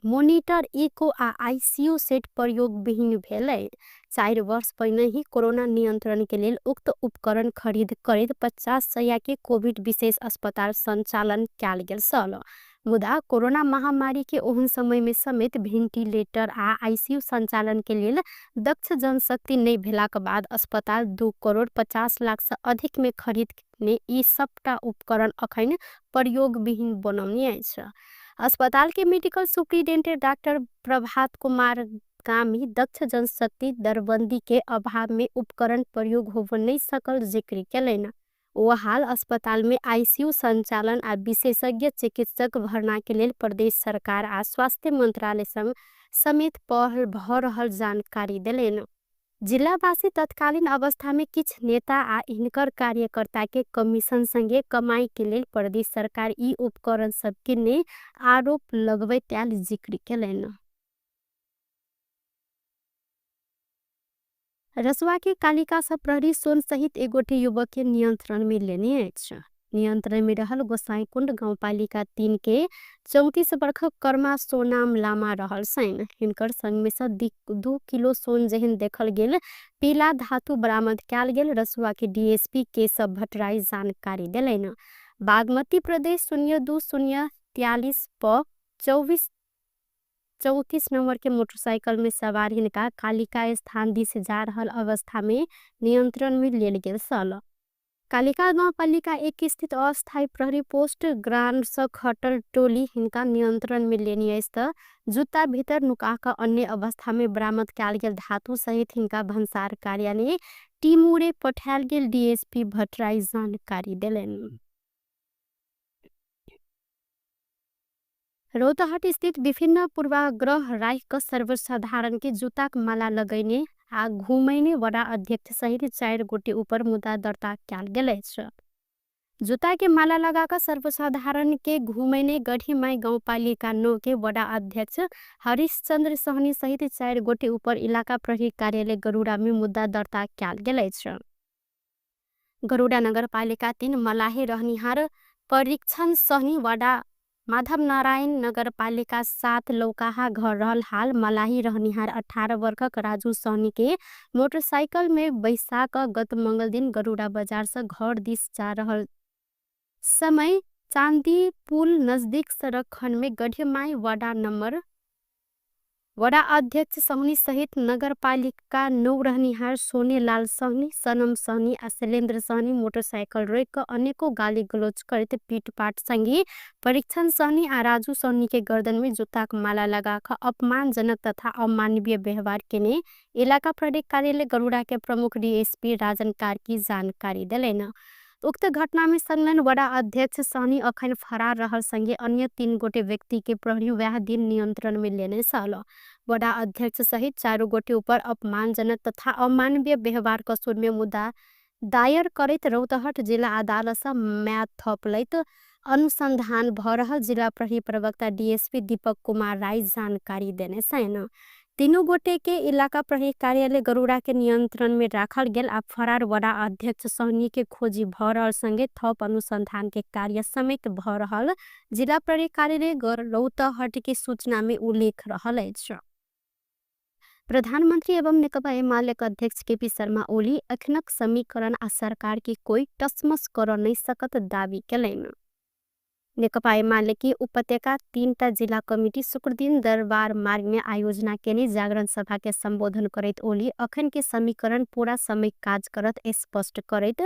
monitor, echo आ आईसीयू सेट प्रयोगविहीन भेलै। 4 वर्ष पहिने ही कोरोना नियंत्रण के लेल उक्त उपकरण खरीद करैत 50 सय के कोविड विशेष अस्पताल संचालन कयल गेल छल। मुदा कोरोना महामारी के ओहन समय में समेत वेंटिलेटर आ आईसीयू संचालन के लेल दक्ष जनशक्ति नहीं भेलाक बाद अस्पताल 2,50,00,000 से अधिक में खरीद ने ई सबटा उपकरण अखन प्रयोगविहीन बनौने अछि। अस्पताल के medical superintendent doctor Prabhat Kumar Gami दक्ष जनशक्ति दरबंदी के अभाव में उपकरण प्रयोग होब नहीं सकल जिक्र केलनि। ओ हाल अस्पताल में आईसीयू संचालन आ विशेषज्ञ चिकित्सक भर्ना के लेल प्रदेश सरकार आ स्वास्थ्य मंत्रालय संग समेत पहल भ रहल जानकारी देलनि। जिलावासी तत्कालीन अवस्था में किछ नेता आ हिनकर कार्यकर्ता के कमीशन संगे कमाई के लेल प्रदेश सरकार ई उपकरण सब किने आरोप लगबैत आयल जिक्र केलनि। रसुआ के कालिका से प्रहरी सोन सहित एक गोटे युवक के नियंत्रण में लेने अछि। नियंत्रण में रहल गोसाईकुंड गाउँपालिका 3 के 34 वर्षक कर्मा सोनाम लामा रहल छनि। हिनकर संग में से 2 किलो सोन जेहन देखल गेल पीला धातु बरामद कयल गेल रसुआ के डीएसपी केशव भट्टराई जानकारी देलनि। बागमती प्रदेश 02-043 प 24-34 नंबर के मोटरसाइकिल में सवार हिनका कालिका स्थान दिस जा रहल अवस्था में नियंत्रण में लेल गेल छल। कालिका गाउँपालिका 1 स्थित अस्थायी प्रहरी पोस्ट ग्रांड से खटल टोली हिनका नियंत्रण में लेने अछि त जुत्ता भीतर नुका क अन्य अवस्था में बरामद कयल गेल धातु सहित हिनका भन्सार कार्यालय टिमुरे पठायल गेल डीएसपी भट्टराई जानकारी देलनि। रौतहट स्थित विभिन्न पूर्वाग्रह राख क सर्वसाधारण के जूताक माला लगैने आ घुमैने वडा अध्यक्ष सहित 4 गोटे ऊपर मुद्दा दर्ता कयल गेल अछि। जूता के माला लगा क सर्वसाधारण के घुमैने गढ़ीमाई गाउँपालिका 9 के वडा अध्यक्ष हरिश्चंद्र सहनी सहित 4 गोटे ऊपर इलाका प्रहरी कार्यालय गरुड़ा में मुद्दा दर्ता कयल गेल अछि। गरुड़ा नगरपालिका 3 मलाहे रहनिहार परीक्षण सहनी वडा माधव नारायण नगरपालिका 7 लौकाहा घर रहल हाल मलाही रहनिहार 18 वर्षक राजू सहनी के मोटरसाइकिल में बैसा क गत मंगल दिन गरुड़ा बजार से घर दिस जा रहल समय चांदी पुल नजदीक सड़क खंड में गढ़ीमाई वडा नंबर वडा अध्यक्ष सहनी सहित नगरपालिका 9 रहनिहार सोनेलाल सहनी, सनम सहनी आ शैलेन्द्र सहनी मोटरसाइकिल रोक क अनेको गाली गलौज करैत पीटपाट संगे परीक्षण सहनी आ राजू सहनी के गर्दन में जूताक माला लगा क अपमानजनक तथा अमानवीय व्यवहार केने इलाका प्रहरी कार्यालय गरुड़ा के प्रमुख डीएसपी राजन कार्की जानकारी देलनि। उक्त घटना में संलग्न वडा अध्यक्ष सहनी अखन फरार रहल संगे अन्य 3 गोटे व्यक्ति के प्रहरी वएह दिन नियंत्रण में लेने छल। वडा अध्यक्ष सहित 4 गोटे ऊपर अपमानजनक तथा अमानवीय व्यवहार कसूर में मुद्दा दायर करैत रौतहट जिला अदालत से म्याद थपलैत अनुसंधान भ रहल जिला प्रहरी प्रवक्ता डीएसपी दीपक कुमार राय जानकारी देने छनि। 3 गोटे के इलाका प्रहरी कार्यालय गरुड़ा के नियंत्रण में राखल गेल आ फरार वडा अध्यक्ष सहनी के खोजी भ रहल संगे थप अनुसंधान के कार्य समेत भ रहल जिला प्रहरी कार्यालय रौतहट के सूचना में उल्लेख रहल अछि। प्रधानमंत्री एवं नेकपा एमाले के अध्यक्ष केपी शर्मा ओली अखनक समीकरण आ सरकार के कोई टसमस कर नहीं सकत दावी केलनि। नेकपा एमाले के उपत्यका 3टा जिला कमिटी शुक्रदिन दरबार मार्ग में आयोजना केने जागरण सभा के संबोधन करैत ओली अखन के समीकरण पूरा समय काज करत स्पष्ट करैत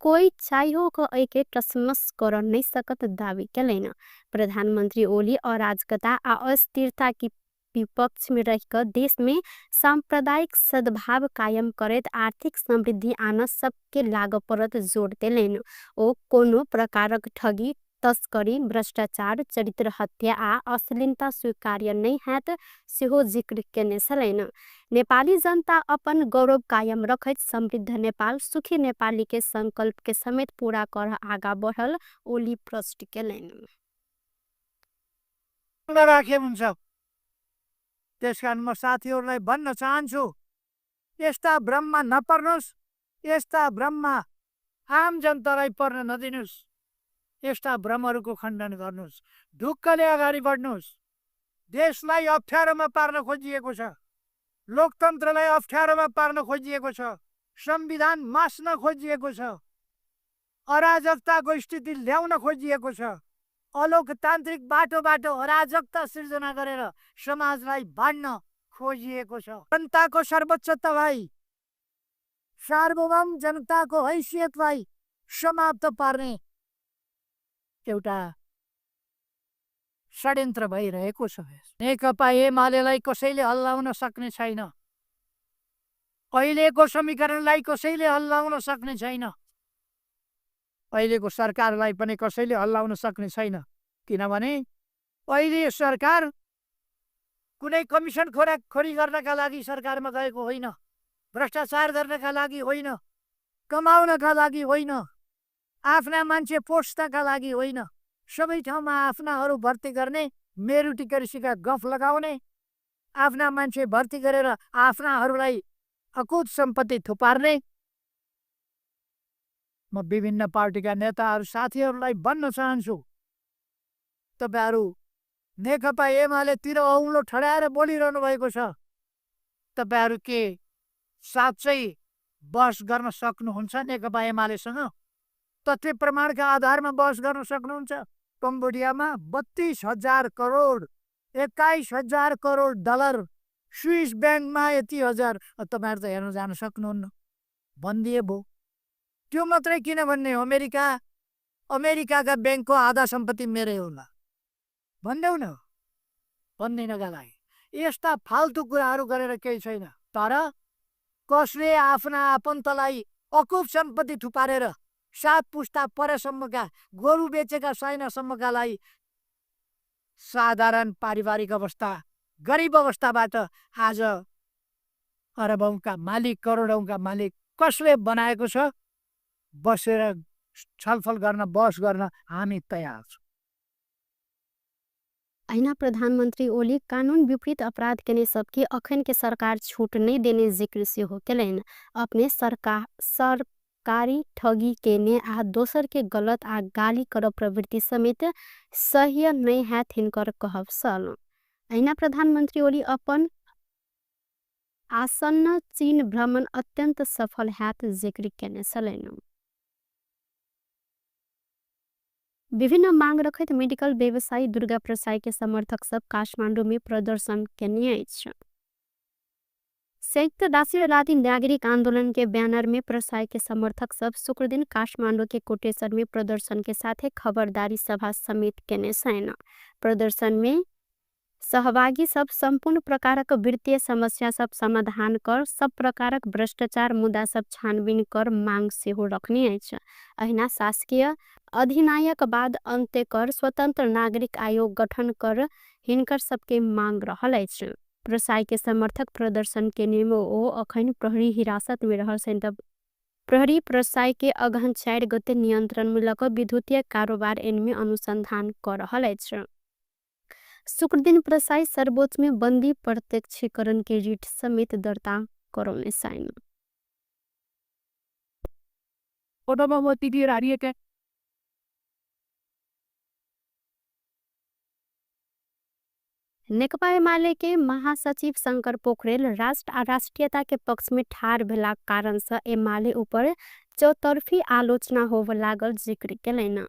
कोई चाहियो क एके टसमस कर नहीं सकत दावी केलनि। प्रधानमंत्री ओली अराजकता आ अस्थिरता की विपक्ष में रहकर देश में सांप्रदायिक सद्भाव कायम करैत आर्थिक समृद्धि आन सबके लाग परत जोड़ देलनि। ओ कोनो प्रकारक ठगी, तस्करी, भ्रष्टाचार, चरित्र हत्या आ अश्लीलता स्वीकार्य नहीं हैत सेहो जिक्र केने छलनि। नेपाली जनता अपन गौरव कायम रखैत समृद्ध नेपाल, सुखी नेपाली के संकल्प के समेत पूरा कर आगा बढ़ल ओली प्रश्न केलनि। राखे हुन्छ। त्यसकारण म साथीहरूलाई भन्न चाहन्छु, यस्ता भ्रममा नपर्नुहोस्, यस्ता भ्रममा आम जनतालाई पर्न नदिनुहोस्, यस्ता भ्रमहरूको खण्डन गर्नुहोस्, ढुक्कले अगाडि बढ्नुहोस्। देशलाई अप्ठ्यारोमा पार्न खोजिएको छ, लोकतन्त्रलाई अप्ठ्यारोमा पार्न खोजिएको छ, संविधान मास्न खोजिएको छ, अराजकताको स्थिति ल्याउन खोजिएको छ, अलोकतान्त्रिक बाटोबाट अराजकता सिर्जना गरेर समाजलाई बाँड्न खोजिएको छ। जनताको सर्वोच्चतालाई, सार्वभौम जनताको हैसियतलाई समाप्त पार्ने एउटा षड्यन्त्र भइरहेको छ। नेकपा एमालेलाई कसैले हल्लाउन सक्ने छैन, अहिलेको समीकरणलाई कसैले हल्लाउन सक्ने छैन, अहिलेको सरकारलाई पनि कसैले हल्लाउन सक्ने छैन। किनभने अहिले सरकार कुनै कमिसन खोरी गर्नका लागि सरकारमा गएको होइन, भ्रष्टाचार गर्नका लागि होइन, कमाउनका लागि होइन, आफ्ना मान्छे पोस्नका लागि होइन। सबै ठाउँमा आफ्नाहरू भर्ती गर्ने, मेरुटिकर्सीका गफ लगाउने, आफ्ना मान्छे भर्ती गरेर आफ्नाहरूलाई अकुत सम्पत्ति थुपार्ने। म विभिन्न पार्टीका नेताहरू साथीहरूलाई भन्न चाहन्छु, तपाईँहरू नेकपा एमालेतिर औँलो ठडाएर बोलिरहनु भएको छ, तपाईँहरू के साँच्चै बहस गर्न सक्नुहुन्छ नेकपा एमालेसँग? तथ्य प्रमाणका आधारमा बहस गर्न सक्नुहुन्छ? कम्बोडियामा 32,000 करोड, 21,000 करोड डलर, स्विस ब्याङ्कमा यति हजार, तपाईँहरू त हेर्न जान सक्नुहुन्न, भनिदिए भो। त्यो मात्रै किन भन्ने हो, अमेरिकाका ब्याङ्कको आधा सम्पत्ति मेरै होला भन्दैौ न, भन्दिनका लागि यस्ता फाल्तु कुराहरू गरेर केही छैन। तर कसले आफ्ना आफन्तलाई अकुप सम्पत्ति थुपारेर 7 पुस्ता परसम्मका गोरु बेचेका साइनासम्मकालाई साधारण पारिवारिक अवस्था, गरिब अवस्थाबाट आज अरबौंका मालिक, करोडौंका मालिक कसले बनाएको छ? बसेर छलफल गर्न, बहस गर्न हामी तयार छौँ। ऐना प्रधानमन्त्री ओली कानून विपरीत अपराध केने सबके अखन के सरकार छूट नहीं देने जिक्र सेहो केलनि। अपने सरकार कारी ठगी केने आ दोसर के गलत आ गाली कर प्रवृत्ति समेत सह्य नै हैत हिनकर कहब छल। अहिना प्रधानमन्त्री ओली अपन आसन्न चीन भ्रमण अत्यन्त सफल हैत जिक्र केने छलैन। विभिन्न मांग रखैत मेडिकल व्यवसायी दुर्गा प्रसाई के समर्थक सब काठमांडू में प्रदर्शन केने अछि। संयुक्त राष्ट्रवादी नागरिक आंदोलन के बैनर में प्रसाई के समर्थक सब शुक्रदिन काठमांडू के कोटेश्वर में प्रदर्शन के साथे खबरदारी सभा समेत केने छल। प्रदर्शन में सहभागी सब संपूर्ण प्रकारक वित्तीय समस्या सब समाधान कर सब प्रकारक भ्रष्टाचार मुद्दा सब छानबीन कर मांग सेहो रखने अछि। अहिना शासकीय अधिनायक बाद अन्त्य कर स्वतंत्र नागरिक आयोग गठन कर हिनकर सबके मांग रहल अछि। प्रसाई के समर्थक प्रदर्शन के नियम ओ अखन प्रहरी हिरासत में रहल छनि। तब प्रहरी प्रसाई के अगहन 4 गते नियंत्रण में लक विद्युतीय कारोबार एनमे अनुसंधान कर रहल अछि। शुक्रदिन प्रसाई सर्वोच्च में बंदी प्रत्यक्षीकरण के रिट समेत दर्ता करौने छनि। नेकपा एमाले के महासचिव शंकर पोखरेल राष्ट्र आ राष्ट्रीयता के पक्ष में ठार भेला कारण से एमाले ऊपर चौतरफी आलोचना होव लागल जिक्र केलैन।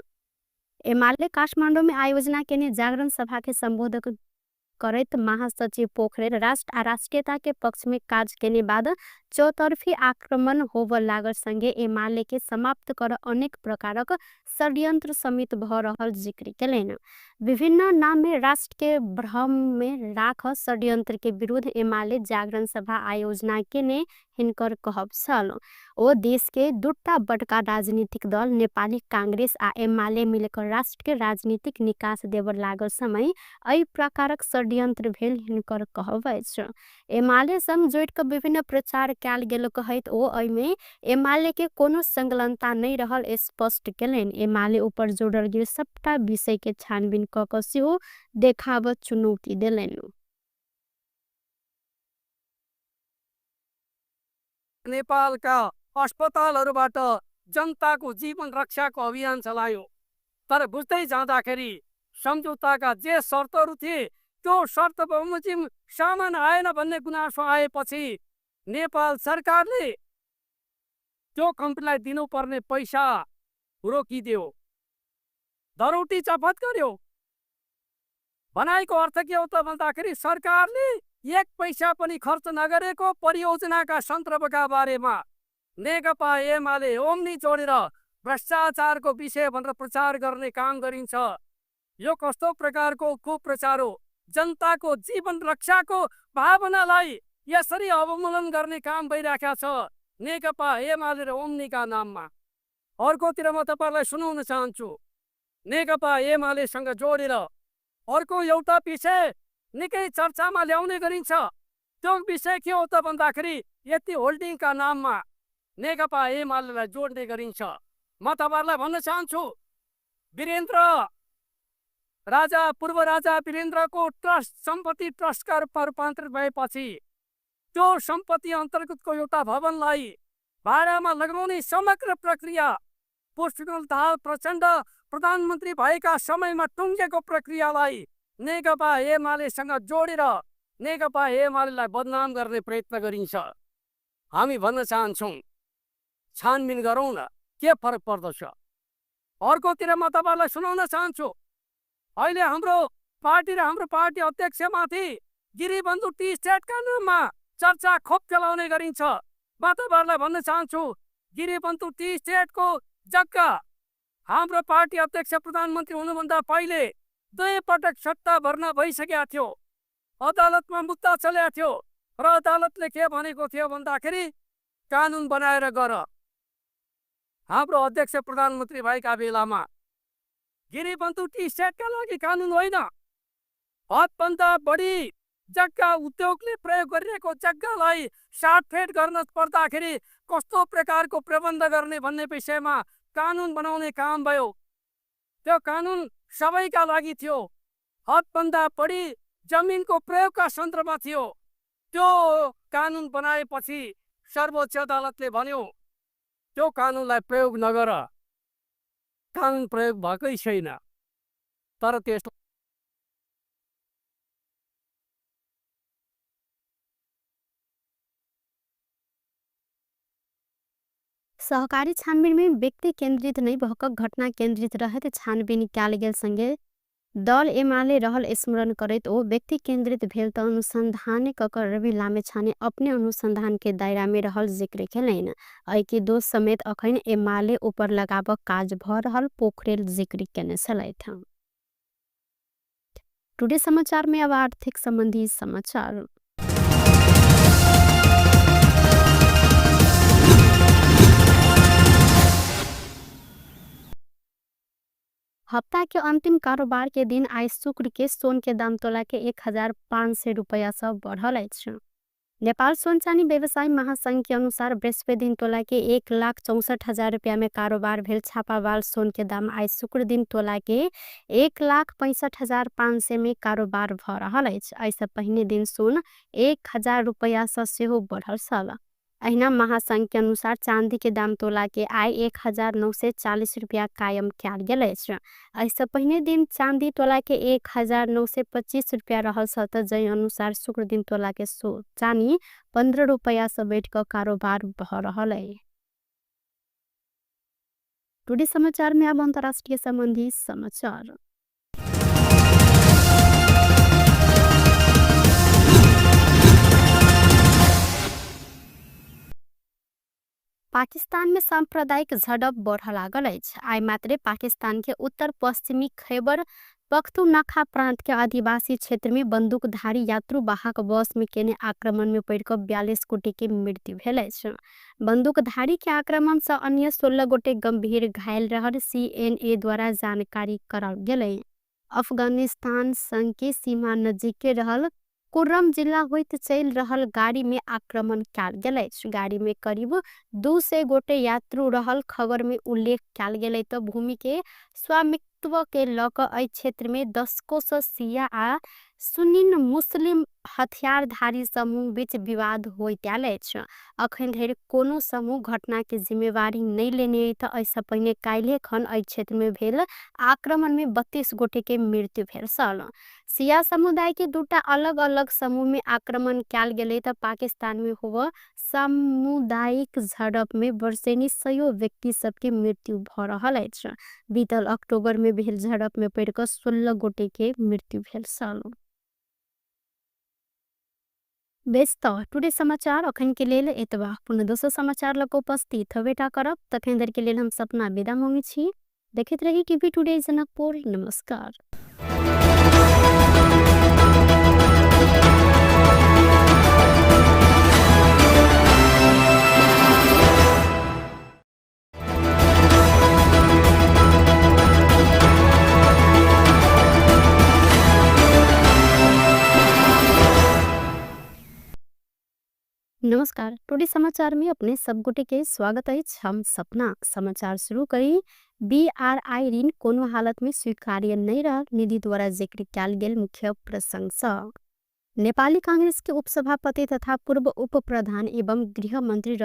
एमाले काठमांडू में आयोजना केने जागरण सभा के संबोधन करैत महासचिव पोखरेल राष्ट्र आ राष्ट्रीयता के पक्ष में काज केने बाद चौतरफी आक्रमण होव लागल संगे एमाले के समाप्त कर अनेक प्रकारक षड्यंत्र समेत भ रहल जिक्र केलैन। विभिन्न नाम में राष्ट्र के भ्रम में राख षड्यंत्र के विरुद्ध एमाले जागरण सभा आयोजना केने हिनकर कहब छल। ओ देश के दुटा बड़का राजनीतिक दल नेपाली कांग्रेस आ एमाले मिलकर राष्ट्र के राजनीतिक निकास देव लागल समय एहि प्रकारक षड्यंत्र भेल हिनकर कहब अछि। एमाले संग जोड़ि के विभिन्न प्रचार कयल गेल कहैत ओ एहिमे एमाले के कोनो संलग्नता नहीं रहल स्पष्ट केलनि। एमाले ऊपर जोड़ल गेल सबटा विषय के छानबीन क क सेहो देखाब चुनौती देलनि। नेपालका अस्पतालहरूबाट जनताको जीवन रक्षाको अभियान चलायौँ, तर बुझ्दै जाँदाखेरि सम्झौताका जे शर्तहरू थिए त्यो शर्त बमोजिम सामान आएन भन्ने गुनासो आएपछि नेपाल सरकारले त्यो कम्पनीलाई दिनुपर्ने पैसा रोकिदियो, धरौटी चफत गर्यो। भनाइको अर्थ के हो त भन्दाखेरि सरकारले एक पैसा पनि खर्च नगरेको परियोजनाका सन्दर्भका बारेमा नेकपा एमाले ओम्नी जोडेर भ्रष्टाचारको विषय भनेर प्रचार गर्ने काम गरिन्छ। यो कस्तो प्रकारको कुप्रचार हो? जनताको जीवन रक्षाको भावनालाई यसरी अवमूल्यन गर्ने काम भइराखेको छ नेकपा एमाले र ओम्नीका नाममा। अर्कोतिर म तपाईँलाई सुनाउन चाहन्छु, नेकपा एमालेसँग जोडेर अर्को एउटा विषय निकै चर्चामा ल्याउने गरिन्छ। त्यो विषय के हो त भन्दाखेरि यति होल्डिङका नाममा नेकपा एमालेलाई जोड्ने गरिन्छ। म तपाईँहरूलाई भन्न चाहन्छु, वीरेन्द्र राजा, पूर्व राजा वीरेन्द्रको ट्रस्ट सम्पत्ति ट्रस्टका रूपमा रूपान्तरित भएपछि त्यो सम्पत्ति अन्तर्गतको एउटा भवनलाई भाडामा लगाउने समग्र प्रक्रिया पुष्पकमल दाहाल प्रचण्ड प्रधानमन्त्री भएका समयमा टुङ्गेको प्रक्रियालाई नेकपा एमालेसँग जोडेर नेकपा एमालेलाई बदनाम गर्ने प्रयत्न गरिन्छ। हामी भन्न चाहन्छौँ, छानबिन गरौँ न, के फरक पर्दछ। अर्कोतिर म तपाईँलाई सुनाउन चाहन्छु, अहिले हाम्रो पार्टी र हाम्रो पार्टी अध्यक्षमाथि गिरिबन्धु टी स्टेटका नाममा चर्चा खोप चलाउने गरिन्छ। म तपाईँहरूलाई भन्न चाहन्छु, गिरिबन्धु टी स्टेटको जग्गा हाम्रो पार्टी अध्यक्ष प्रधानमन्त्री हुनुभन्दा पहिले 2 पटक सट्टा भर्ना भइसकेको थियो, अदालतमा मुद्दा चलेको थियो र अदालतले के भनेको थियो भन्दाखेरि कानुन बनाएर गर। हाम्रो अध्यक्ष प्रधानमन्त्री भएका बेलामा गिरिबन्धु टी स्टेटका लागि कानुन होइन, हदभन्दा बढी जग्गा उद्योगले प्रयोग गरिरहेको जग्गालाई साटफेट गर्न पर्दाखेरि कस्तो प्रकारको प्रबन्ध गर्ने भन्ने विषयमा कानुन बनाउने काम भयो। त्यो कानुन सबैका लागि थियो, हदभन्दा बढी जमिनको प्रयोगका सन्दर्भमा थियो। त्यो कानुन बनाएपछि सर्वोच्च अदालतले भन्यो त्यो कानुनलाई प्रयोग नगर, कानुन प्रयोग भएकै छैन। तर त्यस सहकारी छानबिन में व्यक्ति केन्द्रित नै भक घटना केन्द्रित रहत छानबिन कयल गेल संगे दल एमाले रहल स्मरण करैत ओ व्यक्ति केन्द्रित भेल त अनुसंधान कक रवि लामिछाने अपने अनुसंधान के दायरा में रहल जिक्र केलैन। ऐके दोष समेत अखैन एमाले ऊपर लगाबक काज भ रहल पोखरेल जिक्र केने छलैथ। टुडे समाचार में अब आर्थिक संबंधी समाचार। हप्ता के अंतिम कारोबार के दिन आइ शुक्र के सोन के दाम तोला के 1500 रुपैया से बढ़ल अछि। नेपाल सोन चानी व्यवसायी महासंघ के अनुसार बृहस्पति दिन तोला के 1,64,000 रुपया में कारोबार भेल छापावाल सोन के दाम आइ शुक्र दिन तोला के 1,65,500 में कारोबार भ रहल अछि। एहिसँ पहिने दिन सोन 1000 रुपैया से सेहो बढ़ल छल। अहिना महासंघ के अनुसार चांदी के दाम तोला के आइ 1940 रुपया कायम कयल गेल अछि। एहिसँ पहिने दिन चांदी तोला के 1925 रुपया रहल छल त जै अनुसार शुक्र दिन तोला के चांदी 15 रुपया से बढ़ि क कारोबार भ रहल अछि। टुडे समाचार में अब अंतर्राष्ट्रीय संबंधी समाचार। पाकिस्तान में सांप्रदायिक झड़प बढ़ लागल अछि। आइ मात्रे पाकिस्तान के उत्तर पश्चिमी खैबर पख्तूनख्वा प्रांत के आदिवासी क्षेत्र में बंदूकधारी यात्रु वाहक बस में केने आक्रमण में पड़ि क 42 गोटे के मृत्यु भेल अछि। बंदूकधारी के आक्रमण से अन्य 16 गोटे गंभीर घायल रहल सीएनए द्वारा जानकारी कराओल गेलै। अफगानिस्तान संग के सीमा नजीक के रहल कुर्रम जिला होइत चलि रहल गाड़ी में आक्रमण कयल गेल अछि। गाड़ी में करीब 200 गोटे यात्रु रहल खबर में उल्लेख कयल गेलै त भूमि के स्वामित्व के ल क एहि क्षेत्र में दशकों से शिया आ सुन्नी मुस्लिम हथियारधारी समूह बीच विवाद होइत आयल अछि। अखन धरि कोनो समूह घटना के जिम्मेवारी नहि लेने अछि त एहिसँ पहिने काल्हि खन एहि क्षेत्र में भेल आक्रमण में 32 गोटे के मृत्यु भेल छल। शिया समुदाय के दूटा अलग अलग समूह में आक्रमण कयल गेलै त पाकिस्तान में होव सामुदायिक झड़प में वर्षेनी सयो व्यक्ति सबके मृत्यु भ रहल अछि। बीतल अक्टूबर में भेल झड़प में पड़ि क 16 गोटे के मृत्यु भेल छल। बेस त टुडे समाचार अखन के लेल एतबा। पुनः दोसर समाचार लग उपस्थित होबेटा करब। तखन धरि के लेल हम सपना विदा मांगै छी। देखैत रही टीवी टुडे जनकपुर। नमस्कार। नमस्कार, टुडे समाचार में अपने सब गोटे के स्वागत अछि। हम सपना समाचार शुरू करी। बीआरआई ऋण कोनो हालत में स्वीकार्य नहीं रहल निधि द्वारा जिक्र कयल गेल मुख्य प्रसंग सँ। नेपाली कांग्रेस के उपसभापति तथा पूर्व उप प्रधान एवं गृह मंत्री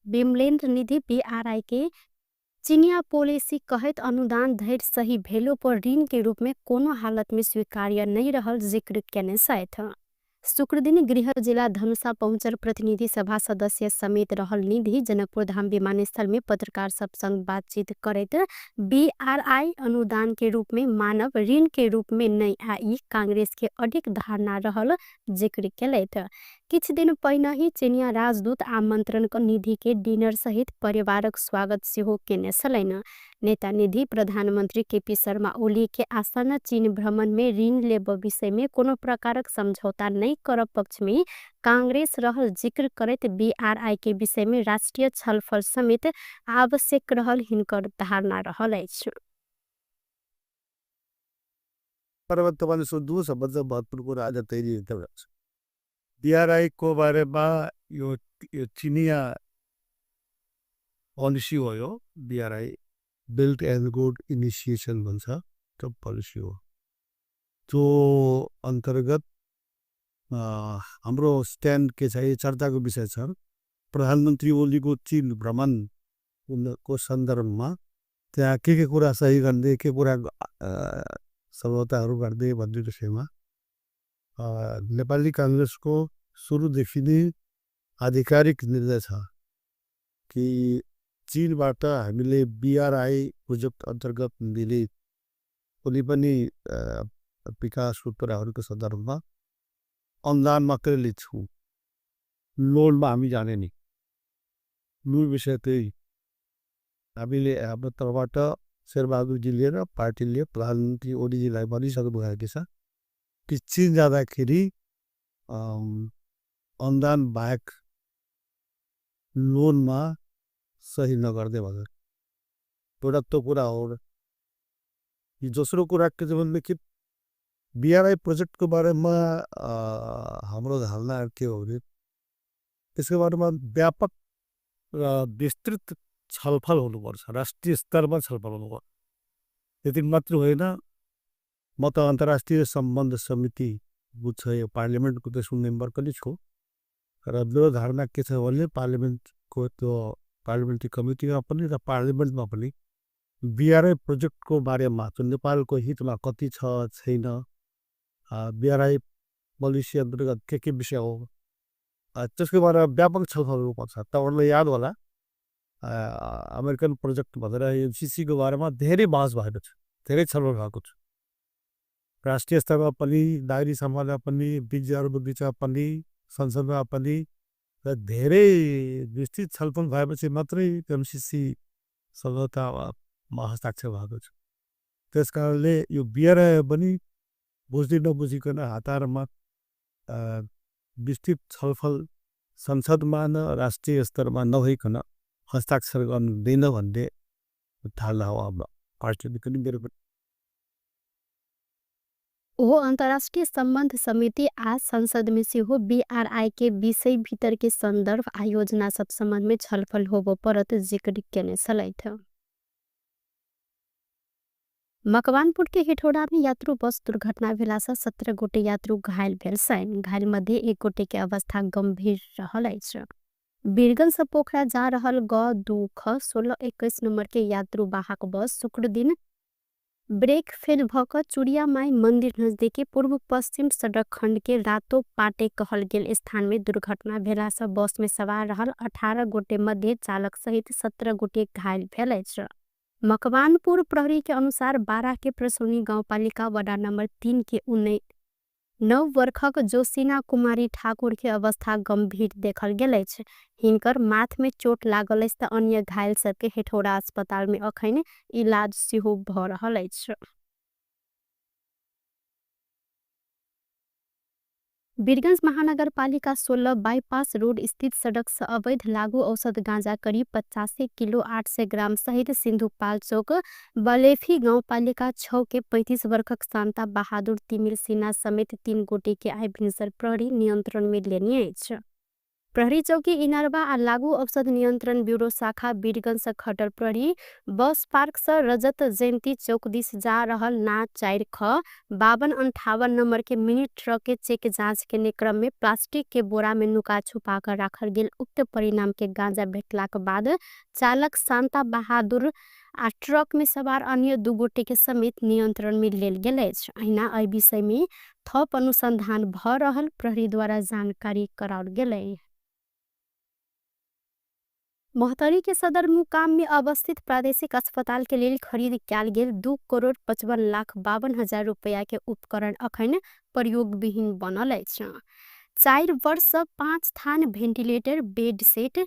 विमलेन्द्र निधि बीआरआई के चिनिया पॉलिसी कहैत अनुदान धरि सही भेलो पर ऋण के रूप में कोनो हालत में स्वीकार्य नहीं रहल जिक्र केने छथि। शुक्रदिन गृह जिला धनुषा पहुँचल प्रतिनिधि सभा सदस्य समेत रहल निधि जनकपुर धाम विमानस्थल में पत्रकार सब संग बातचीत करैत बीआरआई अनुदान के रूप में मानव ऋण के रूप में नहीं आई कांग्रेस के अधिक धारणा रहल जिक्र केलथि। किछु दिन पहिने ही चिनिया राजदूत आमंत्रण क निधि के डिनर सहित परिवारक स्वागत सेहो केने छलनि। नेता निधि प्रधानमंत्री केपी शर्मा ओली के आसन्न चीन भ्रमण में ऋण लेब विषय में कोनो प्रकारक समझौता नहीं करब पक्ष में कांग्रेस रहल जिक्र करैत बीआरआई के विषय में राष्ट्रीय छलफल समेत आवश्यक रहल हिनकर धारणा रहल अछि। पर्वतवान सोध्नु सबभन्दा महत्त्वपूर्ण कुरा आज तैरी छ। बीआरआई को बारेमा यो चिनिया पॉलिसी हो, यो B R I belt and road initiation भन्छ, त्यो पॉलिसी हो। त्यो अन्तर्गत हाम्रो स्ट्यान्ड के छ, यो चर्चाको विषय छ। प्रधानमन्त्री ओलीको चीन भ्रमण को सन्दर्भमा त्यहाँ के के कुरा सही गर्ने, के कुरा सम्झौताहरू गर्ने भन्ने विषयमा नेपाली काङ्ग्रेसको सुरुदेखि नै आधिकारिक निर्णय छ कि चीनबाट हामीले बिआरआई प्रोजेक्ट अन्तर्गत मिले कुनै पनि विकासको कुराहरूको सन्दर्भमा अनुदान मात्रै लिन्छौँ, लोनमा हामी जाने नि। मूल विषय त्यही, हामीले हाम्रो तर्फबाट शेरबहादुरजीले र पार्टीले प्रधानमन्त्री ओलीजीलाई भनिसक्नु भएको छ कि चीन जाँदाखेरि अनुदान बाहेक लोनमा सही नगर्दै भनेर एउटा त्यो कुरा हो। दोस्रो कुरा के छ भनेदेखि बिआरआई प्रोजेक्टको बारेमा हाम्रो धारणा के हो भने त्यसको बारेमा व्यापक र विस्तृत छलफल हुनुपर्छ, राष्ट्रिय स्तरमा छलफल हुनुपर्छ। त्यति मात्र होइन, म त अन्तर्राष्ट्रिय सम्बन्ध समिति बुझ्छ यो पार्लियामेन्टको त्यसको मेम्बर पनि छु र मेरो धारणा के छ भने पार्लियामेन्टको त्यो पार्लियामेन्ट्री कमिटीमा पनि र पार्लियामेन्टमा पनि बिआरआई प्रोजेक्टको बारेमा जुन नेपालको हितमा कति छ छैन, बिआरआई पोलिसी अन्तर्गत के के विषय हो त्यसको बारेमा व्यापक छलफल हुनुपर्छ। तपाईँहरूलाई याद होला अमेरिकन प्रोजेक्ट भनेर एमसिसीको बारेमा धेरै बहस भएको छ, धेरै छलफल भएको छ। राष्ट्रिय स्तरमा पनि, नागरिक समाजमा पनि, विज्ञहरूको बिचमा पनि, संसदमा पनि र धेरै विस्तृत छलफल भएपछि मात्रै एमसिसी सम्झौतामा हस्ताक्षर भएको छ। त्यस कारणले यो बिआरआई पनि बुझ्दै नबुझिकन हतारमा विस्तृत छलफल संसदमा न राष्ट्रिय स्तरमा नभइकन हस्ताक्षर गर्नु हुँदैन भन्ने धारणा हो हाम्रो पार्टीले पनि, मेरो पनि। ओहो अन्तर्राष्ट्रिय सम्बन्ध समिति आ संसद में सेहो बीआरआई के विषय भीतर के सन्दर्भ आ योजना सब सम्बन्ध में छलफल होबो परत जिक्र केने छलथि। मकवानपुर के हेटौँडा में यात्रु बस दुर्घटना भेला से 17 गोटे यात्रु घायल भेल छनि। घायल मध्ये एक गोटे के अवस्था गंभीर रहल अछि। बीरगंज से पोखरा जा रहल ग 2 ख 1621 नंबर के यात्रु वाहक बस शुक्र दिन ब्रेक फेल भ क चुड़िया माई मंदिर नजदीकी पूर्व पश्चिम सड़क खंड के रातो पाटे कहल गेल स्थान में दुर्घटना भेला से बस में सवार रहल 18 गोटे मध्ये चालक सहित 17 गोटे घायल भेल अछि। मकवानपुर प्रहरी के अनुसार 12 के प्रसौनी गाउँपालिका वडा नंबर 3 के 9 वर्षक जोसिना कुमारी ठाकुर के अवस्था गंभीर देखल गेल अछि। हिनकर माथ में चोट लागल अछि त अन्य घायल सबके हेटौँडा अस्पताल में अखन इलाज सेहो भ रहल अछि। बीरगंज महानगरपालिका 16 बाईपास रोड स्थित सड़क से अवैध लागू औषध गांजा करीब 85 किलो 800 ग्राम सहित सिंधुपाल चौक बलेफी गाउँपालिका 6 के 35 वर्षक शान्ता बहादुर तिमिल सिन्हा समेत 3 गोटे के आइ भिनसर प्रहरी नियंत्रण में लेने अछि। प्रहरी चौकी इनरवा आ लागू औषध नियंत्रण ब्यूरो शाखा बीरगंज से खटल प्रहरी बस पार्क से रजत जयंती चौक दिस जा रहल ना 4 ख 5258 नंबर के मिनी ट्रक के चेक जांच के क्रम में प्लास्टिक के बोरा में नुका छुपा कर राखल गेल उक्त परिणाम के गांजा भेटला के बाद चालक शांता बहादुर आ ट्रक में सवार अन्य 2 गोटे के समेत नियंत्रण में लेल गेल अछि। अहिना एहि विषय में थप अनुसंधान भ रहल प्रहरी द्वारा जानकारी कराओल गेलै। महोत्तरी के सदरमुकाम में अवस्थित प्रादेशिक अस्पताल के लेल खरीद कयल गेल 2,55,52,000 रुपया के उपकरण अखन प्रयोगविहीन बनल अछि। 4 वर्ष 5 थान ventilator, bed set,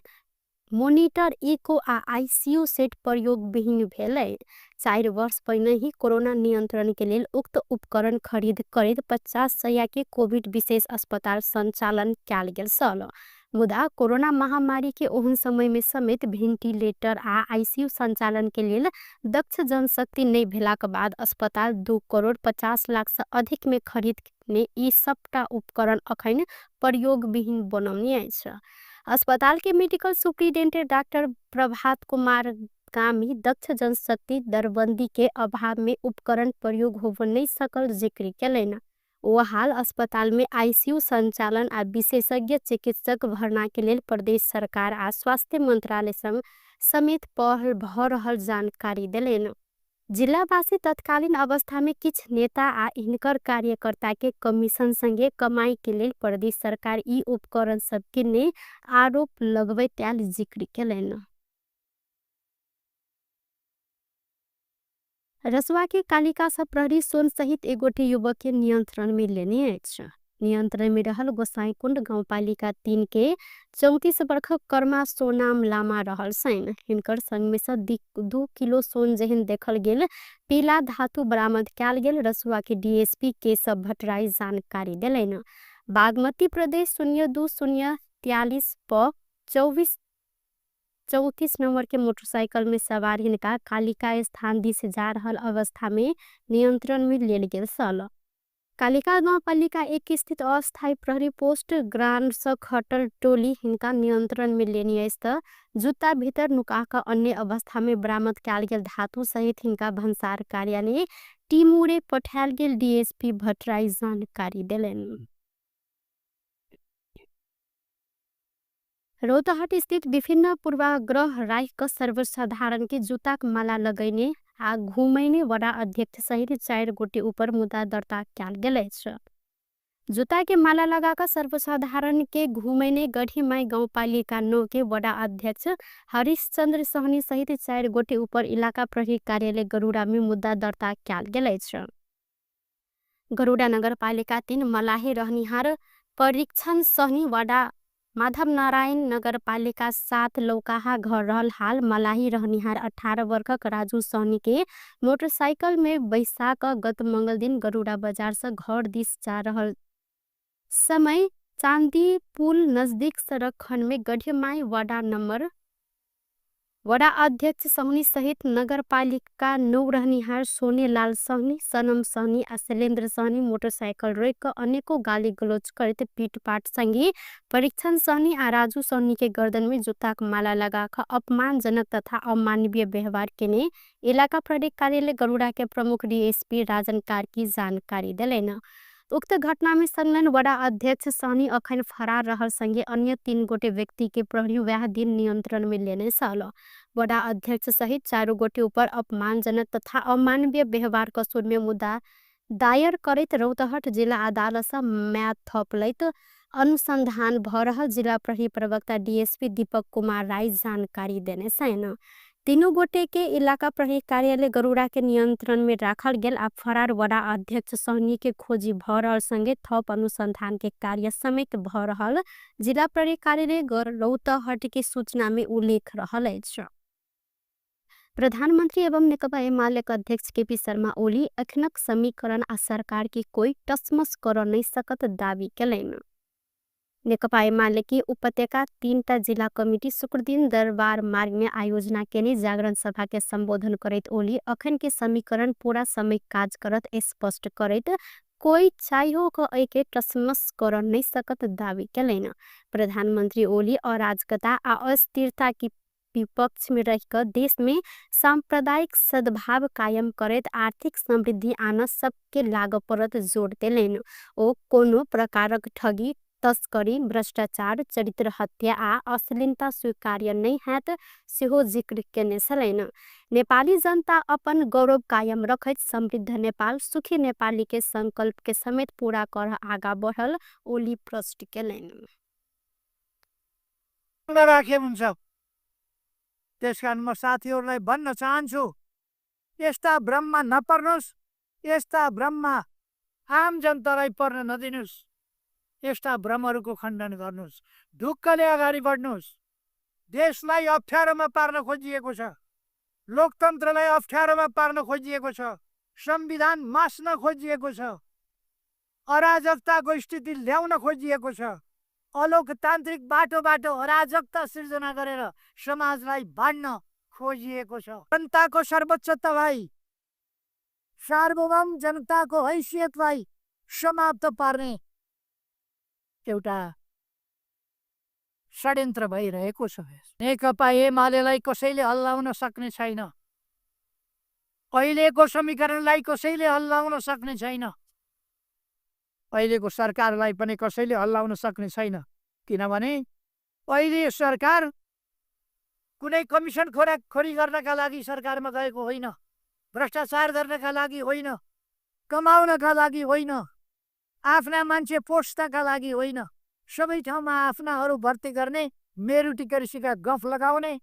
monitor, echo आ आईसीयू सेट प्रयोगविहीन भेलै। 4 वर्ष पहिने ही कोरोना नियंत्रण के लेल उक्त उपकरण खरीद करैत 50 सय के कोविड विशेष अस्पताल संचालन कयल गेल छल। मुदा कोरोना महामारी के ओहन समय में समेत भेंटिलेटर आ आईसीयू संचालन के लेल दक्ष जनशक्ति नहीं भेलाक बाद अस्पताल 2,50,00,000 से अधिक में खरीद ने ई सबटा उपकरण अखन प्रयोगविहीन बनौने अछि। अस्पताल के medical superintendent doctor Prabhat Kumar Kami दक्ष जनशक्ति दरबंदी के अभाव में उपकरण प्रयोग होब नहीं सकल जिक्र केलनि। ओ हाल अस्पताल में आईसीयू संचालन आ विशेषज्ञ चिकित्सक भर्ना के लेल प्रदेश सरकार आ स्वास्थ्य मंत्रालय संग समेत पहल भ रहल जानकारी देलनि। जिलावासी तत्कालीन अवस्था में किछ नेता आ हिनकर कार्यकर्ता के कमीशन संगे कमाई के लेल प्रदेश सरकार ई उपकरण सब किने आरोप लगबैत आयल जिक्र केलनि। रसुआ के कालिका सँ प्रहरी सोन सहित एगोटे युवक के नियंत्रण में लेने अछि। नियंत्रण में रहल गोसाईकुंड गाउँपालिका 3 के 34 वर्षक कर्मा सोनाम लामा रहल छनि। हिनकर संग में सँ 2 किलो सोन जेहन देखल गेल पीला धातु बरामद कयल गेल रसुआ के डीएसपी केशव भट्टराई जानकारी देलनि। बागमती प्रदेश 02-043 प 24-34 नंबर के मोटरसाइकिल में सवार हिनका कालिका स्थान दिस जा रहल अवस्था में नियंत्रण में लेल गेल छल। कालिका गाउँपालिका 1 स्थित अस्थायी प्रहरी पोस्ट ग्रांड सँ खटल टोली हिनका नियंत्रण में लेने अछि त जुत्ता भीतर नुका क अन्य अवस्था में बरामद कयल गेल धातु सहित हिनका भन्सार कार्यालय टिमुरे पठायल गेल डीएसपी भट्टराई जानकारी देलनि। रौतहट स्थित विभिन्न पूर्वाग्रह राखि क सर्वसाधारण के जूताक माला लगैने आ घुमैने वडा अध्यक्ष सहित 4 गोटे ऊपर मुद्दा दर्ता कयल गेल अछि। जूता के माला लगा क सर्वसाधारण के घुमैने गढ़ीमाई गाउँपालिका 9 के वडा अध्यक्ष हरिश्चंद्र सहनी सहित 4 गोटे ऊपर इलाका प्रहरी कार्यालय गरुड़ा में मुद्दा दर्ता कयल गेल अछि। गरुड़ा नगरपालिका 3 मलाही रहनिहार परीक्षण सहनी वडा माधव नारायण नगरपालिका 7 लौकाहा घर रहल हाल मलाही रहनिहार 18 वर्षक राजू सहनी के मोटरसाइकिल में बैसा क गत मंगल दिन गरुड़ा बजार से घर दिस जा रहल समय चांदी पुल नजदीक सड़क खंड में गढ़ीमाई वडा नंबर वडा अध्यक्ष सहनी सहित नगरपालिका 9 रहनिहार सोनेलाल सहनी, सनम सहनी आ शैलेन्द्र सहनी मोटरसाइकिल रोक क अनेको गाली गलौज करैत पीटपाट संगे परीक्षण सहनी आ राजू सहनी के गर्दन में जूताक माला लगा क अपमानजनक तथा अमानवीय व्यवहार केने इलाका प्रहरी कार्यालय गरुड़ा के प्रमुख डीएसपी राजन कार्की जानकारी देलनि। उक्त घटना में संलग्न वडा अध्यक्ष सहनी अखन फरार रहल संगे अन्य 3 गोटे व्यक्ति के प्रहरी वएह दिन नियंत्रण में लेने छल। वडा अध्यक्ष सहित 4 गोटे ऊपर अपमानजनक तथा अमानवीय व्यवहार कसूर में मुद्दा दायर करैत रौतहट जिला अदालत सँ म्याद थप लैत अनुसंधान भ रहल जिला प्रहरी प्रवक्ता डीएसपी दीपक कुमार राय जानकारी देने छनि। 3 गोटे के इलाका प्रहरी कार्यालय गरुड़ा के नियंत्रण में राखल गेल आ फरार वडा अध्यक्ष सहनी के खोजी भ रहल संगे थप अनुसंधान के कार्य समेत भ रहल जिला प्रहरी कार्यालय रौतहट के सूचना में उल्लेख रहल अछि। प्रधानमंत्री एवं नेकपा एमाले के अध्यक्ष केपी शर्मा ओली अखनक समीकरण आ सरकार के कोई टसमस कर नहीं सकत दावी केलनि। नेकपा एमाले के उपत्यका 3टा जिला कमिटी शुक्रदिन दरबार मार्ग में आयोजना केने जागरण सभा के संबोधन करैत ओली अखन के समीकरण पूरा समय काज करत स्पष्ट करैत कोई चाहियो क एके टसमस कर नहीं सकत दावी केलनि। प्रधानमंत्री ओली अराजकता आ अस्थिरता की विपक्ष में रहिक देश में सांप्रदायिक सद्भाव कायम करैत आर्थिक समृद्धि आन सबके लाग परत जोड़ देलनि। ओ कोनो प्रकारक ठगी, तस्करी, भ्रष्टाचार, चरित्र हत्या आ अश्लीलता स्वीकार्य नहीं हैत सेहो जिक्र केने छलनि। नेपाली जनता अपन गौरव कायम रखैत समृद्ध नेपाल, सुखी नेपाली के संकल्प के समेत पूरा कर आगा बढ़ल ओली प्रश्न केलनि। राखे हुन्छ। त्यसकारण म साथीहरूलाई भन्न चाहन्छु, यस्ता भ्रममा नपर्नुहोस्, यस्ता भ्रममा आम जनतालाई पर्न नदिनुहोस्, यस्ता भ्रमहरूको खण्डन गर्नुहोस्, ढुक्कले अगाडि बढ्नुहोस्। देशलाई अप्ठ्यारोमा पार्न खोजिएको छ, लोकतन्त्रलाई अप्ठ्यारोमा पार्न खोजिएको छ, संविधान मास्न खोजिएको छ, अराजकताको स्थिति ल्याउन खोजिएको छ, अलोकतान्त्रिक बाटोबाट अराजकता सिर्जना गरेर समाजलाई बाँड्न खोजिएको छ। जनताको सर्वोच्चतालाई, सार्वभौम जनताको हैसियतलाई समाप्त पार्ने एउटा षड्यन्त्र भइरहेको छ। नेकपा एमालेलाई कसैले हल्लाउन सक्ने छैन, अहिलेको समीकरणलाई कसैले हल्लाउन सक्ने छैन। अहिलेको सरकारलाई पनि कसैले हल्लाउन सक्ने छैन, किनभने अहिले सरकार कुनै कमिसन खोरी गर्नका लागि सरकारमा गएको होइन, भ्रष्टाचार गर्नका लागि होइन, कमाउनका लागि होइन, आफ्ना मान्छे पोस्नका लागि होइन। सबै ठाउँमा आफ्नाहरू भर्ती गर्ने, मेरुटिकर्सीका गफ लगाउने,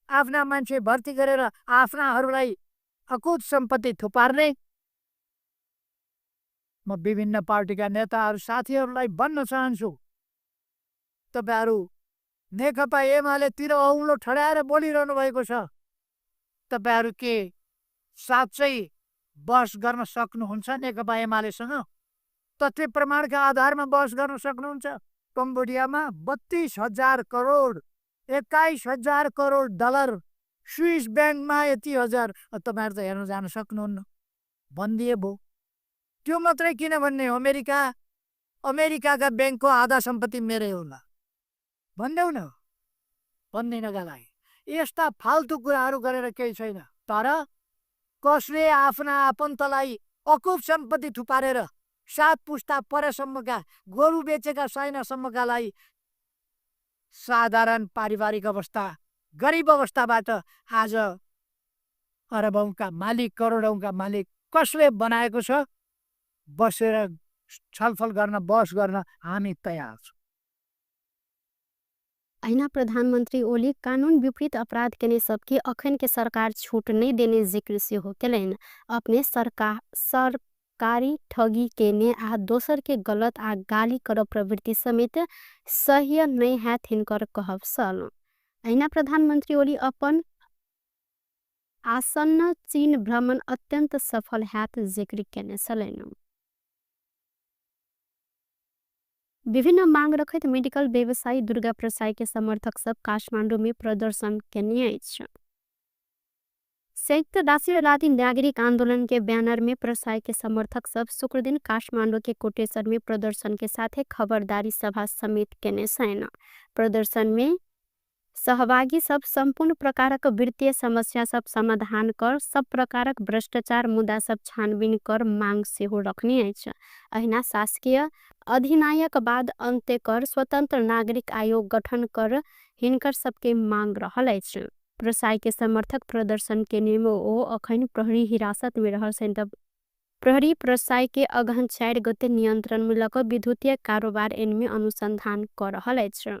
आफ्ना मान्छे भर्ती गरेर आफ्नाहरूलाई अकुत सम्पत्ति थुपार्ने। म विभिन्न पार्टीका नेताहरू साथीहरूलाई भन्न चाहन्छु, तपाईँहरू नेकपा एमालेतिर औँलो ठडाएर बोलिरहनु भएको छ, तपाईँहरू के साँच्चै बहस गर्न सक्नुहुन्छ नेकपा एमालेसँग? तथ्य प्रमाणका आधारमा बहस गर्न सक्नुहुन्छ? कम्बोडियामा 32,000 करोड, 21,000 करोड डलर, स्विस ब्याङ्कमा यति हजार, तपाईँहरू त हेर्न जान सक्नुहुन्न, भनिदिए भयो। त्यो मात्रै किन भन्ने हो, अमेरिकाका ब्याङ्कको आधा सम्पत्ति मेरै होला भन्देऊ न, भन्दिनका लागि यस्ता फाल्तु कुराहरू गरेर केही छैन। तर कसले आफ्ना आफन्तलाई अकुप सम्पत्ति थुपारेर 7 पुस्ता परसम्मका गोरु बेचेका साइनासम्मकालाई साधारण पारिवारिक अवस्था, गरिब अवस्थाबाट आज अरबौंका मालिक, करोडौंका मालिक कसले बनाएको छ? बसेर छलफल गर्न, बहस गर्न हामी तयार छौँ। अहिना प्रधानमन्त्री ओली कानून विपरीत अपराध केने सबके अखन के सरकार छूट नहीं देने जिक्र सेहो केलनि। अपने सरकारी ठगी केने आ दोसर के गलत आ गाली कर प्रवृत्ति समेत सह्य नहीं हैत हिनकर कहब सल। अहिना प्रधानमन्त्री ओली अपन आसन्न चीन भ्रमण अत्यंत सफल हैत जिक्र केने छलनि। विभिन्न मांग रखैत मेडिकल व्यवसायी दुर्गा प्रसाई के समर्थक सब काठमाडौँ में प्रदर्शन केने अछि। संयुक्त राष्ट्रवादी नागरिक आंदोलन के बैनर में प्रसाई के समर्थक सब शुक्रदिन काठमाडौँ के कोटेश्वर में प्रदर्शन के साथ खबरदारी सभा समेत केने छनि। प्रदर्शन में सहभागी सब संपूर्ण प्रकारक वित्तीय समस्या सब समाधान कर, सब प्रकारक भ्रष्टाचार मुद्दा सब छानबीन कर मांग सेहो रखने अछि। अहिना शासकीय अधिनायक बाद अंत्य कर स्वतंत्र नागरिक आयोग गठन कर हिनकर सबके मांग रहल अछि। प्रसाई के समर्थक प्रदर्शन के नियम ओ अखन प्रहरी हिरासत में रहल छनि। तब प्रहरी प्रसाई के अगहन 4 गते नियंत्रण में लक विद्युतीय कारोबार एनमे अनुसंधान कर रहल अछि।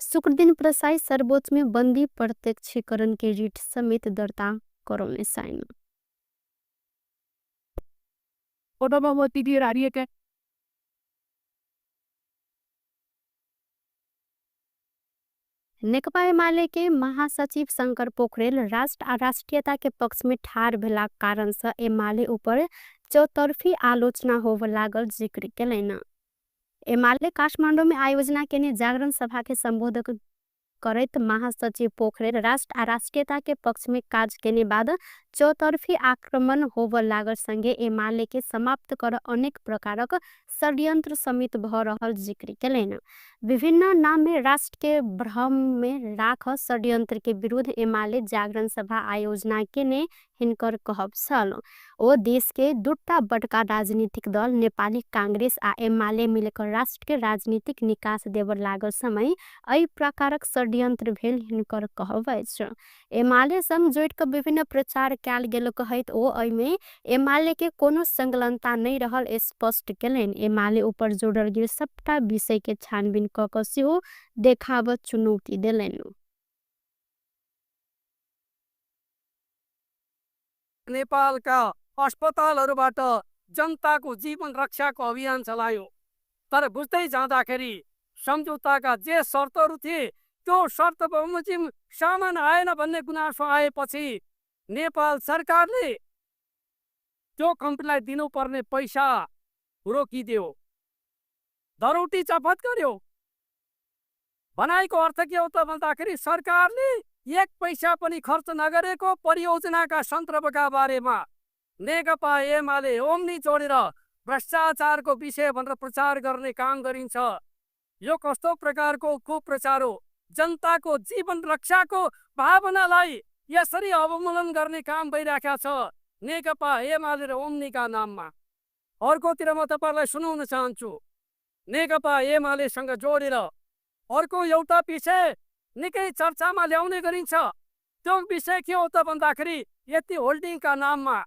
शुक्रदिन प्रसाई सर्वोच्च में बंदी प्रत्यक्षीकरण के रिट समेत दर्ता करौने छनि। नेकपा एमाले के महासचिव शंकर पोखरेल राष्ट्र आ राष्ट्रीयता के पक्ष में ठार भेला कारण से एमाले ऊपर चौतर्फी आलोचना होव लागल जिक्र केलनि। एमाले काठमाडौँ में आयोजना केने जागरण सभा के संबोधन करैत महासचिव पोखरेल राष्ट्र आ राष्ट्रीयता के पक्ष में काज केने बाद चौतर्फी आक्रमण होव लागल संगे एमाले के समाप्त कर अनेक प्रकारक षड्यंत्र समेत भ रहल जिक्र केलनि। विभिन्न नाम में राष्ट्र के भ्रम में राख षड्यंत्र के विरुद्ध एमाले जागरण सभा आयोजना केने हिनकर कहब छल। ओ देश के दुटा बड़का राजनीतिक दल नेपाली कांग्रेस आ एमाले मिलकर राष्ट्र के राजनीतिक निकास देव लागल समय एहि प्रकारक षड्यंत्र भेल हिनकर कहब अछि। एमाले संग जोड़ि क विभिन्न प्रचार कयल गेल कहैत ओ एहिमे एमाले के कोनो संलग्नता नहीं रहल स्पष्ट केलनि। एमाले ऊपर जोड़ल गेल सबटा विषय के छानबीन क क सेहो देखाब चुनौती देलनि। नेपालका अस्पतालहरूबाट जनताको जीवन रक्षाको अभियान चलायो, तर बुझ्दै जाँदाखेरि सम्झौताका जे शर्तहरू थिए त्यो शर्त बमोजिम सामान आएन भन्ने गुनासो आएपछि नेपाल सरकारले त्यो कम्पनीलाई दिनुपर्ने पैसा रोकिदियो, धरौटी चफत गर्यो। भनाइको अर्थ के हो त भन्दाखेरि सरकारले एक पैसा पनि खर्च नगरेको परियोजनाका सन्दर्भका बारेमा नेकपा एमाले ओम्नी जोडेर भ्रष्टाचारको विषय भनेर प्रचार गर्ने काम गरिन्छ। यो कस्तो प्रकारको कुप्रचार हो? जनताको जीवन रक्षाको भावनालाई यसरी अवमूल्यन गर्ने काम भइराखेको छ नेकपा एमाले र ओम्नीका नाममा। अर्कोतिर म तपाईँलाई सुनाउन चाहन्छु, नेकपा एमालेसँग जोडेर अर्को एउटा विषय निकै चर्चामा ल्याउने गरिन्छ। त्यो विषय के हो त भन्दाखेरि यति होल्डिङका नाममा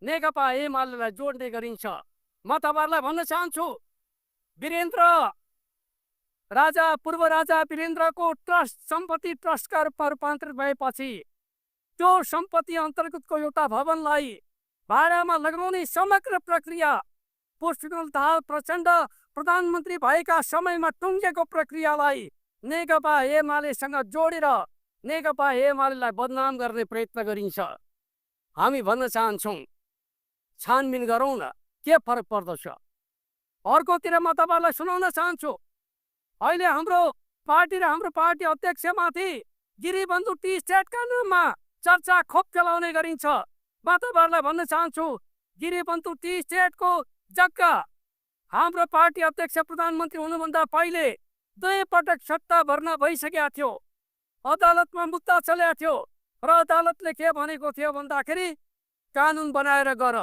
नेकपा एमालेलाई जोड्ने गरिन्छ। म तपाईँहरूलाई भन्न चाहन्छु, वीरेन्द्र राजा, पूर्व राजा वीरेन्द्रको ट्रस्ट सम्पत्ति ट्रस्टका रूपमा रूपान्तरित भएपछि त्यो सम्पत्ति अन्तर्गतको एउटा भवनलाई भाडामा लगाउने समग्र प्रक्रिया पुष्पकमल दाहाल प्रचण्ड प्रधानमन्त्री भएका समयमा टुङ्गेको प्रक्रियालाई नेकपा एमालेसँग जोडेर नेकपा एमालेलाई बदनाम गर्ने प्रयत्न गरिन्छ। हामी भन्न चाहन्छौँ, छानबिन गरौँ न, के फरक पर्दछ। अर्कोतिर म तपाईँलाई सुनाउन चाहन्छु, अहिले हाम्रो पार्टी र हाम्रो पार्टी अध्यक्षमाथि गिरिबन्धु टी स्टेटका नाममा चर्चा खोप चलाउने गरिन्छ। म तपाईँहरूलाई भन्न चाहन्छु, गिरिबन्धु टी स्टेटको जग्गा हाम्रो पार्टी अध्यक्ष प्रधानमन्त्री हुनुभन्दा पहिले 2 पटक सट्टा भर्ना भइसकेको थियो, अदालतमा मुद्दा चलेको थियो र अदालतले के भनेको थियो भन्दाखेरि कानुन बनाएर गर।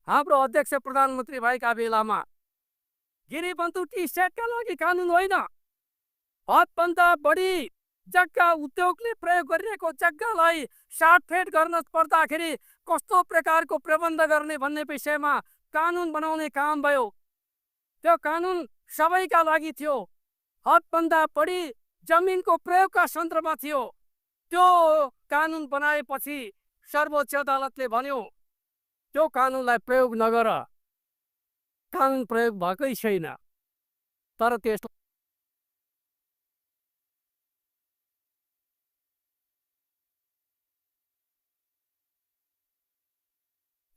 हाम्रो अध्यक्ष प्रधानमन्त्री भएका बेलामा गिरिबन्धु टी स्टेटका लागि कानुन होइन, हदभन्दा बढी जग्गा उद्योगले प्रयोग गरिरहेको जग्गालाई साटफेट गर्न पर्दाखेरि कस्तो प्रकारको प्रबन्ध गर्ने भन्ने विषयमा कानुन बनाउने काम भयो। त्यो कानुन सबैका लागि थियो, हदभन्दा बढी जमिनको प्रयोगका सन्दर्भमा थियो। त्यो कानुन बनाएपछि सर्वोच्च अदालतले भन्यो त्यो कानुनलाई प्रयोग नगर। कानुन प्रयोग भएकै छैन, तर त्यस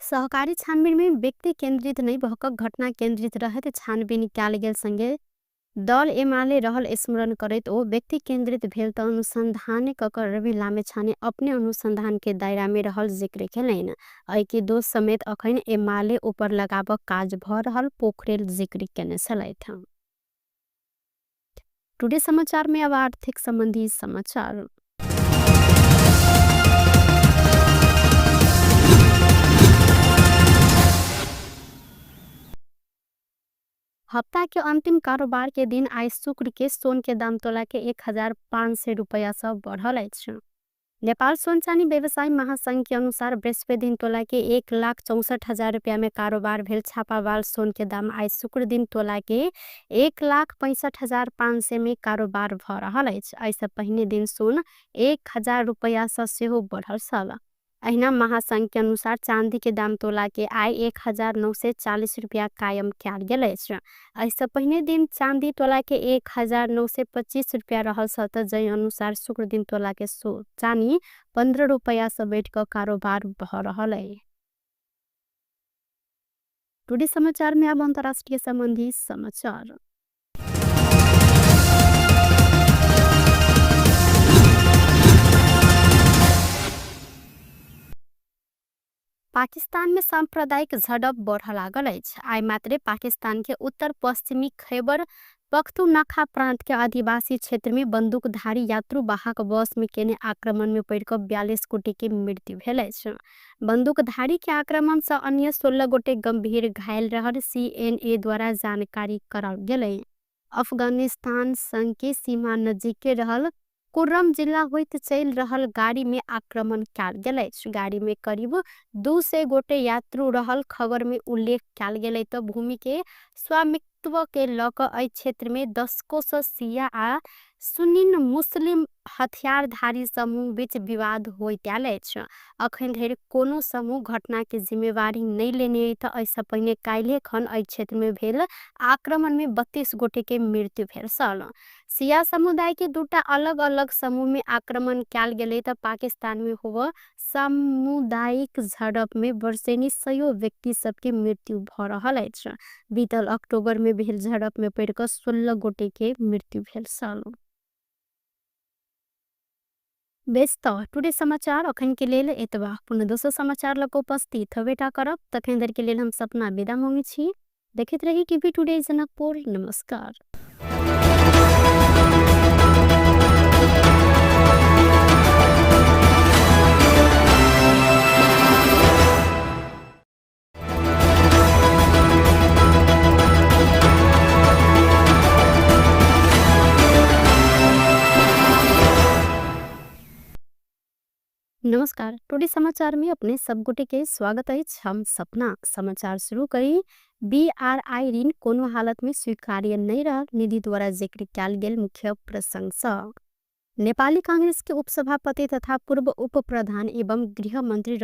सहकारी छानबिन में व्यक्ति केन्द्रित नै भक घटना केन्द्रित रहत छानबिन कयल गेल संगे दल एमाले रहल स्मरण करैत ओ व्यक्ति केन्द्रित भेल त अनुसंधान कक रवि लामिछाने अपने अनुसंधान के दायरा में रहल जिक्र केलनि। एहि दोष समेत अखन एमाले ऊपर लगाबक काज भ रहल पोखरेल जिक्र केने छलथि। टुडे समाचार में अब आर्थिक संबंधी समाचार। हप्ता के अंतिम कारोबार के दिन आइ शुक्र के सोन के दाम तोला के 1500 रुपया से बढ़ल अछि। नेपाल सोन चानी व्यवसायी महासंघ के अनुसार बृहस्पति दिन तोला के 1,64,000 रुपया में कारोबार भेल छापावाल सोन के दाम आइ शुक्र दिन तोला के 1,65,500 में कारोबार भ रहल अछि। एहिसँ पहिने दिन सोन 1,000 रुपया से सेहो बढ़ल छल। अहिना महासंघ के अनुसार चांदी के दाम तोला के आइ 1,940 रुपया कायम कयल गेल अछि। एहिसँ पहिने दिन चांदी तोला के 1,925 रुपया रहल छल त जै अनुसार शुक्र दिन तोला के चानी 15 रुपया से बढ़ि क कारोबार भ रहल अछि। टुडे समाचार में अब अंतर्राष्ट्रीय संबंधी समाचार। पाकिस्तान में सांप्रदायिक झड़प बढ़ लागल अछि। आइ मात्रे पाकिस्तान के उत्तर पश्चिमी खैबर पख्तूनख्वा प्रांत के आदिवासी क्षेत्र में बंदूकधारी यात्रु वाहक बस में केने आक्रमण में पड़ि क 42 गोटे के मृत्यु भेल अछि। बंदूकधारी के आक्रमण से अन्य 16 गोटे गंभीर घायल रहल सीएनए द्वारा जानकारी कराओल गेलै। अफगानिस्तान संग के सीमा नजीक के रहल कुर्रम जिला होइत चलि रहल गाड़ी में आक्रमण कयल गेल अछि। गाड़ी में करीब 200 गोटे यात्रु रहल खबर में उल्लेख कयल गेलै त भूमि के स्वामित्व के ल क एहि क्षेत्र में दशकों से शिया आ सुन्नी मुस्लिम हथियारधारी समूह बीच विवाद होइत आयल अछि। अखन धरि कोनो समूह घटना के जिम्मेवारी नहि लेने अछि त एहिसँ पहिने काल्हि खन एहि क्षेत्र में भेल आक्रमण में 32 गोटे के मृत्यु भेल छल। शिया समुदाय के दूटा अलग अलग समूह में आक्रमण कयल गेलै त पाकिस्तान में होव सामुदायिक झड़प में वर्षेनी सयौ व्यक्ति सबके मृत्यु भ रहल अछि। बीतल अक्टूबर में भेल झड़प में पड़ि क 16 गोटे के मृत्यु भेल छल। बेस त टुडे समाचार अखन के लेल एतबा। पुनः दोसर समाचार लग उपस्थित होबेटा करब। तखन धरि के लेल हम सपना विदा मांगै छी। देखैत रही टीवी टुडे जनकपुर। नमस्कार। नमस्कार, टुडे समाचार में अपने सब गोटे के स्वागत अछि। हम सपना समाचार शुरू करी। बीआरआई ऋण कोनो हालत में स्वीकार्य नहीं रहल निधि द्वारा जिक्र कयल गेल मुख्य प्रसंग सँ। नेपाली कांग्रेस के उपसभापति तथा पूर्व उप प्रधान एवं गृह मंत्री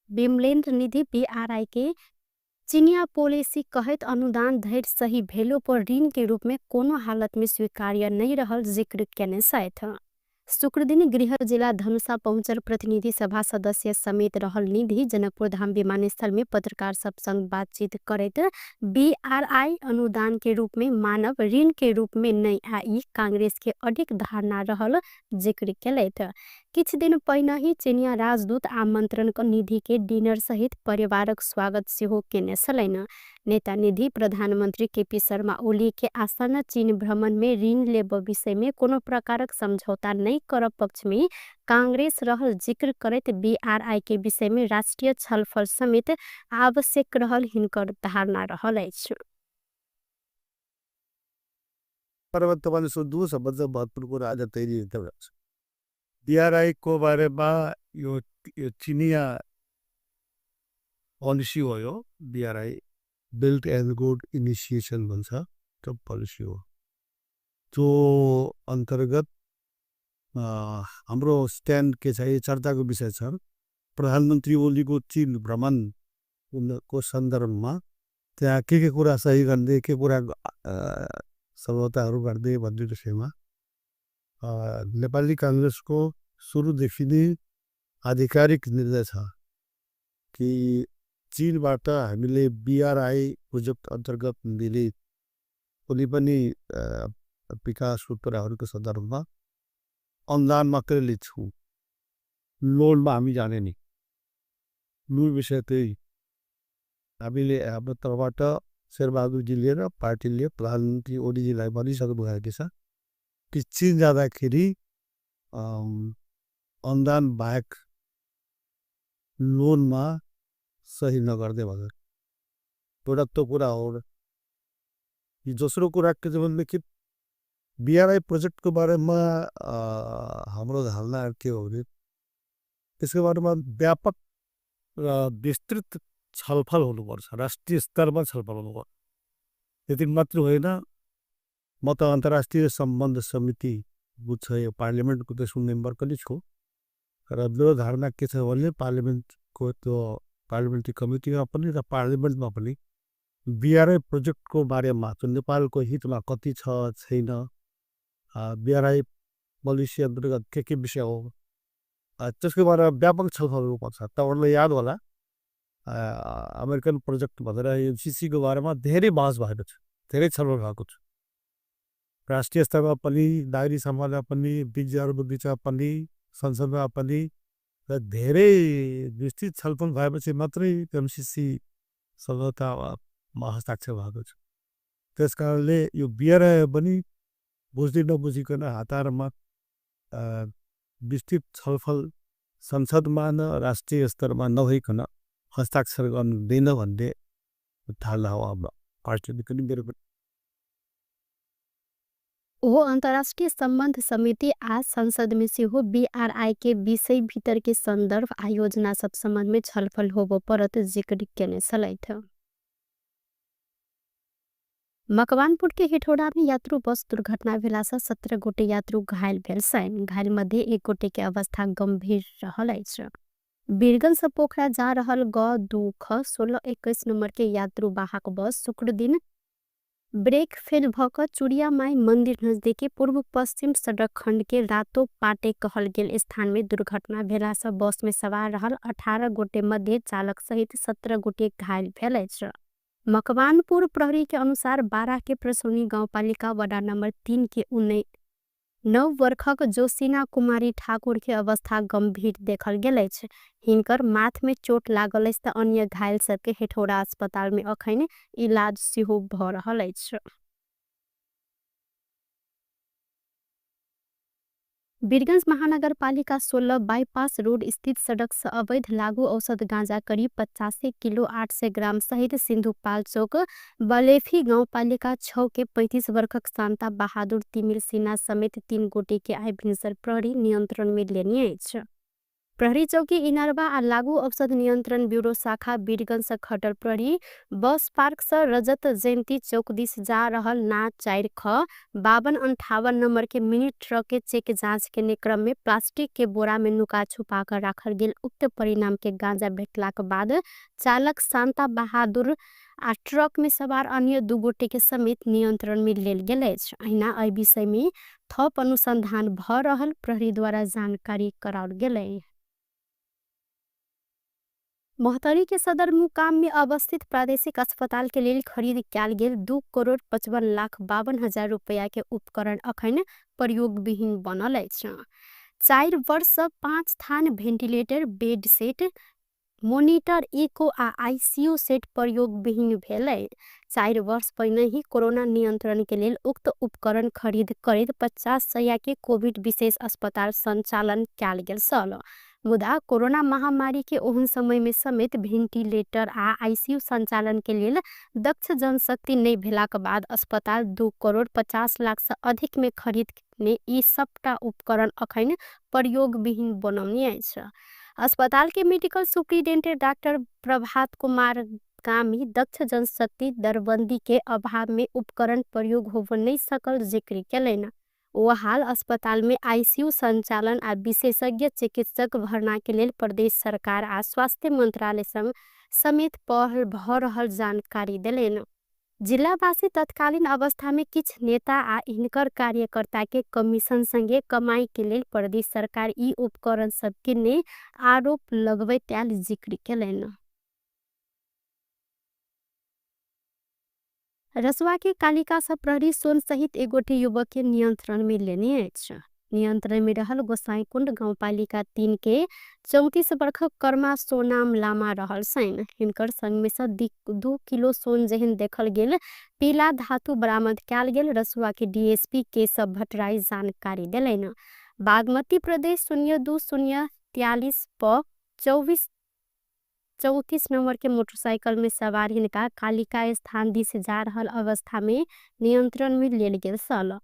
विमलेन्द्र निधि बीआरआई के चिनिया पॉलिसी कहैत अनुदान धरि सही भेलो पर ऋण के रूप में कोनो हालत में स्वीकार्य नहीं रहल जिक्र केने छथि। शुक्रदिन गृह जिला धनुषा पहुँचल प्रतिनिधि सभा सदस्य समेत रहल निधि जनकपुर धाम विमानस्थल में पत्रकार सब संग बातचीत करैत बीआरआई अनुदान के रूप में मानव ऋण के रूप में नहीं आई कांग्रेस के अधिक धारणा रहल जिक्र केलथि। किछ दिन पहिने ही चिनिया राजदूत आमंत्रण क निधि के डिनर सहित परिवारक स्वागत सेहो केने छलनि। नेता निधि प्रधानमंत्री केपी शर्मा ओली के आसन्न चीन भ्रमण में ऋण लेब विषय में कोनो प्रकारक समझौता नहीं करब पक्ष में कांग्रेस रहल जिक्र करैत बीआरआई के विषय में राष्ट्रीय छलफल समेत आवश्यक रहल हिनकर धारणा रहल अछि। तपाईँले सोध्नु सबभन्दा महत्त्वपूर्ण कुरा आज तैँले एकदम बीआरआई को बारेमा यो चिनिया पोलिसी हो, यो B R I belt and road initiation भन्छ, त्यो पोलिसी हो। त्यो अन्तर्गत हाम्रो स्ट्यान्ड के छ, यो चर्चाको विषय छ। प्रधानमन्त्री ओलीको चीन भ्रमण को सन्दर्भमा त्यहाँ के के कुरा सही गर्ने, के कुरा सम्झौताहरू गर्ने भन्ने विषयमा नेपाली काङ्ग्रेसको सुरुदेखि नै आधिकारिक निर्णय छ कि चीनबाट हामीले बीआरआई प्रोजेक्ट अन्तर्गत मिले कुनै पनि विकासको कुराहरूको सन्दर्भमा अनुदान मात्रै लिन्छौँ, लोनमा हामी जाने नि। मूल विषय त्यही हामीले हाम्रो तर्फबाट शेरबहादुरजी लिएर पार्टीले प्रधानमन्त्री ओलीजीलाई भनिसक्नु भएको छ कि चीन जाँदाखेरि अनुदान बाहेक लोनमा सही नगर्दै भनेर एउटा त्यो कुरा हो। दोस्रो कुरा के छ भनेदेखि बीआरआई प्रोजेक्टको बारेमा हाम्रो धारणा के हो भने त्यसको बारेमा व्यापक र विस्तृत छलफल हुनुपर्छ, राष्ट्रिय स्तरमा छलफल हुनुपर्छ। त्यति मात्र होइन, म त अन्तर्राष्ट्रिय सम्बन्ध समिति बुझ्छ यो पार्लियामेन्टको त्यसको मेम्बर पनि छु र मेरो धारणा के छ भने पार्लियामेन्टको त्यो पार्लियामेन्ट्री कमिटीमा पनि र पार्लियामेन्टमा पनि बीआरआई प्रोजेक्टको बारेमा त्यो नेपालको हितमा कति छ छैन, बीआरआई पोलिसी अन्तर्गत के के विषय हो त्यसको बारेमा व्यापक छलफल हुनुपर्छ। तपाईँहरूलाई याद होला अमेरिकन प्रोजेक्ट भनेर एमसिसीको बारेमा धेरै बहस भएको छ, धेरै छलफल भएको छ। राष्ट्रिय स्तरमा पनि, नागरिक समाजमा पनि, विज्ञहरूको बिचमा पनि, संसदमा पनि र धेरै विस्तृत छलफल भएपछि मात्रै एमसिसी सम्झौतामा हस्ताक्षर भएको छ। त्यस कारणले यो बीआरआई पनि बुझ्दै नबुझिकन हातारमा विस्तृत छलफल संसदमा न राष्ट्रिय स्तरमा नभइकन हस्ताक्षर गर्नु हुँदैन भन्ने धारणा हो हाम्रो पार्टीले पनि, मेरो पनि। ओहो अन्तर्राष्ट्रिय सम्बन्ध समिति आज संसद में सेहो बीआरआई के विषय भीतर के सन्दर्भ आयोजना सब सम्बन्ध में छलफल होबो परत जिक्र केने छलथि। मकवानपुर के हेटौँडा में यात्रु बस दुर्घटना भेला से 17 गोटे यात्रु घायल भेल छनि। घायल मध्ये एक गोटे के अवस्था गंभीर रहल अछि। वीरगंज से पोखरा जा रहल ग 2 ख 1621 नंबर के यात्रु वाहक बस शुक्र दिन ब्रेक फेल भ क चुड़िया माई मंदिर नजदीकी पूर्व पश्चिम सड़क खंड के रातो पाटे कहल गेल स्थान में दुर्घटना भेला से बस में सवार रहल 18 गोटे मध्ये चालक सहित 17 गोटे घायल भेल अछि। मकवानपुर प्रहरी के अनुसार 12 के प्रसौनी गाउँपालिका वडा नंबर 3 के 9 वर्षक जोसिना कुमारी ठाकुर के अवस्था गंभीर देखल गेल अछि। हिनकर माथ में चोट लागल अछि त अन्य घायल सबके हेटौँडा अस्पताल में अखन इलाज सेहो भ रहल अछि। वीरगंज महानगरपालिका 16 बाईपास रोड स्थित सड़क से अवैध लागू औषध गांजा करीब 85 किलो 800 ग्राम सहित सिंधुपाल चौक बलेफी गाउँपालिका 6 के 35 वर्षक शान्ता बहादुर तिमिल सिन्हा समेत 3 गोटे के आइ भिनसर प्रहरी नियंत्रण में लेने अछि। प्रहरी चौकी इनरवा आ लागू औषध नियन्त्रण ब्यूरो शाखा वीरगंज से खटल प्रहरी बस पार्क से रजत जयंती चौक दिस जा रहल ना 4 ख 5258 नंबर के मिनी ट्रक के चेक जांच के क्रम में प्लास्टिक के बोरा में नुका छुपा कर राखल गेल उक्त परिणाम के गांजा भेटलाक बाद चालक शांता बहादुर आ ट्रक में सवार अन्य 2 गोटे के समेत नियंत्रण में लेल गेल अछि। अहिना एहि विषय में थप अनुसंधान भ रहल प्रहरी द्वारा जानकारी कराओल गेलै। महोत्तरी के सदरमुकाम में अवस्थित प्रादेशिक अस्पताल के लेल खरीद कयल गेल 2,55,52,000 रुपया के उपकरण अखन प्रयोगविहीन बनल अछि। 4 वर्ष 5 थान ventilator, bed set, monitor, echo आ आईसीयू सेट प्रयोगविहीन भेलै। 4 वर्ष पहिने ही कोरोना नियंत्रण के लेल उक्त उपकरण खरीद करैत 50 सय के कोविड विशेष अस्पताल संचालन कयल गेल छल। मुदा कोरोना महामारी के ओहन समय में समेत भेंटिलेटर आ आईसीयू संचालन के लेल दक्ष जनशक्ति नहीं भेलाक बाद अस्पताल 2,50,00,000 से अधिक में खरीद ने ई सबटा उपकरण अखन प्रयोगविहीन बनौने अछि। अस्पताल के medical superintendent doctor Prabhat Kumar Gami दक्ष जनशक्ति दरबंदी के अभाव में उपकरण प्रयोग होब नहीं सकल जिक्र केलनि। ओ हाल अस्पताल में आईसीयू संचालन आ विशेषज्ञ चिकित्सक भर्ना के लेल प्रदेश सरकार आ स्वास्थ्य मंत्रालय संग समेत पहल भ रहल जानकारी देलनि। जिलावासी तत्कालीन अवस्था में किछ नेता आ हिनकर कार्यकर्ता के कमीशन संगे कमाई के लेल प्रदेश सरकार ई उपकरण सब किने आरोप लगबैत आयल जिक्र केलनि। रसुआ के कालिका से प्रहरी सोन सहित एगोटे युवक के नियंत्रण में लेने अछि। नियंत्रण में रहल गोसाईकुंड गाउँपालिका 3 के 34 वर्षक कर्मा सोनाम लामा रहल छनि। हिनकर संग में से 2 किलो सोन जेहन देखल गेल पीला धातु बरामद कयल गेल रसुआ के डीएसपी केशव भट्टराई जानकारी देलनि। बागमती प्रदेश 02-043 प 24-34 नंबर के मोटरसाइकिल में सवार हिनका कालिका स्थान दिस जा रहल अवस्था में नियंत्रण में लेल गेल छल।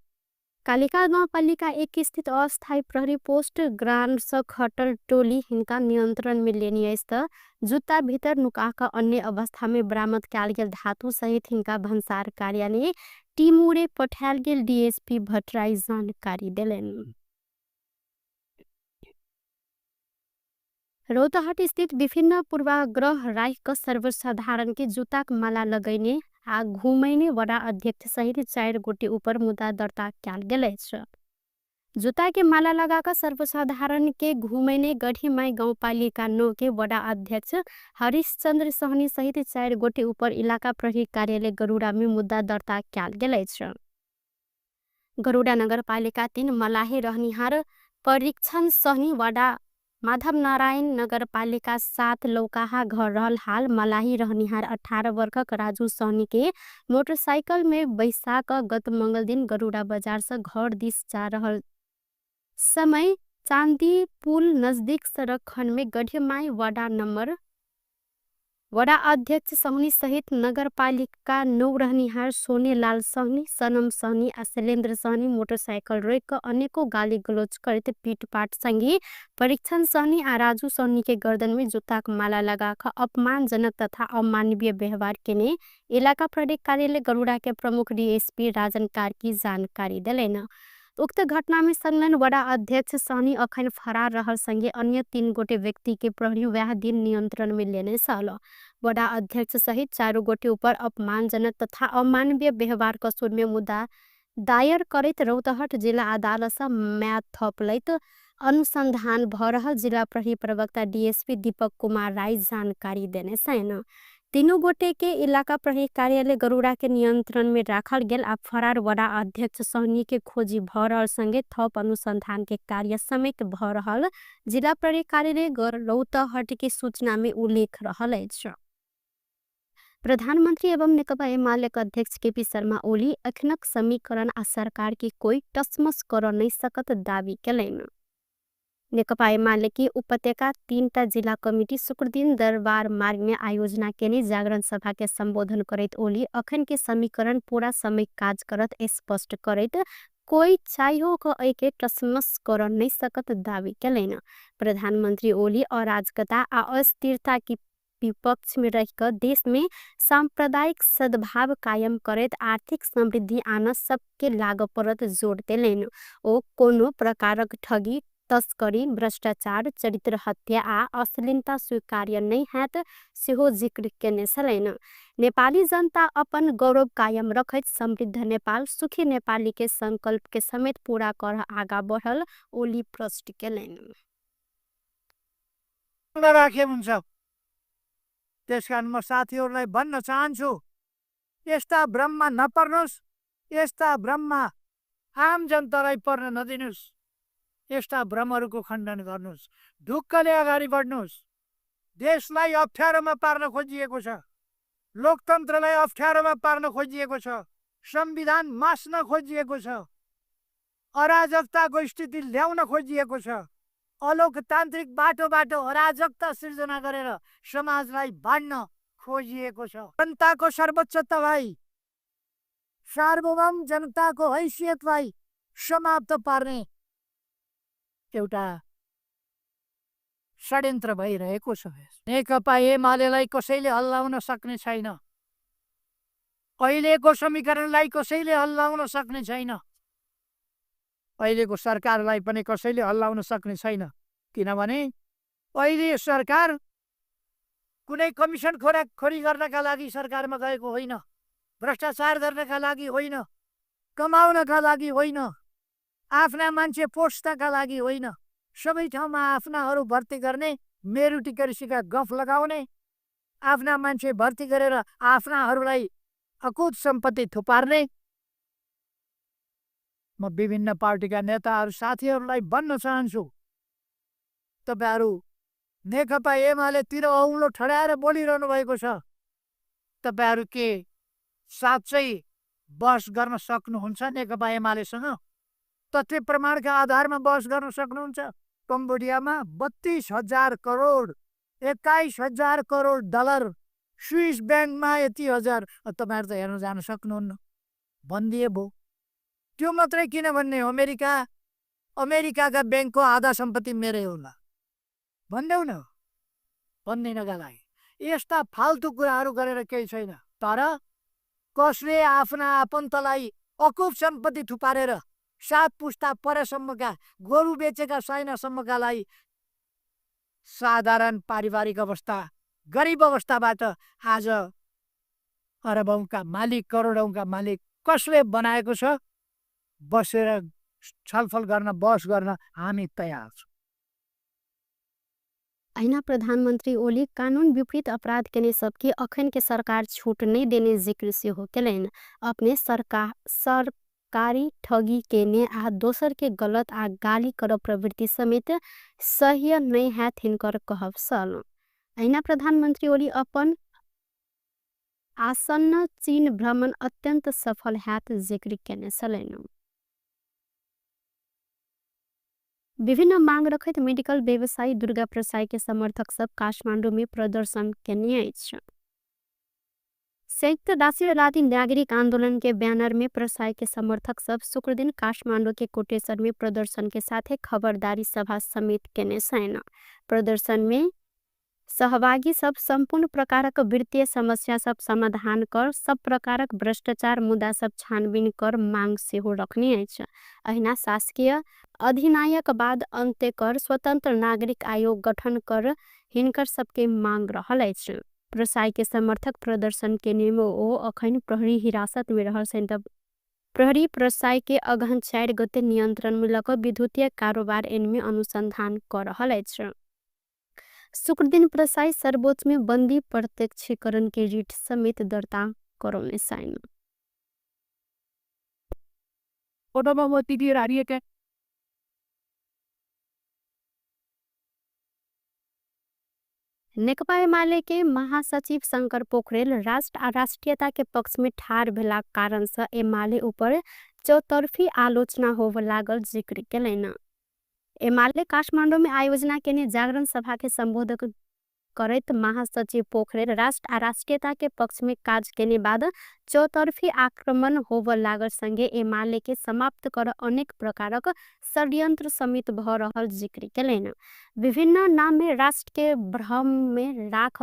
कालिका गाउँपालिका 1 स्थित अस्थायी प्रहरी पोस्ट ग्रांड से खटल टोली हिनका नियंत्रण में लेनी अछि त जुत्ता भीतर नुका क अन्य अवस्था में बरामद कयल गेल धातु सहित हिनका भन्सार कार्यालय टिमुरे पठायल गेल डीएसपी भट्टराई जानकारी देलनि। रौतहट स्थित विभिन्न पूर्वाग्रह राखि सर्वसाधारण के जूताक माला लगैने आ घुमैने वडा अध्यक्ष सहित 4 गोटे ऊपर मुद्दा दर्ता कयल गेल अछि। जूता के माला लगाकर सर्वसाधारण के घुमैने गढ़ीमाई गाउँपालिका 9 के वडा अध्यक्ष हरिश्चंद्र सहनी सहित 4 गोटे ऊपर इलाका प्रहरी कार्यालय गरुड़ा में मुद्दा दर्ता कयल गेल अछि। गरुड़ा नगरपालिका 3 मलाही रहनिहार परीक्षण सहनी वडा माधव नारायण नगरपालिका 7 लौकाहा घर रहल हाल मलाही रहनिहार 18 वर्षक राजू सहनी के मोटरसाइकिल में बैसा क गत मंगल दिन गरुड़ा बजार से घर दिस जा रहल समय चांदी पुल नजदीक सड़क खंड में गढ़ीमाई वडा नंबर वडा अध्यक्ष सहनी सहित नगरपालिका 9 रहनिहार सोनेलाल सहनी, सनम सहनी आ शैलेन्द्र सहनी मोटरसाइकिल रोकि क अनेको गाली गलौज करैत पीटपाट संगे परीक्षण सहनी आ राजू सहनी के गर्दन में जूताक माला लगा क अपमानजनक तथा अमानवीय व्यवहार केने इलाका प्रहरी कार्यालय गरुड़ा के प्रमुख डीएसपी राजन कार्की जानकारी देलनि। उक्त घटना में संलग्न वडा अध्यक्ष सहनी अखन फरार रहल संगे अन्य 3 गोटे व्यक्ति के प्रहरी वएह दिन नियंत्रण में लेने छल। वडा अध्यक्ष सहित 4 गोटे ऊपर अपमानजनक तथा अमानवीय व्यवहार कसूर में मुद्दा दायर करैत रौतहट जिला अदालत से म्याद थप लैत अनुसंधान भ रहल जिला प्रहरी प्रवक्ता डीएसपी दीपक कुमार राय जानकारी देने छनि। 3 गोटे के इलाका प्रहरी कार्यालय गरुड़ा के नियंत्रण में राखल गेल आ फरार वडा अध्यक्ष सहनी के खोजी भ रहल संगे थप अनुसंधान के कार्य समेत भ रहल जिला प्रहरी कार्यालय रौतहट के सूचना में उल्लेख रहल अछि। प्रधानमंत्री एवं नेकपा एमाले के अध्यक्ष केपी शर्मा ओली अखनक समीकरण आ सरकार के कोई टसमस कर नहीं सकत दावी केलनि। नेकपा एमाले के उपत्यका 3 जिला कमिटी शुक्रदिन दरबार मार्ग में आयोजना केने जागरण सभा के संबोधन करैत ओली अखन के समीकरण पूरा समय काज करत स्पष्ट करैत कोई चाहियो क एके टसमस कर नहीं सकत दावी केलैन। प्रधानमंत्री ओली अराजकता आ अस्थिरता की विपक्ष में रहकर देश में सांप्रदायिक सद्भाव कायम करैत आर्थिक समृद्धि आना सबके लाग परत जोड़ देलैन। ओ कोनो प्रकारक ठगी, तस्करी, भ्रष्टाचार, चरित्र हत्या आ अश्लीलता स्वीकार्य नहीं हैत सेहो जिक्र केने छलैन। नेपाली जनता अपन गौरव कायम रखैत समृद्ध नेपाल सुखी नेपाली के संकल्प के समेत पूरा कर आगा बढ़ल ओली प्रश्न केलैन। राखे हुन्छ। त्यसकारण म साथीहरूलाई भन्न चाहन्छु, यस्ता भ्रममा नपर्नुहोस्, यस्ता भ्रममा आम जनतालाई पर्न नदिनुहोस्, यस्ता भ्रमहरूको खण्डन गर्नुहोस्, ढुक्कले अगाडि बढ्नुहोस्। देशलाई अप्ठ्यारोमा पार्न खोजिएको छ, लोकतन्त्रलाई अप्ठ्यारोमा पार्न खोजिएको छ, संविधान मास्न खोजिएको छ, अराजकताको स्थिति ल्याउन खोजिएको छ, अलोकतान्त्रिक बाटोबाट अराजकता सिर्जना गरेर समाजलाई बाँड्न खोजिएको छ। जनताको सर्वोच्चतालाई, सार्वभौम जनताको हैसियतलाई समाप्त पार्ने एउटा षड्यन्त्र भइरहेको छ। नेकपा एमालेलाई कसैले हल्लाउन सक्ने छैन, अहिलेको समीकरणलाई कसैले हल्लाउन सक्ने छैन, अहिलेको सरकारलाई पनि कसैले हल्लाउन सक्ने छैन। किनभने अहिले सरकार कुनै कमिसन खोरी गर्नका लागि सरकारमा गएको होइन, भ्रष्टाचार गर्नका लागि होइन, कमाउनका लागि होइन, आफ्ना मान्छे पोस्नका लागि होइन, सबै ठाउँमा आफ्नाहरू भर्ती गर्ने, मेरुटिकर्सीका गफ लगाउने, आफ्ना मान्छे भर्ती गरेर आफ्नाहरूलाई अकुत सम्पत्ति थुपार्ने। म विभिन्न पार्टीका नेताहरू साथीहरूलाई भन्न चाहन्छु, तपाईँहरू नेकपा एमालेतिर औँलो ठडाएर बोलिरहनु भएको छ, तपाईँहरू के साँच्चै बहस गर्न सक्नुहुन्छ नेकपा एमालेसँग? तथ्य प्रमाणका आधारमा बहस गर्न सक्नुहुन्छ? कम्बोडियामा 32,000 करोड, 21,000 करोड डलर, स्विस ब्याङ्कमा यति हजार, तपाईँहरू त हेर्न जान सक्नुहुन्न, भनिदिए भयो। त्यो मात्रै किन भन्ने, अमेरिकाका ब्याङ्कको आधा सम्पत्ति मेरै होला भन्देऊ न, भन्दिनका लागि यस्ता फाल्तु कुराहरू गरेर केही छैन। तर कसले आफ्ना आफन्तलाई अकुप सम्पत्ति थुपारेर 7 पुस्ता परसम्मका गोरु बेचेका साइनासम्मकालाई साधारण पारिवारिक अवस्था, गरिब अवस्थाबाट आज अरबौंका मालिक, करोडौंका मालिक कसले बनाएको छ? बसेर छलफल गर्न, बहस गर्न हामी तयार छौँ। अहिना प्रधानमन्त्री ओली कानून विपरीत अपराध केने सबके अखन के सरकार छूट नहीं देने जिक्र सेहो केलैन। अपने सरकारी ठगी केने आ दोसर के गलत आ गाली कर प्रवृत्ति समेत सह्य नहीं हैत हिनकर कहब सल। अहिना प्रधानमन्त्री ओली अपन आसन्न चीन भ्रमण अत्यंत सफल हैत जिक्र केने छलैन। विभिन्न मांग रखैत मेडिकल व्यवसायी दुर्गा प्रसाई के समर्थक सब काठमाडौँ में प्रदर्शन केने अछि। संयुक्त राष्ट्रवादी नागरिक आंदोलन के बैनर में प्रसाई के समर्थक सब शुक्रदिन काठमाडौँ के कोटेश्वर में प्रदर्शन के साथ खबरदारी सभा समेत केने छन्। प्रदर्शन में सहभागी सब संपूर्ण प्रकारक वित्तीय समस्या सब समाधान कर, सब प्रकारक भ्रष्टाचार मुद्दा सब छानबीन कर मांग सेहो रखने अछि। अहिना शासकीय अधिनायक बाद अंत्य कर स्वतंत्र नागरिक आयोग गठन कर हिनकर सबके मांग रहल अछि। प्रसाई के समर्थक प्रदर्शन के नियम ओ अखन प्रहरी हिरासत में रहल छनि। तब प्रहरी प्रसाई के अगहन 4 गते नियंत्रण में लग विद्युतीय कारोबार एनमे अनुसंधान कर रहल अछि। शुक्रदिन प्रसाई सर्वोच्च में बंदी प्रत्यक्षीकरण के रिट समेत दर्ता करौने छनि। नेकपा एमाले के महासचिव शंकर पोखरेल राष्ट्र आ राष्ट्रीयता के पक्ष में ठाड़ भेला कारण से एमाले ऊपर चौतर्फी आलोचना होव लागल जिक्र केलैन। एमाले काठमाडौँ में आयोजना केने जागरण सभा के संबोधन करैत महासचिव पोखरेल राष्ट्र आ राष्ट्रियता के पक्ष में काज केने बाद चौतर्फी आक्रमण होब लागल संगे एमाले के समाप्त कर अनेक प्रकारक षड्यन्त्र समेत भ रहल जिक्र केलनि। विभिन्न नाम में राष्ट्र के भ्रम में राख